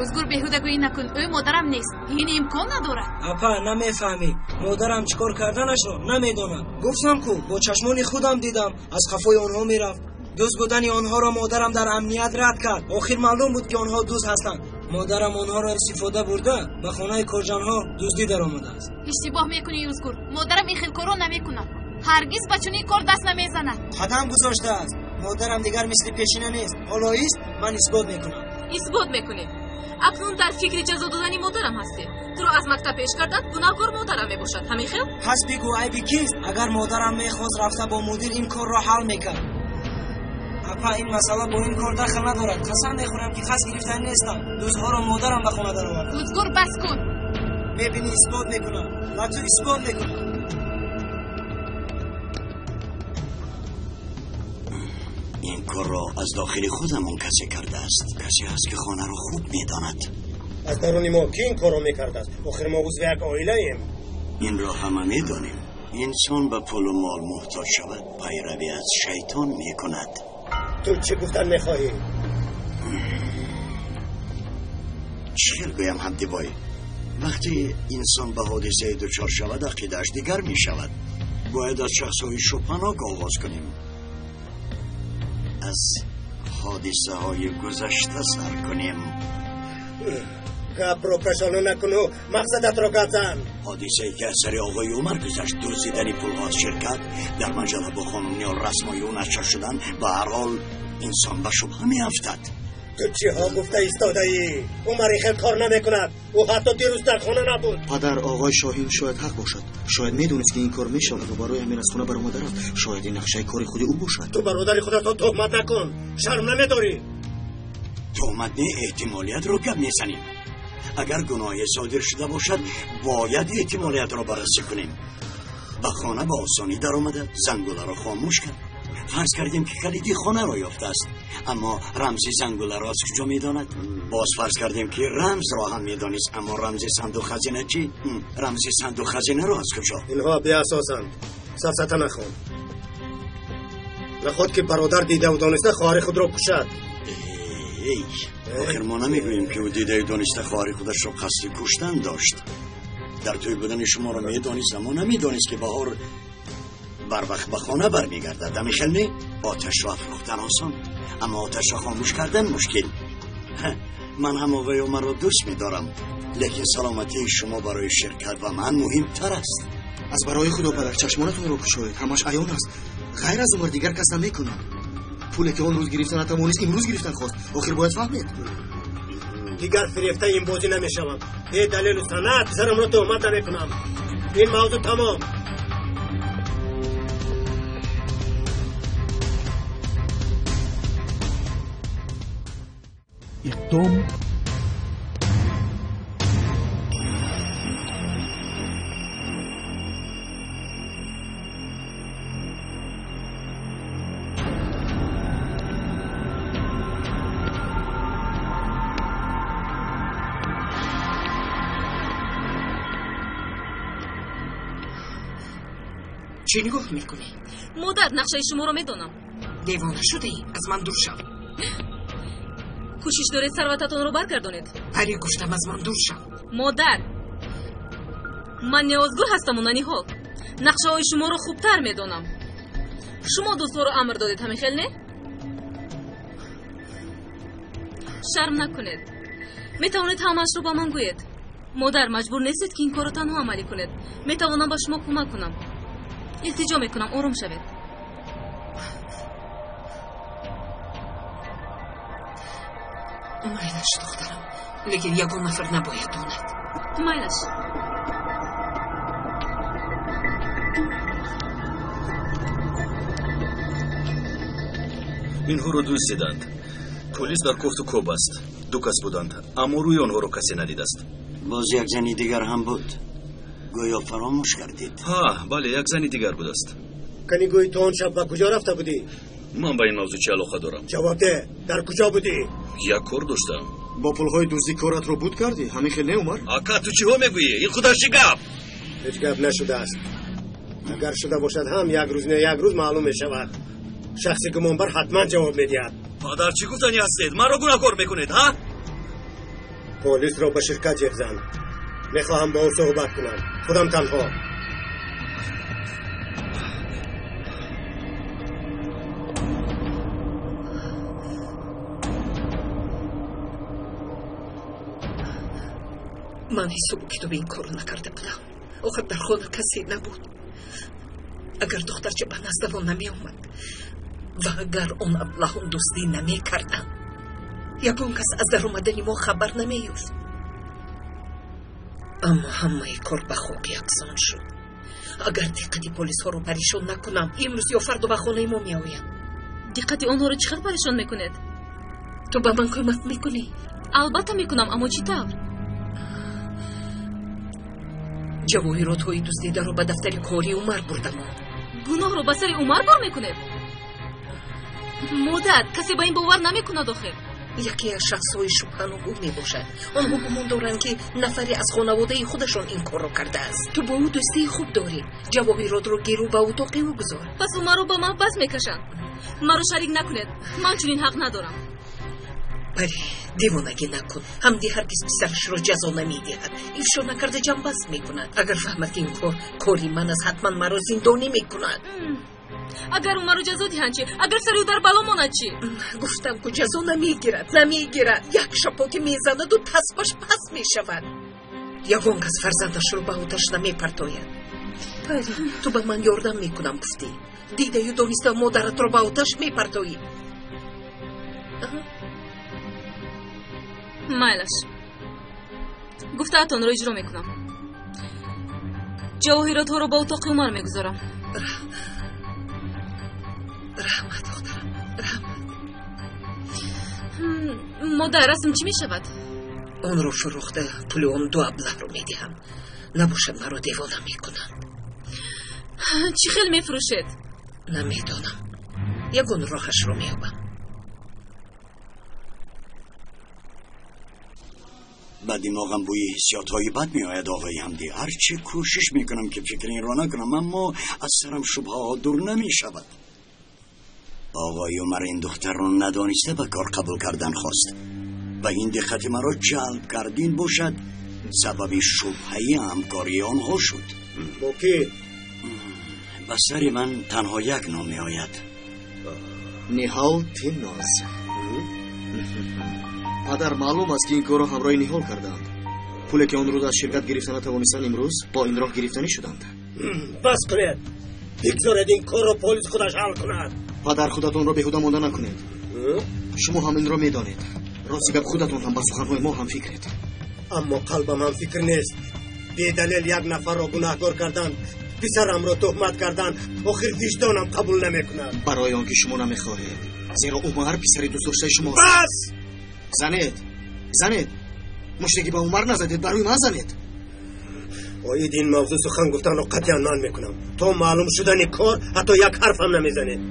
Ӯзгур, беҳудагӯӣ накун. Ӯ модарам нест. Ин имкон надорад. Апа, намефаҳмӣ. Модарам чӣ кор карданашро намедонад. Гуфтам ку, бо чашмони худам дидам, аз қафои онҳо мерафт. Дӯст будани онҳоро модарам дар амният рад кард. Охир маълум буд, ки онҳо дӯст ҳастанд. Модарам онҳоро истифода бурда ба хонаи корҷанҳо дуздӣ даромадааст. Иштибоҳ мекунӣ, Ӯзгур. Модарам ин хел корро намекунад. Ҳаргиз ба чунин кор даст намезанад. Қадам гузоштааст. Модарам дигар мисли пешина нест. Ҳоло ист, ман исбот мекунам. Исбот мекунӣ? Акнун дар фикри ҷазо додани модарам ҳастӣ. Туро аз мактаб пеш карданд, гунаҳкор модарам мебошад. Ҳамин хел? Пас бигӯ, айби кист? Агар модарам мехост, рафта бо мудир ин корро ҳал мекард. Апа, ин масъала бо ин кор дахл надорад. Қасам мехӯрам, ки қасд гирифтан нестам. Дӯстҳоро модарам ба хона даровард. Ӯзгур, бас кун. Мебинӣ, исбот мекунам. Ва ту исбот мекунам. Ин корро аз дохили худамон касе кардааст. Касе ҳаст, ки хонаро хуб медонад. Аз даруни мо кӣ ин корро мекардааст? Охир мо узви як оилаем. Инро ҳама медонем. Инсон ба пулу мол муҳтоҷ шавад, пайравӣ аз шайтон мекунад. Ту чӣ гуфтан мехоҳӣ? Чӣ хел гӯям, Ҳамдибой? Вақте инсон ба ҳодисае дучор шавад, ақидааш дигар мешавад. Бояд аз шахсҳои шубҳанок оғоз кунем, аз ҳодисаҳои гузашта сар кунем. Гапро кашона накуну мақсадатро гап зан. Ҳодисае ки аз сари оғои Умар гузашт, дуздидани пулҳо аз ширкат, дар маҷалла бо хонум Ниҳол расмои ӯ нашр шудан, ба ҳар ҳол инсон ба шубҳа меафтад. Ту чиҳо гуфта истодаӣ? Умар ин хел кор намекунад. Ӯ ҳатто дирӯз дар хона набуд. Падар, оғои Шоҳин шояд ҳақ бошад. Шояд медонист, ки ин кор мешавад ва барои ҳамин аз хона баромада рафт. Шояд ин нақшаи кори худи ӯ бошад. Ту бародари худатро туҳмат накун. Шарм намедорӣ? Туҳмат не, эҳтимолиятро гап мезанем. Агар гуноҳе содир шуда бошад, бояд эҳтимолиятро баррасӣ кунем. Ба хона ба осонӣ даромада, зангуларо хомӯш кард. Фарз кардем, ки калиди хонаро ёфтааст, аммо рамзи зангуларо аз куҷо медонад? Боз фарз кардем, ки рамзро ҳам медонист, аммо рамзи сандуқ хазина чӣ? Рамзи сандуқ хазинаро аз куҷо? Инҳо беасосанд. Сафсата нахон. Наход ки бародар дидаву дониста хоҳари худро кушад. Эй, охир мо намегӯем, ки ӯ дидаю дониста хоҳари худашро қасди куштан дошт. Дар тӯй будани шуморо медонист, аммо намедонист, ки Баҳор барвақт ба хона бармегардад. Ҳамин хел не? Оташро афрӯхтан осон, аммо оташро хомӯш кардан мушкил. Ман ҳам оғои Умарро дӯст медорам, лекин саломатии шумо барои ширкат ва ман муҳимтар аст. Аз барои худо, падар, чашмонатонро кушоед. Ҳамаш аён аст. Ғайр аз Умар дигар кас намекунад. Пуле ки он рӯз гирифта натавонист, имрӯз гирифтан хост. Охир бояд фаҳмед. Дигар фирефтаи ин бозӣ намешавам. Бе далелу санад писарамро туҳмат намекунам. Ин мавзӯъ тамом. Иқдом. Чӣ нигоҳ мекунӣ? Модар, нақшаи шуморо медонам. Девона шудаӣ? Аз ман дур шав. Кӯшиш доред сарвататонро баргардонед? Парӣ, гуфтам, аз ман дур шав. Модар, ман Ниёзгул ҳастаму на Ниҳол. Нақшаҳои шуморо хубтар медонам. Шумо дӯстҳоро амр додед, ҳамин хел не? Шарм накунед, метавонед ҳамаашро ба ман гӯед. Модар, маҷбур нестед, ки ин корро танҳо амалӣ кунед. Метавонам ба шумо кӯмак кунам. Илтиҷо мекунам, ором шавед. Майлаш, духтарам, лекин ягон нафар набояд донад. Майлаш. Инҳоро дуздиданд. Полис дар кофту коб аст. Ду кас буданд, аммо рӯи онҳоро касе надидааст. Боз як зани дигар ҳам буд, гӯё фаромӯш кардед. Ҳа, бале, як зани дигар будааст. Кани гӯй, ту он шаб ба куҷо рафта будӣ? Ман ба ин мавзӯъ чӣ алоқа дорам? Ҷавоб деҳ, дар куҷо будӣ? Як кор доштам. Бо пулҳои дуздӣ коратро буд кардӣ, ҳамин хел не, Умар? Ака, ту чиҳо мегӯӣ? Ин худаш чӣ гап? Ҳеҷ гап нашудааст. Агар шуда бошад ҳам, як рӯз не, як рӯз маълум мешавад. Шахси гумонбар ҳатман ҷавоб медиҳад. Падар, чӣ гуфтанӣ ҳастед? Маро гунаҳкор мекунед, ҳа? Полисро ба ширкат ҷеғ зан. Мехоҳам бо ӯ суҳбат кунам, худам танҳо. Ман ҳисобу китоби ин корро накарда будам. Охир дар хона касе набуд. Агар духтарча ба наздавон намеомад ва агар он аблаҳон дуздӣ намекарданд, ягон кас аз даромадани мо хабар намеёфт. Аммо ҳамаи кор ба хок яксон шуд. Агар диққати полисҳоро парешон накунам, имрӯз ё фардо ба хонаи мо меоянд. Диққати онҳоро чӣ хел парешон мекунед? Ту ба ман кӯмак мекунӣ? Албатта мекунам, аммо чӣ тавр? Ҷавоҳиротҳои дуздидаро ба дафтари кори Умар бурдамон. Гуноҳро ба сари Умар бор мекунед? Модар, касе ба ин бовар намекунад охир. Яке аз шахсҳои шубҳанок ӯ мебошад. Онҳо гумон доранд, ки нафаре аз хонаводаи худашон ин корро кардааст. Ту бо ӯ дӯстии хуб дорӣ. Ҷавоҳиротро гиру ба утоқи ӯ гузор. Пас Умарро ба маҳбас мекашанд. Маро шарик накунед. Ман чунин ҳақ надорам. Парӣ, девонагӣ накун. Ҳамдӣ ҳаргиз писарашро ҷазо намедиҳад. Ифшо накарда ҷамъбаст мекунад. Агар фаҳмад, ки ин кор кори ман аст, ҳатман маро зиндонӣ мекунад. Агар ӯ маро ҷазо диҳанд чӣ? Агар сари ӯ дар бало монад чӣ? Гуфтам ку ҷазо намегирад, намегирад. Як шапоки мезанаду тасбаш паст мешавад. Ягон кас фарзандашро ба оташ намепартояд. Парӣ, ту ба ман ёрдам мекунам гуфтӣ. Дидаю дониста модаратро ба оташ мепартоӣ. Майлаш, гуфтаатонро иҷро мекунам. Ҷавоҳиротҳоро ба утоқи Умар мегузорам. Раҳмат, духтарам, раҳмат. Модар, расм чӣ мешавад? Онро фурӯхта пули он ду аблаҳро медиҳам. Набошад, маро девона мекунанд. Чӣ хел мефурӯшед? Намедонам, ягон роҳашро меёбам. Ба димоғам бӯи ҳиссиётҳои бад меояд, оғои Ҳамдӣ. Ҳарчи кӯшиш мекунам, ки фикри инро накунам, аммо аз сарам шубҳаҳо дур намешавад. Оғои Умар ин духтарро надониста ба кор қабул кардан хост ва ин диққати маро ҷалб кард. Ин бошад сабаби шубҳаи ҳамкории онҳо шуд. Бо кӣ? Ба сари ман танҳо як ном меояд. Ниҳол Тинноз. Падар, маълум аст, ки ин корро ҳамроҳи Ниҳол карданд. Пуле, ки он рӯз аз ширкат гирифта натавонистанд, имрӯз бо ин роҳ гирифтанӣ шуданд. Бас кунед, бигзоред ин корро полис худаш ҳал кунад. Падар, худатонро беҳуда монда накунед. Шумо ҳам инро медонед. Рости гап, худатон ҳам ба суханҳои мо ҳамфикред. Аммо қалбам ҳамфикр нест. Бедалел як нафарро гунаҳкор кардан, писарамро туҳмат кардан, охир виҷдонам қабул намекунад. Барои он ки шумо намехоҳед, зеро Умар писари дӯстдоштаи шумост. Бас! Занед, занед, муштагӣ ба Умар назадед, барои ман занед. Оид ин мавзӯъ сухан гуфтанро қатъиян манъ мекунам. То маълум шудани кор ҳатто як ҳарфам намезанед.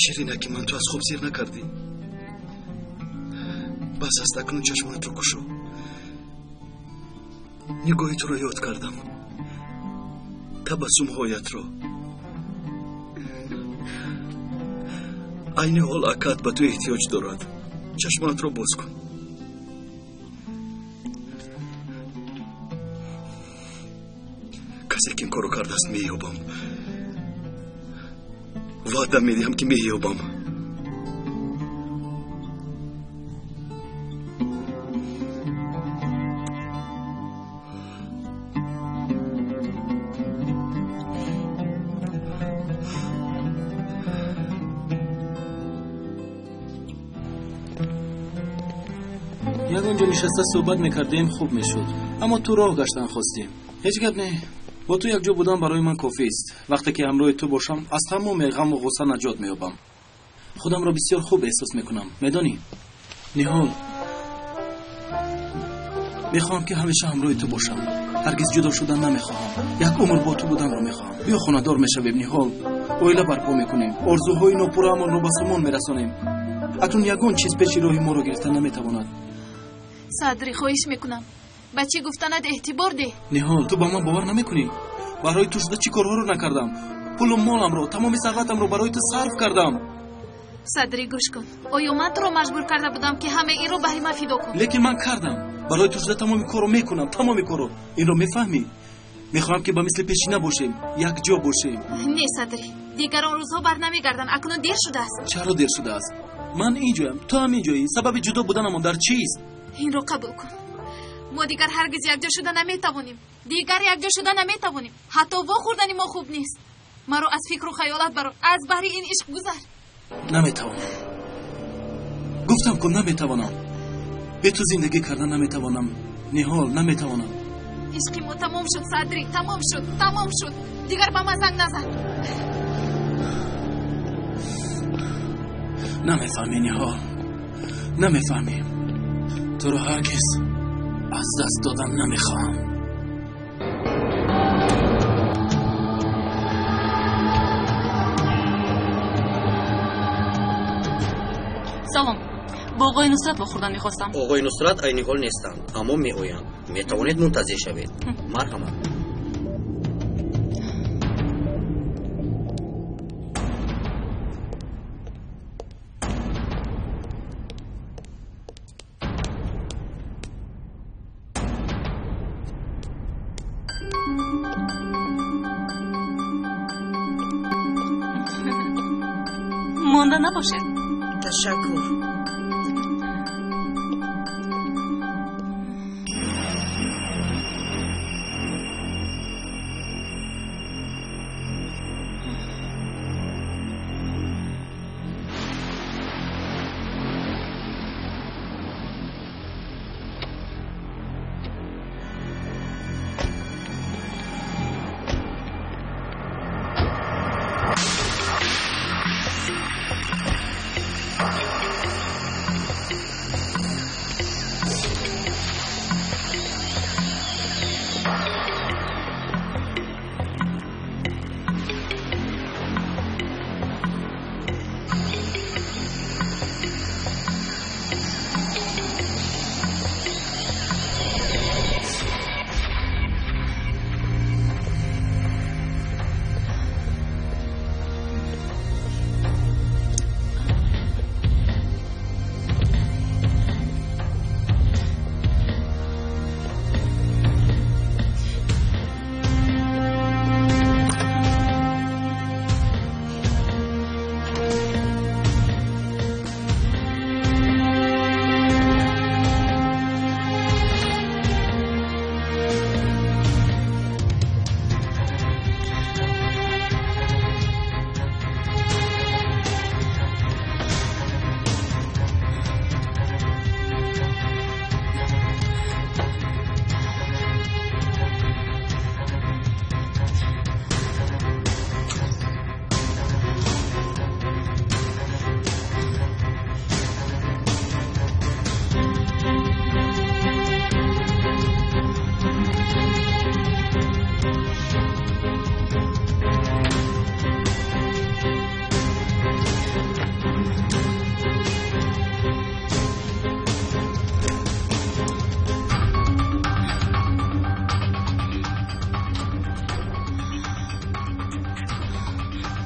Ширина, ки ман ту аз хоб сер накардӣ. Бас аст, акнун чашмонатро кушо. Нигоҳи туро ёд кардам, табассумҳоятро. Айни ҳол акат ба ту эҳтиёҷ дорад. Чашмонатро боз кун. Касе ки ин корро кардааст, меёбам. Ваъда медиҳам, ки меёбам. Ягон ҷо нишаста суҳбат мекардем, хуб мешуд, аммо ту роҳ гаштан хостӣ. Ҳеҷ гап не, бо ту якҷо будан барои ман кофист. Вақте ки ҳамроҳи ту бошам, аз тамоми ғаму ғусса наҷот меёбам. Худамро бисёр хуб эҳсос мекунам. Медонӣ, Ниҳол, мехоҳам, ки ҳамеша ҳамроҳи ту бошам. Ҳаргиз ҷудо шудан намехоҳам. Як умр бо ту буданро мехоҳам. Биё, хонадор мешавем, Ниҳол. Оила барпо мекунем, орзуҳои нопурраамонро ба сомон мерасонем. Акнун ягон чиз пеши роҳи моро гирифта наметавонад. Садри, хоҳиш мекунам, ба чӣ гуфтанат эътибор деҳ. Ниҳол, ту ба ман бовар намекунӣ? Барои ту шуда чӣ корҳоро накардам? Пулу моламро, тамоми сарватамро барои ту сарф кардам. Садри, гӯш кун, оё ман туро маҷбур карда будам, ки ҳамаи инро баҳри ман фидо кун? Лекин ман кардам. Барои ту шуда тамоми корро мекунам, тамоми корро. Инро мефаҳмӣ? Мехоҳам, ки ба мисли пешина бошем, якҷо бошем. Не, Садри, дигар он рӯзҳо бар намегарданд. Акнун дер шудааст. Чаро дер шудааст? Ман инҷоям, ту ҳам инҷоӣ. Сабаби ҷудо буданамон дар чист? Инро қабул кун, мо дигар ҳаргиз якҷо шуда наметавонем. Дигар якҷо шуда наметавонем. Ҳатто вохӯрдани мо хуб нест. Маро аз фикру хаёлат барор, аз баҳри ин ишқ гузар. Наметавонам, гуфтам ку, наметавонам. Бе ту зиндагӣ кардан наметавонам, Ниҳол, наметавонам. Ишқи мо тамом шуд, Садри, тамом шуд, тамом шуд. Дигар ба ман занг назан. Намефаҳмӣ, Ниҳол, намефаҳмӣ. Туро ҳаргиз аз даст додан намехоҳам. Салом, бо оғои Нусрат вохӯрдан мехостам. Оғои Нусрат айни ҳол нестанд, аммо меоянд. Метавонед мунтазир шавед. Марҳамат. Монда набошед. Ташаккур.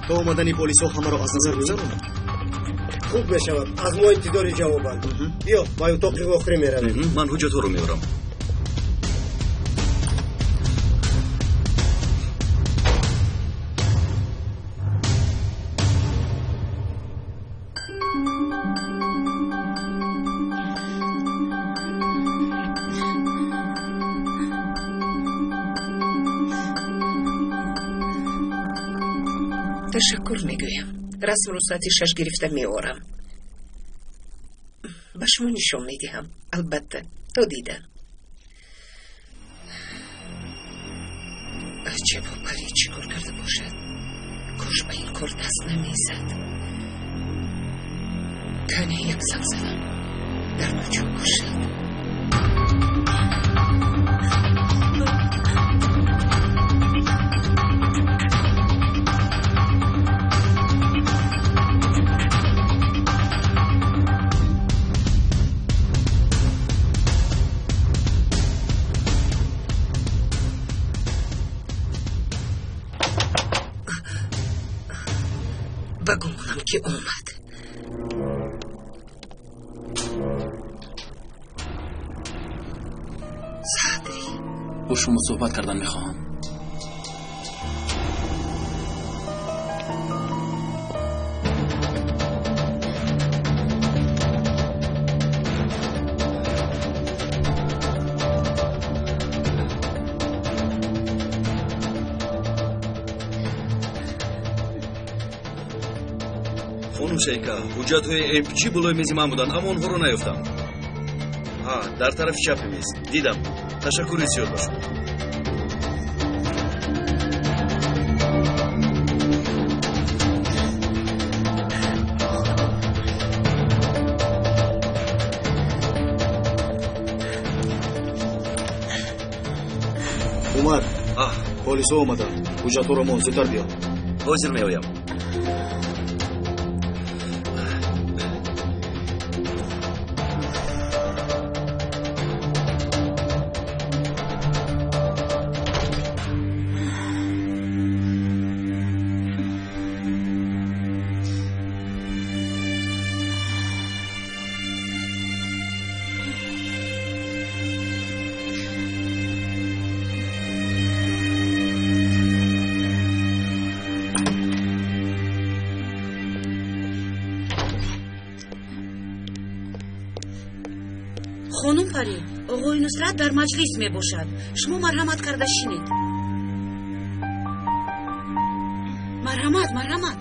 То омадани полисҳо ҳамаро аз назар гузаронанд. Хуб мешавад, аз мо интизори ҷавобанд. Биё, ба утоқи вохӯрӣ меравем. Ман ҳуҷҷатҳоро меорам. Ташаккур мегӯям. Расмро соати 6 гирифта меорам. Ба шумо нишон медиҳам. Албатта, то дидан. Аҷабо, Пари чӣ кор карда бошад? Кош ба ин кор даст намезад. Кане як занг задам. Дар куҷо бошад? Ба гумонам ки омад. Садри, бо шумо суҳбат кардан мехоҳам. Хонум Шейка, ҳуҷҷатҳои МПЧ болои мези ман буданд, аммо онҳоро наёфтам. Ҳа, дар тарафи чапи мез. Дидам. Ташаккури зиёд ба шумо. Умар, полисҳо омаданд. Ҳуҷҷатҳоро мон, зудтар биё. Ҳозир меоям. Хонум Парӣ, оғои Нусрат дар маҷлис мебошад. Шумо марҳамат карда шинед. Марҳамат, марҳамат.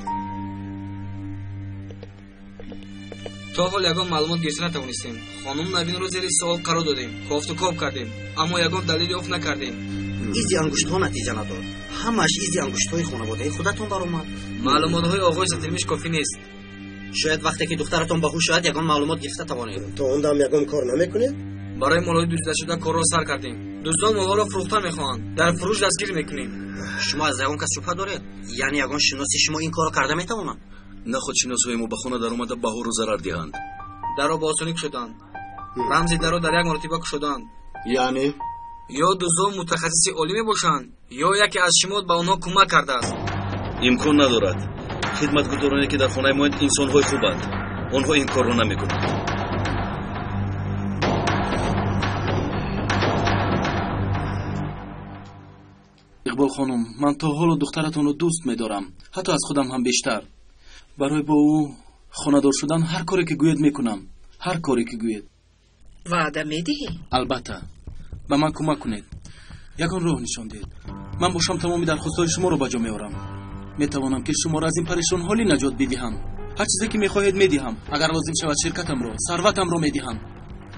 То ҳол ягон маълумот гирифта натавонистем. Хонум Навинро зери суол қарор додем, кофту коб кардем, аммо ягон далел ёфт накардем. Изи ангуштҳо натиҷа надод. Ҳамааш изи ангуштҳои хонаводаи худатон баромад. Маълумотҳои оғои Сатилмиш кофӣ нест. Шояд вақте ки духтаратон ба ҳуш ояд, ягон маълумот гирифта тавонед. То он дам ягон кор намекунед? Барои молҳои дуздидашуда корро сар кардем. Дуздон молҳоро фурӯхта мехоҳанд. Дар фурӯш дастгир мекунем. Шумо аз ягон кас шубҳа доред? Яъне ягон шиноси шумо ин корро карда метавонад? Наход шиносҳои мо ба хона даромада баҳорро зарар диҳанд. Дарро ба осонӣ кушоданд. Рамзи дарро дар як маротиба кушоданд. Яъне? Ё дуздон мутахассиси олӣ мебошанд, ё яке аз шумо ба онҳо кӯмак кардааст. Имкон надорад. Хидматгузороне ки дар хонаи моянд инсонҳои хубанд. Онҳо ин корро намекунанд. Иқбол хонум, ман то ҳоло духтаратонро дӯст медорам, ҳатто аз худам ҳам бештар. Барои бо ӯ хонадор шудан ҳар коре ки гӯед мекунам, ҳар коре ки гӯед. Ваъда медиҳӣ? Албатта. Ба ман кӯмак кунед. Ягон роҳ нишон диҳед. Ман бошам тамоми дархостҳои шуморо ба ҷо меорам. Метавонам ки шуморо аз ин парешонҳолӣ наҷот бидиҳам. Ҳар чизе ки мехоҳед медиҳам. Агар лозим шавад ширкатамро, сарватамро медиҳам.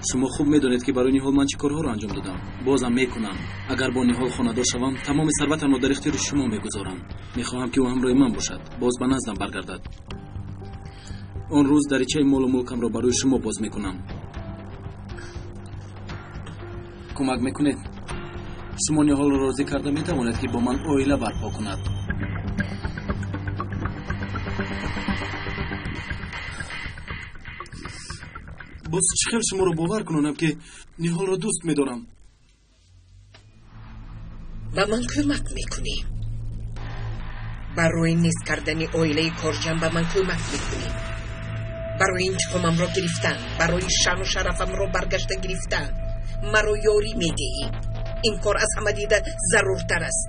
Шумо хуб медонед ки барои Ниҳол ман чӣ корҳоро анҷом додам. Бозам мекунам. Агар бо Ниҳол хонадор шавам, тамоми сарватамро дар ихтиёри шумо мегузорам. Мехоҳам ки ӯ ҳамроҳи ман бошад, боз ба наздам баргардад. Он рӯз даричаи молу мулкамро барои шумо боз мекунам. Кӯмак мекунед? Шумо Ниҳолро розӣ карда метавонед ки бо ман оила барпо кунад. Боз чӣ хел шуморо бовар кунонам ки Ниҳолро дӯст медорам? Ба ман кӯмак мекунӣ. Барои нест кардани оилаи корҷан ба ман кӯмак мекунӣ. Барои интиқомамро гирифтан, барои шаъну шарафамро баргашта гирифтан маро ёрӣ медиҳӣ. Ин кор аз ҳама дида заруртар аст.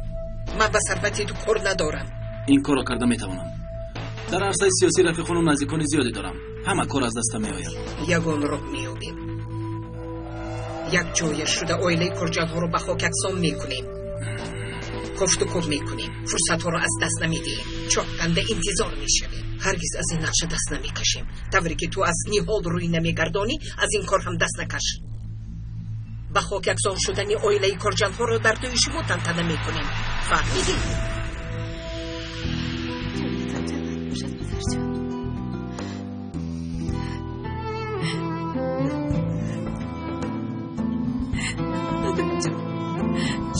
Ман ба сарвати ту кор надорам. Ин корро карда метавонам. Дар арсаи сиёсӣ рафиқону наздикони зиёде дорам. Ҳама кор аз дастам меояд. Ягон роҳ меёбем. Як ҷоя шуда оилаи корҷанҳоро ба хок яксон мекунем. Кофтукоб мекунем. Фурсатҳоро аз даст намедиҳем. Чоҳканда интизор мешавем. Ҳаргиз аз ин нақша даст намекашем. Тавре ки ту аз Ниҳол рӯй намегардонӣ, аз ин кор ҳам даст накаш. Ба хок яксон шудани оилаи корҷанҳоро дар тӯи шумо тантана мекунем. Фаҳмидӣ?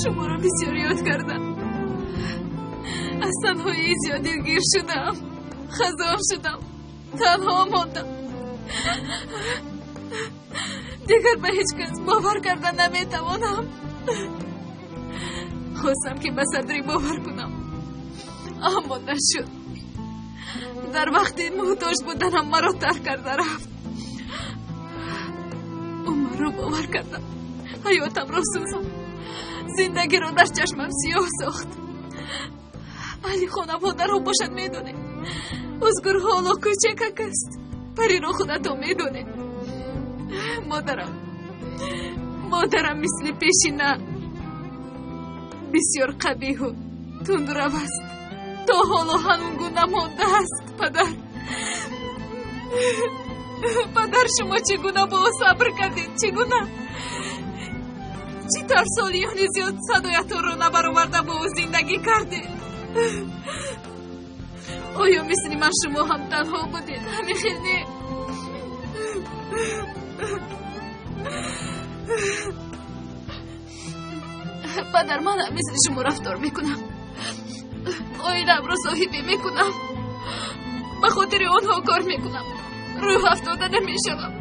Шуморо бисёр ёд кардам. Аз танҳоии зиёд дилгир шудам, хазон шудам, танҳо мондам. Дигар ба ҳеҷ кас бовар карда наметавонам. Хостам ки ба Садрӣ бовар кунам, аммо нашуд. Дар вақти муҳтоҷ буданам маро тарк карда рафт. Ӯ маро бовар кардам, ҳаётамро сӯзонд, зиндагиро дар чашмам сиёҳ сохт. Аҳли хонаводаро бошад медонед. Узгур ҳоло кӯчакак аст. Париро худатон медонед. Модарам, модарам мисли пешина бисёр қабиҳу тундрав аст. То ҳоло ҳамон гуна мондааст. Падар, падар, шумо чӣ гуна бо ӯ сабр кардед? Чӣ гуна? Чӣ тавр солиёни зиёд садоятонро набароварда бо ӯ зиндагӣ кардед? Оё мисли ман шумо ҳам танҳо будед? Ҳамин хел не? Падар, ман ҳам мисли шумо рафтор мекунам. Оиламро соҳибӣ мекунам. Ба хотири онҳо кор мекунам. Рӯҳ афтода намешавам.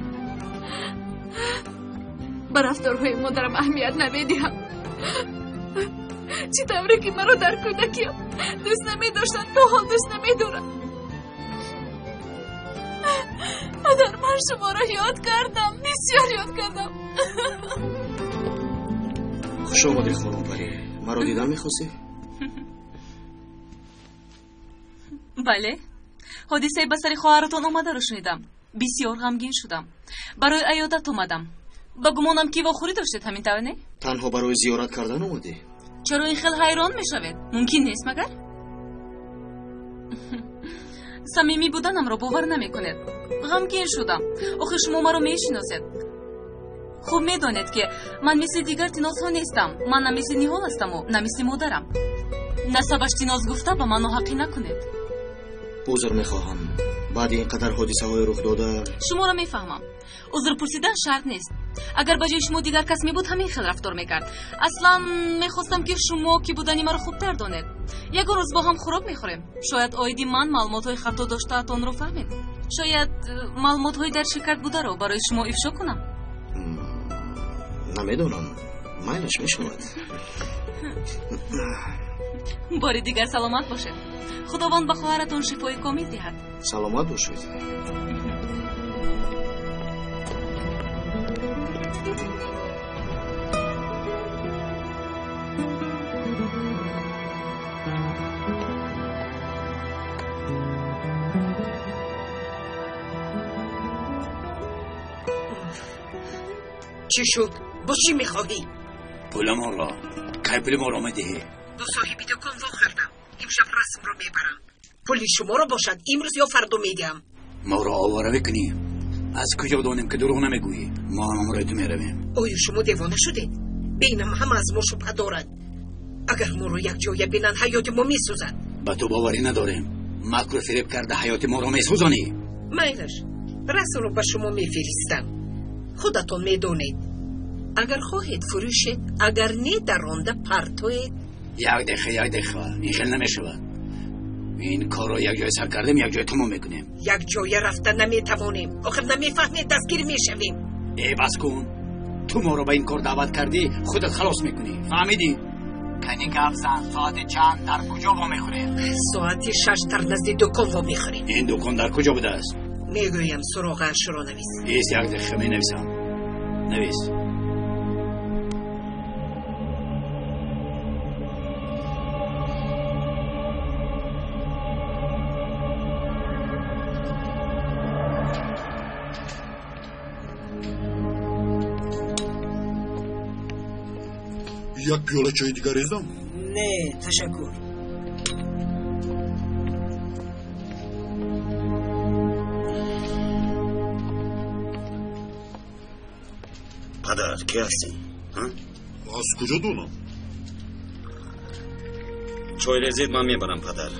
Ба рафторҳои модарам аҳамият намедиҳам. Чӣ тавре ки маро дар кӯдакиям дӯст намедоштанд, то ҳол дӯст намедоранд. Падар, ман шуморо ёд кардам, бисёр ёд кардам. Хуш омадӣ, хонум Парӣ. Маро дидан мехостӣ? Бале, ҳодисаи ба сари хоҳаратон омадаро шунидам. Бисёр ғамгин шудам. Барои аёдат омадам. Ба гумонам ки вохӯрӣ доштед, ҳамин тавр не? Танҳо барои зиёрат кардан омадӣ? Чаро ин хел ҳайрон мешавед? Мумкин нест магар? Самимӣ буданамро бовар намекунед. Ғамгин шудам. Охир шумо маро мешиносед. Хуб медонед, ки ман мисли дигар тинозҳо нестам. Ман на мисли Ниҳол ҳастаму на мисли модарам. Насабаш тиноз гуфта ба ман ноҳақӣ накунед. Узр мехоҳам. Баъди ин қадар ҳодисаҳои рух дода. Шуморо мефаҳмам. Узр пурсидан шарт нест. Агар ба ҷои шумо дигар кас мебуд, ҳамин хел рафтор мекард. Аслан мехостам, ки шумо кӣ будани маро хубтар донед. Ягон рӯз бо ҳам хӯрок мехӯрем. Шояд оиди ман маълумотҳои хато доштаатонро фаҳмед. Шояд маълумотҳои дар ширкат бударо барои шумо ифшо кунам. Намедонам, майлаш мешавад. Бори дигар саломат бошед. Худованд ба хоҳаратон шифои комил диҳад. Саломат бошед. Чӣ шуд? Боз чӣ мехоҳӣ? Пуламонро. Кай пули моро медиҳӣ? Бо соҳиби дукон вохӯрдам. Имшаб расмро мебарам. Пули шуморо бошад имрӯз ё фардо медиҳам. Моро овора мекунӣ? Аз куҷо донем, ки дурӯғ намегӯӣ? Мо ҳам ҳамроҳи ту меравем. Оё шумо девона шудед? Бинам, ҳама аз мо шубҳа дорад. Агар моро якҷоя бинанд, ҳаёти мо месӯзад. Ба ту боварӣ надорем. Макру фиреб карда ҳаёти моро месӯзонӣ. Майлаш, расмро ба шумо мефиристам. Худатон медонед. Агар хоҳед, фурӯшед, агар не, даронда партоед. Як дақиқа, як дақиқа, ин хел намешавад. Ин корро як ҷоя сар кардем, як ҷоя тамом мекунем. Як ҷоя рафта наметавонем. Охир намефаҳмед, дастгир мешавем. Э, бас кун. Ту моро ба ин кор даъват кардӣ, худат халос мекунӣ. Фаҳмидӣ? Кани гап зан, соати чанд, дар куҷо вомехӯрем? Соати 6 дар назди дукон вомехӯрем. Ин дукон дар куҷо будааст? Мегӯям, суроғаашро навис. Ист, як дақиқа, менависам. Навис. Як пиёла чойи дигар резам? Не, ташаккур. Падар, кӣ ҳастӣ? Аз куҷо донам? Чой резед, ман мебарам, падар.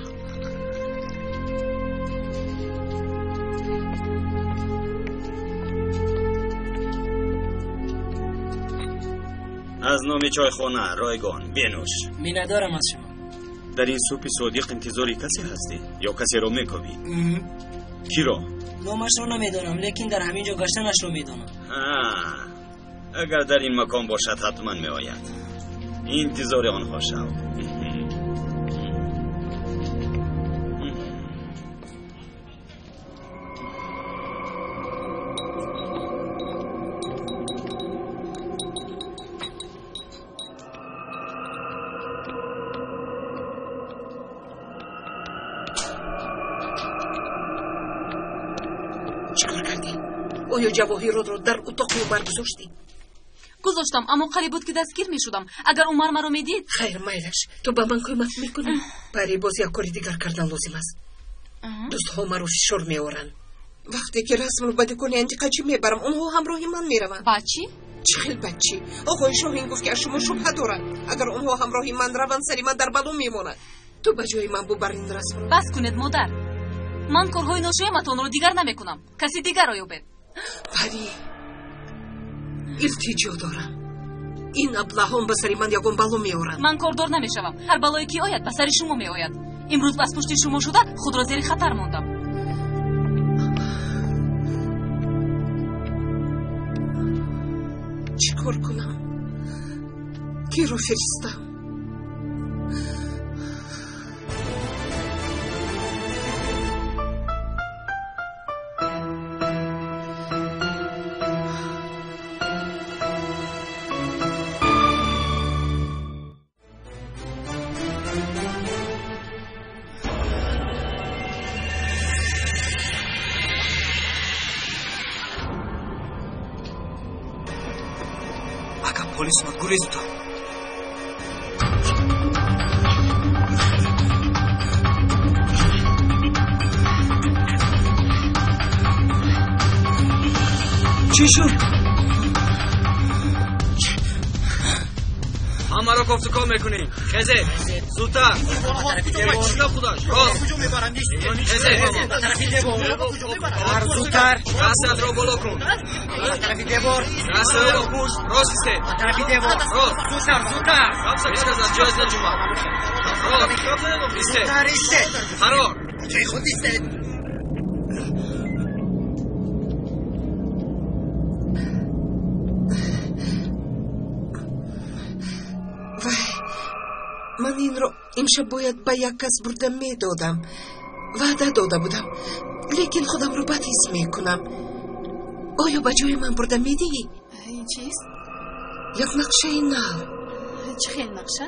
Аз номи чойхона ройгон бинӯш. Миннатдорам аз шумо. Дар ин субҳи содиқ интизори касе ҳастӣ ё касеро мекобӣ? Киро? Номашро намедонам, лекин дар ҳамин ҷо гаштанашро медонам. Агар дар ин макон бошад, ҳатман меояд. Интизори онҳо шав. Чикор кардӣ? Оё ҷавоҳиротро дар утоқи Умар гузоштӣ? Гузоштам, аммо қариб буд, ки дастгир мешудам. Агар Умар маро медид. Хайр, майлаш, ту ба ман кӯмак мекунӣ. Пари, боз як кори дигар кардан лозим аст. Дӯстҳо маро фишор меоранд. Вақте ки расмро ба дукони антиқачӣ мебарам, онҳо ҳамроҳи ман мераванд. Баъд чӣ? Чӣ хел бад чӣ? Оғои Шоҳин гуфт, ки аз шумо шубҳа дорад. Агар онҳо ҳамроҳи ман раванд, сари ман дар бало мемонад. Ту ба ҷои ман бубар ин расмро. Бас кунед, модар. Ман корҳои ношояматонро дигар намекунам. Каси дигарро ёбед. Пари, илтиҷо дорам. Ин аблаҳон ба сари ман ягон бало меоранд. Ман кордор намешавам. Ҳар балое ки ояд, ба сари шумо меояд. Имрӯз аз пушти шумо шуда худро зери хатар мондам. Чӣ кор кунам? Киро фиристам? Полис омад, гурез зудтар. Чӣ шуд? Ҳамаро кофтуков мекунем. Хезе, зудтар. Девор худаш. Рост. Хезе. Зудтар. Дастатро боло кун. Тарафи девор. Дастатро пӯш. Рост истед. Тарафи девор. Рост. Зудтар, зудтар. Ҳеҷ кас аз ҷояш наҷумад. Рост. Истед. Зудтар истед. Қарор. Ҷои худ истед. Ман инро имшаб бояд ба як кас бурда медодам. Ваъда дода будам, лекин худамро бад ҳис мекунам. Оё ба ҷои ман бурда медиҳӣ? Ин чист? Як нақшаи нав. Чӣ хел нақша?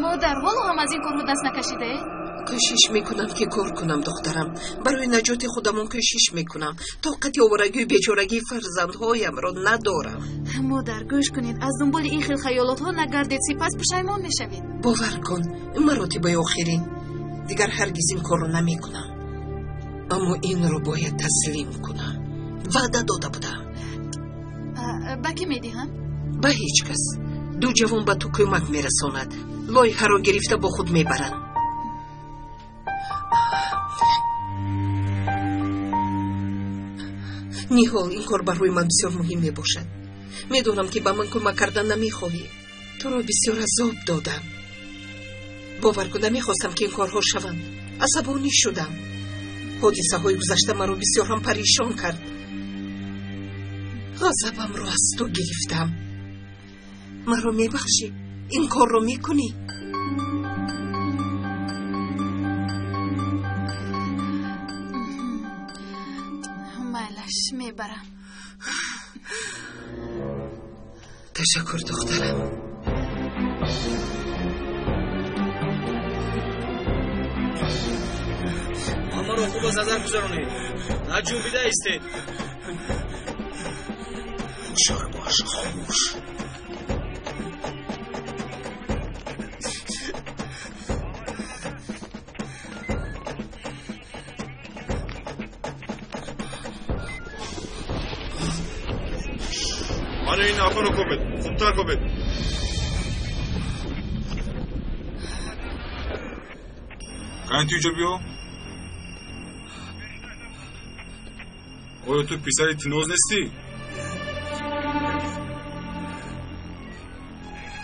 Модар, ҳоло ҳам аз ин корҳо даст накашидаед? Кӯшиш мекунам ки кор кунам, духтарам. Барои наҷоти худамон кӯшиш мекунам. Тоқати оварагию бечорагии фарзандҳоямро надорам. Модар, гӯш кунед, аз дунболи ин хел хаёлотҳо нагардед, сипас пушаймон мешавед. Бовар кун, маротибаи охирин. Дигар ҳаргиз ин корро намекунам. Аммо инро бояд таслим кунам. Ваъда дода будам. Ба кӣ медиҳам? Ба ҳеҷ кас. Ду ҷавон ба ту кӯмак мерасонад. Лоиҳаро гирифта бо худ мебаранд. Ниҳол, ин кор барои ман бисёр муҳим мебошад. Медонам ки ба ман кӯмак кардан намехоҳӣ. Туро бисёр азоб додам. Бовар кун, намехостам ки ин корҳо шаванд. Асабонӣ шудам. Ҳодисаҳои гузашта маро бисёр ҳам паришон кард. Ғазабамро аз ту гирифтам. Маро мебахшӣ? Ин корро мекунӣ? Майлаш, мебарам. Ташаккур, духтарам. Ҳамаро хуб аз назар гузаронед. Наҷунбида истед. Ҳушёр бош, хомӯш. Мана ин нафарро кобед, хубтар кобед. Кани ту инҷо биё. Оё ту писари Тиноз нестӣ?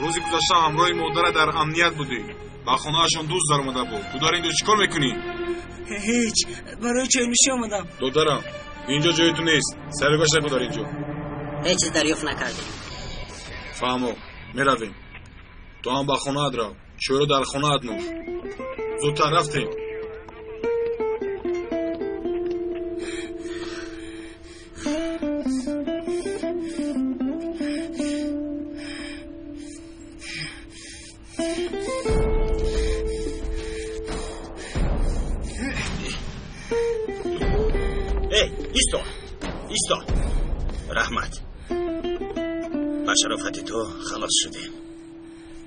Рӯзи гузашта ҳамроҳи модарат дар амният будӣ. Ба хонаашон дӯст даромада буд. Ту дар ин ҷо чӣ кор мекунӣ? Ҳеҷ, барои чойнӯшӣ омадам. Додарам, ин ҷо ҷои ту нест. Сайругашт накун дар ин ҷо. Ҳеҷ чиз дарёфт накардем. Фаҳмо, меравем. Ту ҳам ба хонаат рав. Чойро дар хонаат нӯш. Зудтар рафтем. Исто, исто. Раҳмат. Ба шарофати ту халос шудем.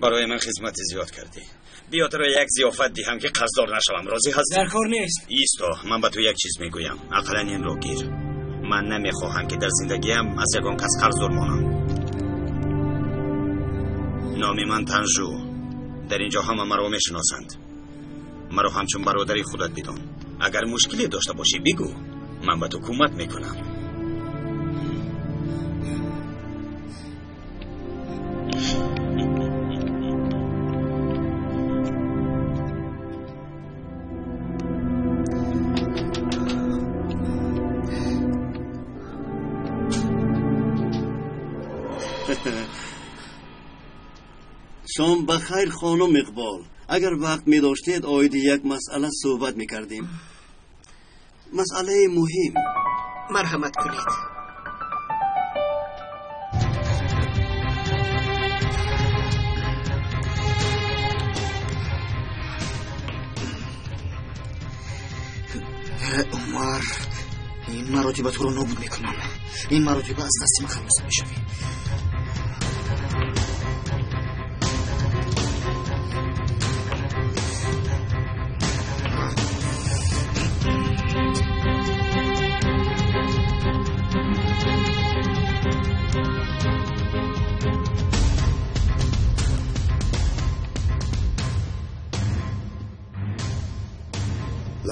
Барои ман хизмати зиёд кардӣ. Биё туро як зиёфат диҳам ки қарздор нашавам. Розӣ ҳастӣ? Дар кор нест. Исто, ман ба ту як чиз мегӯям. Ақаллан инро гир. Ман намехоҳам ки дар зиндагиам аз ягон кас қарздор монам. Номи ман Танжу. Дар ин ҷо ҳама маро мешиносанд. Маро ҳамчун бародари худат бидон. Агар мушкиле дошта бошӣ бигӯ. Ман ба ту кӯмак мекунам. Шом ба хайр, хонум Иқбол. Агар вақт медоштед, оиди як масъала суҳбат мекардем. Масъалаи муҳим. Марҳамат кунед. Умар, ин маротиба туро нобуд мекунам. Ин маротиба аз дасти ман халос намешавӣ.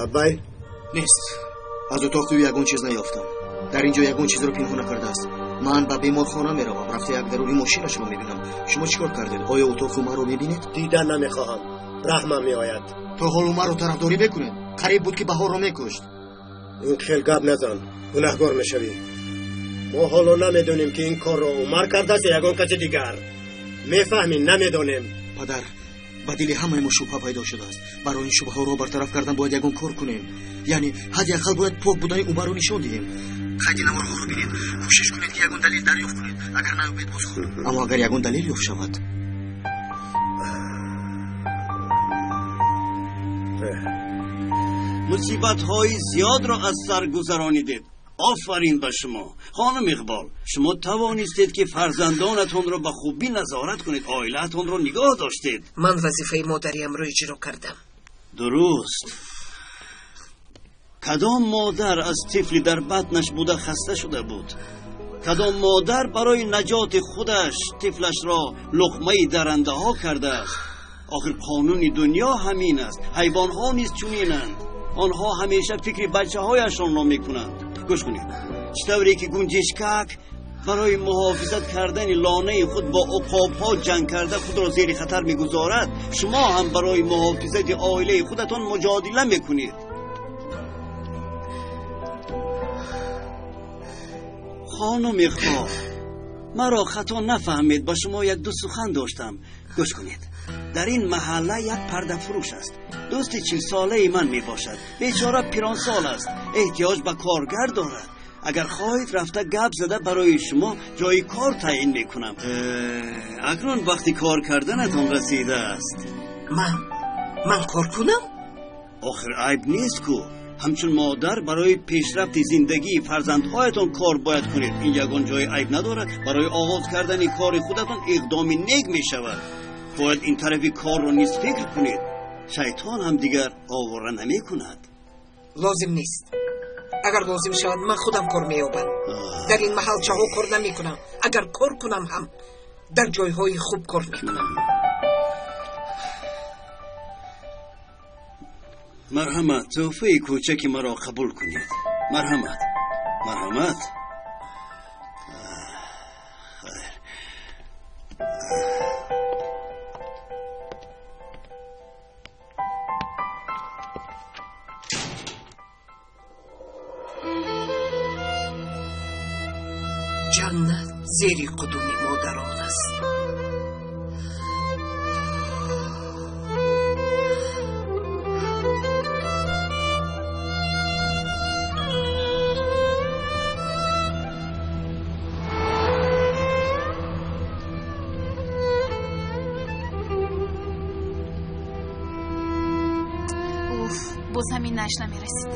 Лаббай. Нест. Аз утоқи ӯ ягон чиз наёфтам. Дар ин ҷо ягон чизро пинҳон накардааст. Ман ба беморхона меравам. Рафта як даруни мошинашро мебинам. Шумо чӣ кор кардед? Оё утоқи Умарро мебинед? Дидан намехоҳам. Раҳмам меояд. То ҳол Умарро тарафдорӣ мекунед? Қариб буд ки Баҳорро мекушт. Ин хел гап назан, гунаҳгор мешавӣ. Мо ҳоло намедонем ки ин корро Умар кардааст ё ягон каси дигар. Мефаҳмӣ, намедонем. Падар, ба дили ҳамаи мо шубҳа пайдо шудааст. Барои ин шубҳаҳоро бартараф кардан бояд ягон кор кунем. Яъне ҳадди ақал бояд пок будани Умарро нишон диҳем. Қайди наворҳоро бинед. Кӯшиш кунед ки ягон далел дарёфт кунед. Агар наёбед боз хуб. Аммо агар ягон далел ёфт шавад. Мусибатҳои зиёдро аз сар гузаронидед. Офарин ба шумо. Хонум Иқбол, шумо тавонистед ки фарзандонатонро ба хубӣ назорат кунед, оилаатонро нигоҳ доштед. Ман вазифаи модариамро иҷро кардам. Дуруст. Кадом модар аз тифли дар батнаш буда хаста шуда буд? Кадом модар барои наҷоти худаш тифлашро луқмаи дарандаҳо кардааст? Охир қонуни дунё ҳамин аст. Ҳайвонҳо низ чунинанд. Онҳо ҳамеша фикри бачаҳояшонро мекунанд. Гӯш кунед, чӣ тавре ки гунҷишкак барои муҳофизат кардани лонаи худ бо уқобҳо ҷанг карда худро зери хатар мегузорад, шумо ҳам барои муҳофизати оилаи худатон муҷодила мекунед. Хонум Иқбол, маро хато нафаҳмед, ба шумо як-ду сухан доштам. Гӯш кунед, дар ин маҳалла як пардафурӯш аст. Дӯсти 40-солаи ман мебошад. Бечора пиронсол аст, эҳтиёҷ ба коргар дорад. Агар хоҳед рафта гап зада барои шумо ҷои кор таъин мекунам. Акнун вақти кор карданатон расидааст. Ман кор кунам? Охир айб нест ку. Ҳамчун модар барои пешрафти зиндагии фарзандҳоятон кор бояд кунед. Ин ягон ҷои айб надорад. Барои оғоз кардани кори худатон иқдоми нек мешавад. Бояд ин тарафи корро низ фикр кунед. Шайтон ҳам дигар овора намекунад. Лозим нест. Агар лозим шавад ман худам кор меёбам. Дар ин маҳалчаҳо кор намекунам. Агар кор кунам ҳам дар ҷойҳои хуб кор мекунам. Марҳамат, тӯҳфаи кӯчаки маро қабул кунед. Марҳамат, марҳамат. Хайр. Ҷаннат зери қудуми модарон аст. Уф, боз ҳамин наш намерасид.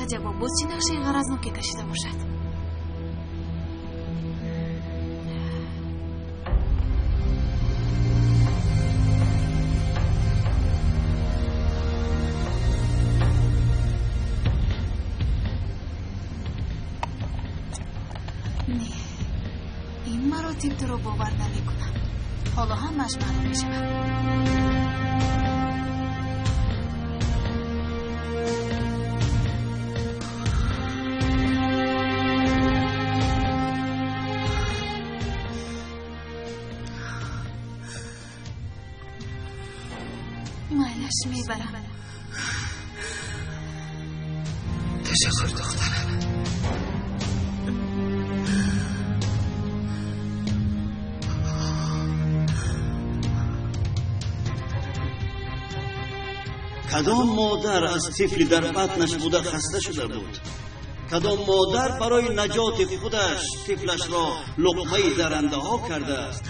Аҷабо, боз чӣ нақшаи ғаразноке кашида бошад? Не, ин маротиб туро бовар намекунам. Ҳоло ҳамааш маълум мешавад. Майлаш, мебарам. Ташаккур, духтарам. Кадом модар аз тифли дар батнаш буда хаста шуда буд? Кадом модар барои наҷоти худаш тифлашро луқмаи дарандаҳо кардааст?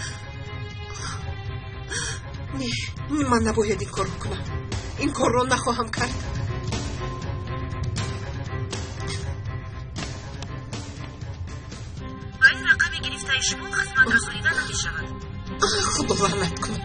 Не, ман набояд ин корро кунам. Ин корро нахоҳам кард. Ба ин рақами гирифтаи шумо хизмат расонида намешавад. Худо лаънат кунад.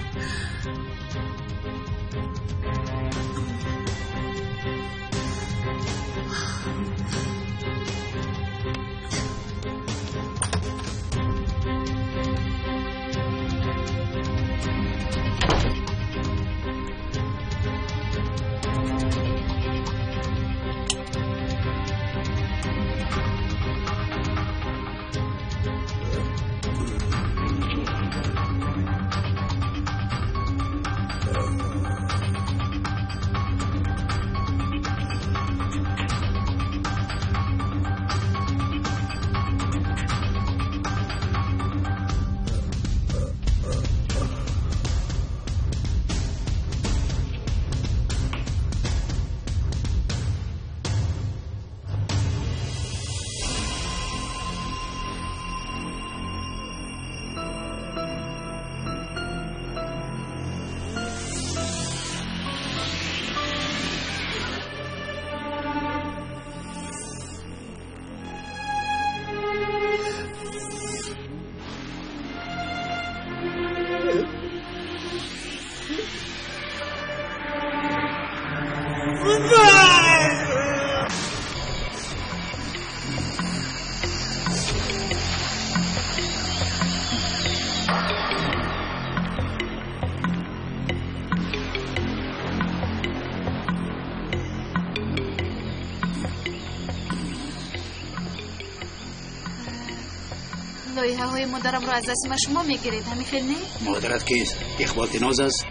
Лоиҳаҳои модарамро аз дасти ма шумо мегиред, ҳамин хел не? Модарат кист? Иқбол Тиноз аст?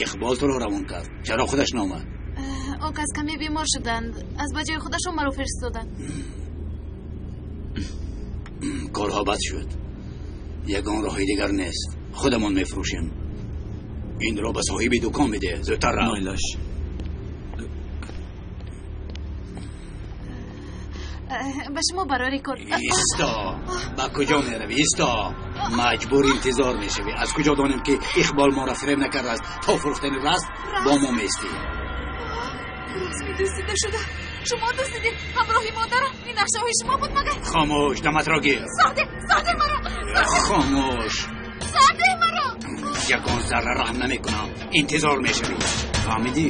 Иқбол туро равон кард. Чаро худаш наомад? Он кас каме бемор шуданд. Аз ба ҷои худашон маро фиристоданд. Корҳо бад шуд. Ягон роҳи дигар нест. Худамон мефурӯшем. Инро ба соҳиби дукон бидеҳ. Зудтар рав. Майлаш. Ба шумо барори кор. Исто! Ба куҷо меравӣ? Исто! Маҷбур интизор мешавӣ. Аз куҷо донем, ки Иқбол моро фиреб накардааст? То фурӯхтани раст бо мо меистӣ. Расми дуздида шуда. Шумо дуздидед ҳамроҳи модарам. Ин нақшаҳои шумо буд магар? Хомӯш, даматро гир. Сарде, сарде маро! Хомӯш! Сарде маро! Ягон зарра раҳм намекунам. Интизор мешавӣ. Фаҳмидӣ?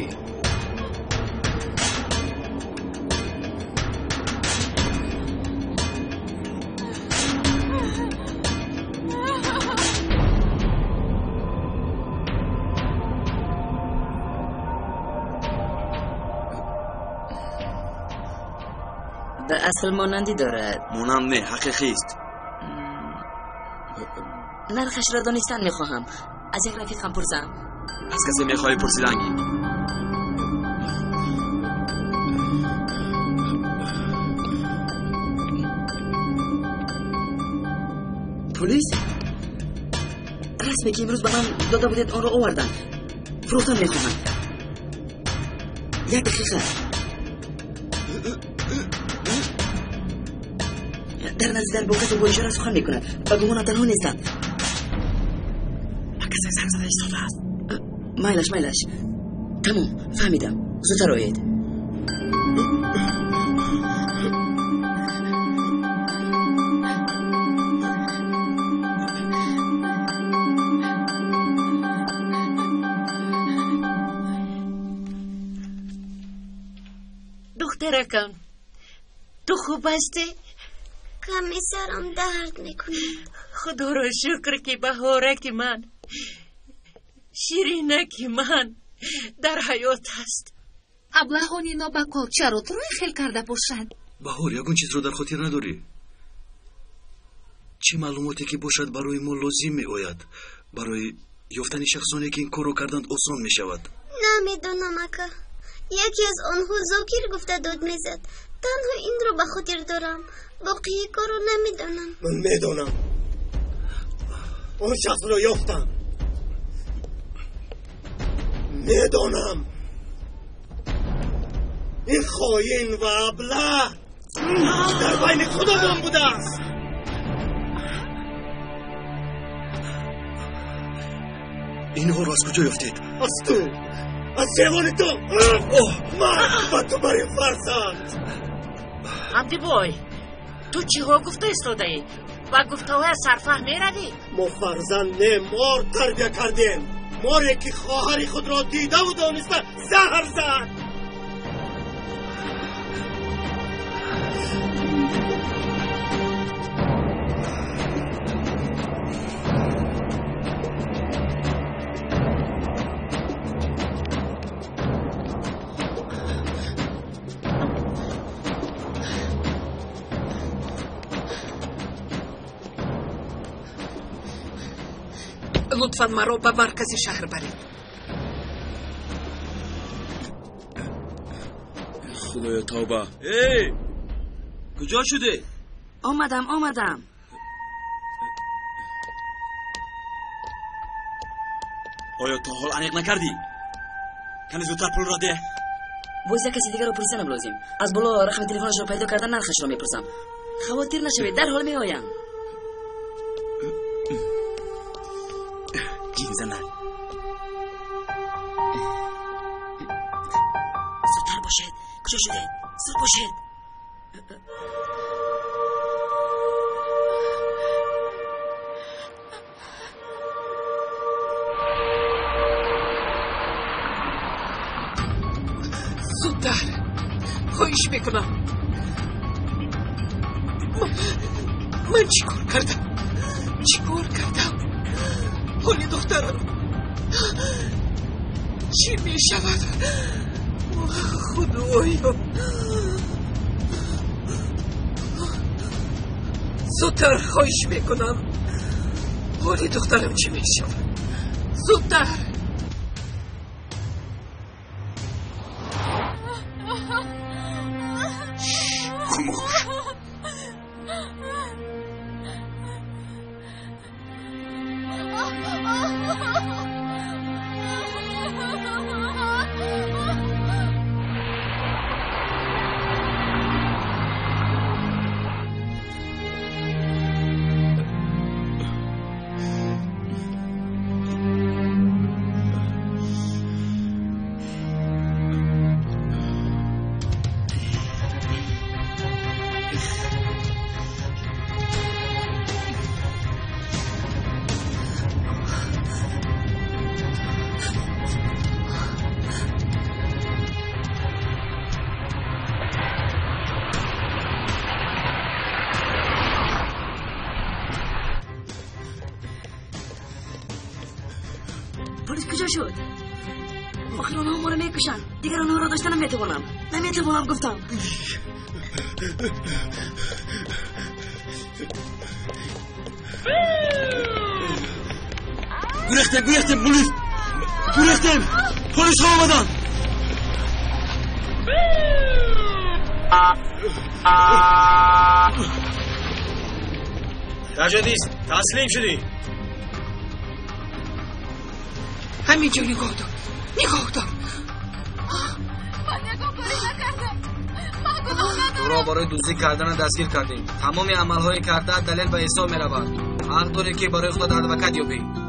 Ба асл монандӣ дорад. Монанд не, ҳақиқист. Нархашро донистан мехоҳам. Аз як рафиқам пурсам. Аз касе мехоҳӣ пурсидан гир. Полис? Расме ки имрӯз ба ман дода будед, онро оварданд. Фурӯхтан мехоҳам. Як дақиқа. Дар назди дар бо касе бо ишора сухан мекунад. Ба гумонам танҳо нестанд. Ба касе занг зада истодааст. Майлаш, майлаш. Тамом, фаҳмидам. Зудтар оед. Духтаракам, ту хуб ҳастӣ? Каме сарам дард мекунад. Худоро шукр, ки баҳораки ман, ширинаки ман дар ҳаёт аст. Аблаҳони нобакор чаро туро хел карда бошанд? Баҳор, ягон чизро дар хотир надорӣ? Чӣ маълумоте ки бошад барои мо лозим меояд. Барои ёфтани шахсоне ки ин корро карданд осон мешавад. Намедонам, ака. Яке аз онҳо Зокир гуфта дод мезад. Танҳо инро ба хотир дорам. Боқии корро намедонам. Ман медонам. Он шахсро ёфтам. Медонам. Ин хоин ва аблаҳ дар байни худамон будааст. Инҳоро аз куҷо ёфтед? Аз ту, аз ҷевони ту. Ман ба ту бар ин фарзанд. Ҳамдибой, ту чиҳо гуфта истодаӣ? Ба гуфтаҳоя сарфаҳм меравӣ? Мо фарзанд не, мор тарбия кардем. Море ки хоҳари худро дидаву дониста заҳр зад. Лутфан маро ба маркази шаҳр баред. Худоё, тавба. Эй, куҷо шудӣ? Омадам, омадам. Оё то ҳол аниқ накардӣ? Кани зудтар пулро деҳ. Боз як каси дигарро пурсиданам лозим. Аз боло рақами телефонашро пайдо карда нархашро мепурсам. Хавотир нашавед, дарҳол меоям. Ҷинзанак. Зудтар бошед. Куҷо шудед? Зуд бошед. мекунам. Ман чӣ кор кардам? Чӣ кор кардам? Ҳоли духтарам чӣ мешавад? Худоё, зудтар хоҳиш мекунам, ҳоли духтарам чӣ мешавад? Зудтар. Хомӯш. پلیس کجا شد؟ آخر آنها ما را میکشند. دیگر آنها را داشتن نمیتوانم. نمیتوانم گفتم. گریختم گریختم پلیس، گریختم پلیس ها آمدن. تجدیست تسلیم شدی. همینجا نگاه دار، نگاه دار. من یکم کاری نکردم، من گناه ندارم. تو را برای دزدی کردن دستگیر کردیم. تمام عملهای کرده دلیل به حساب می رود. حق داری که برای خود ادوکت یابی.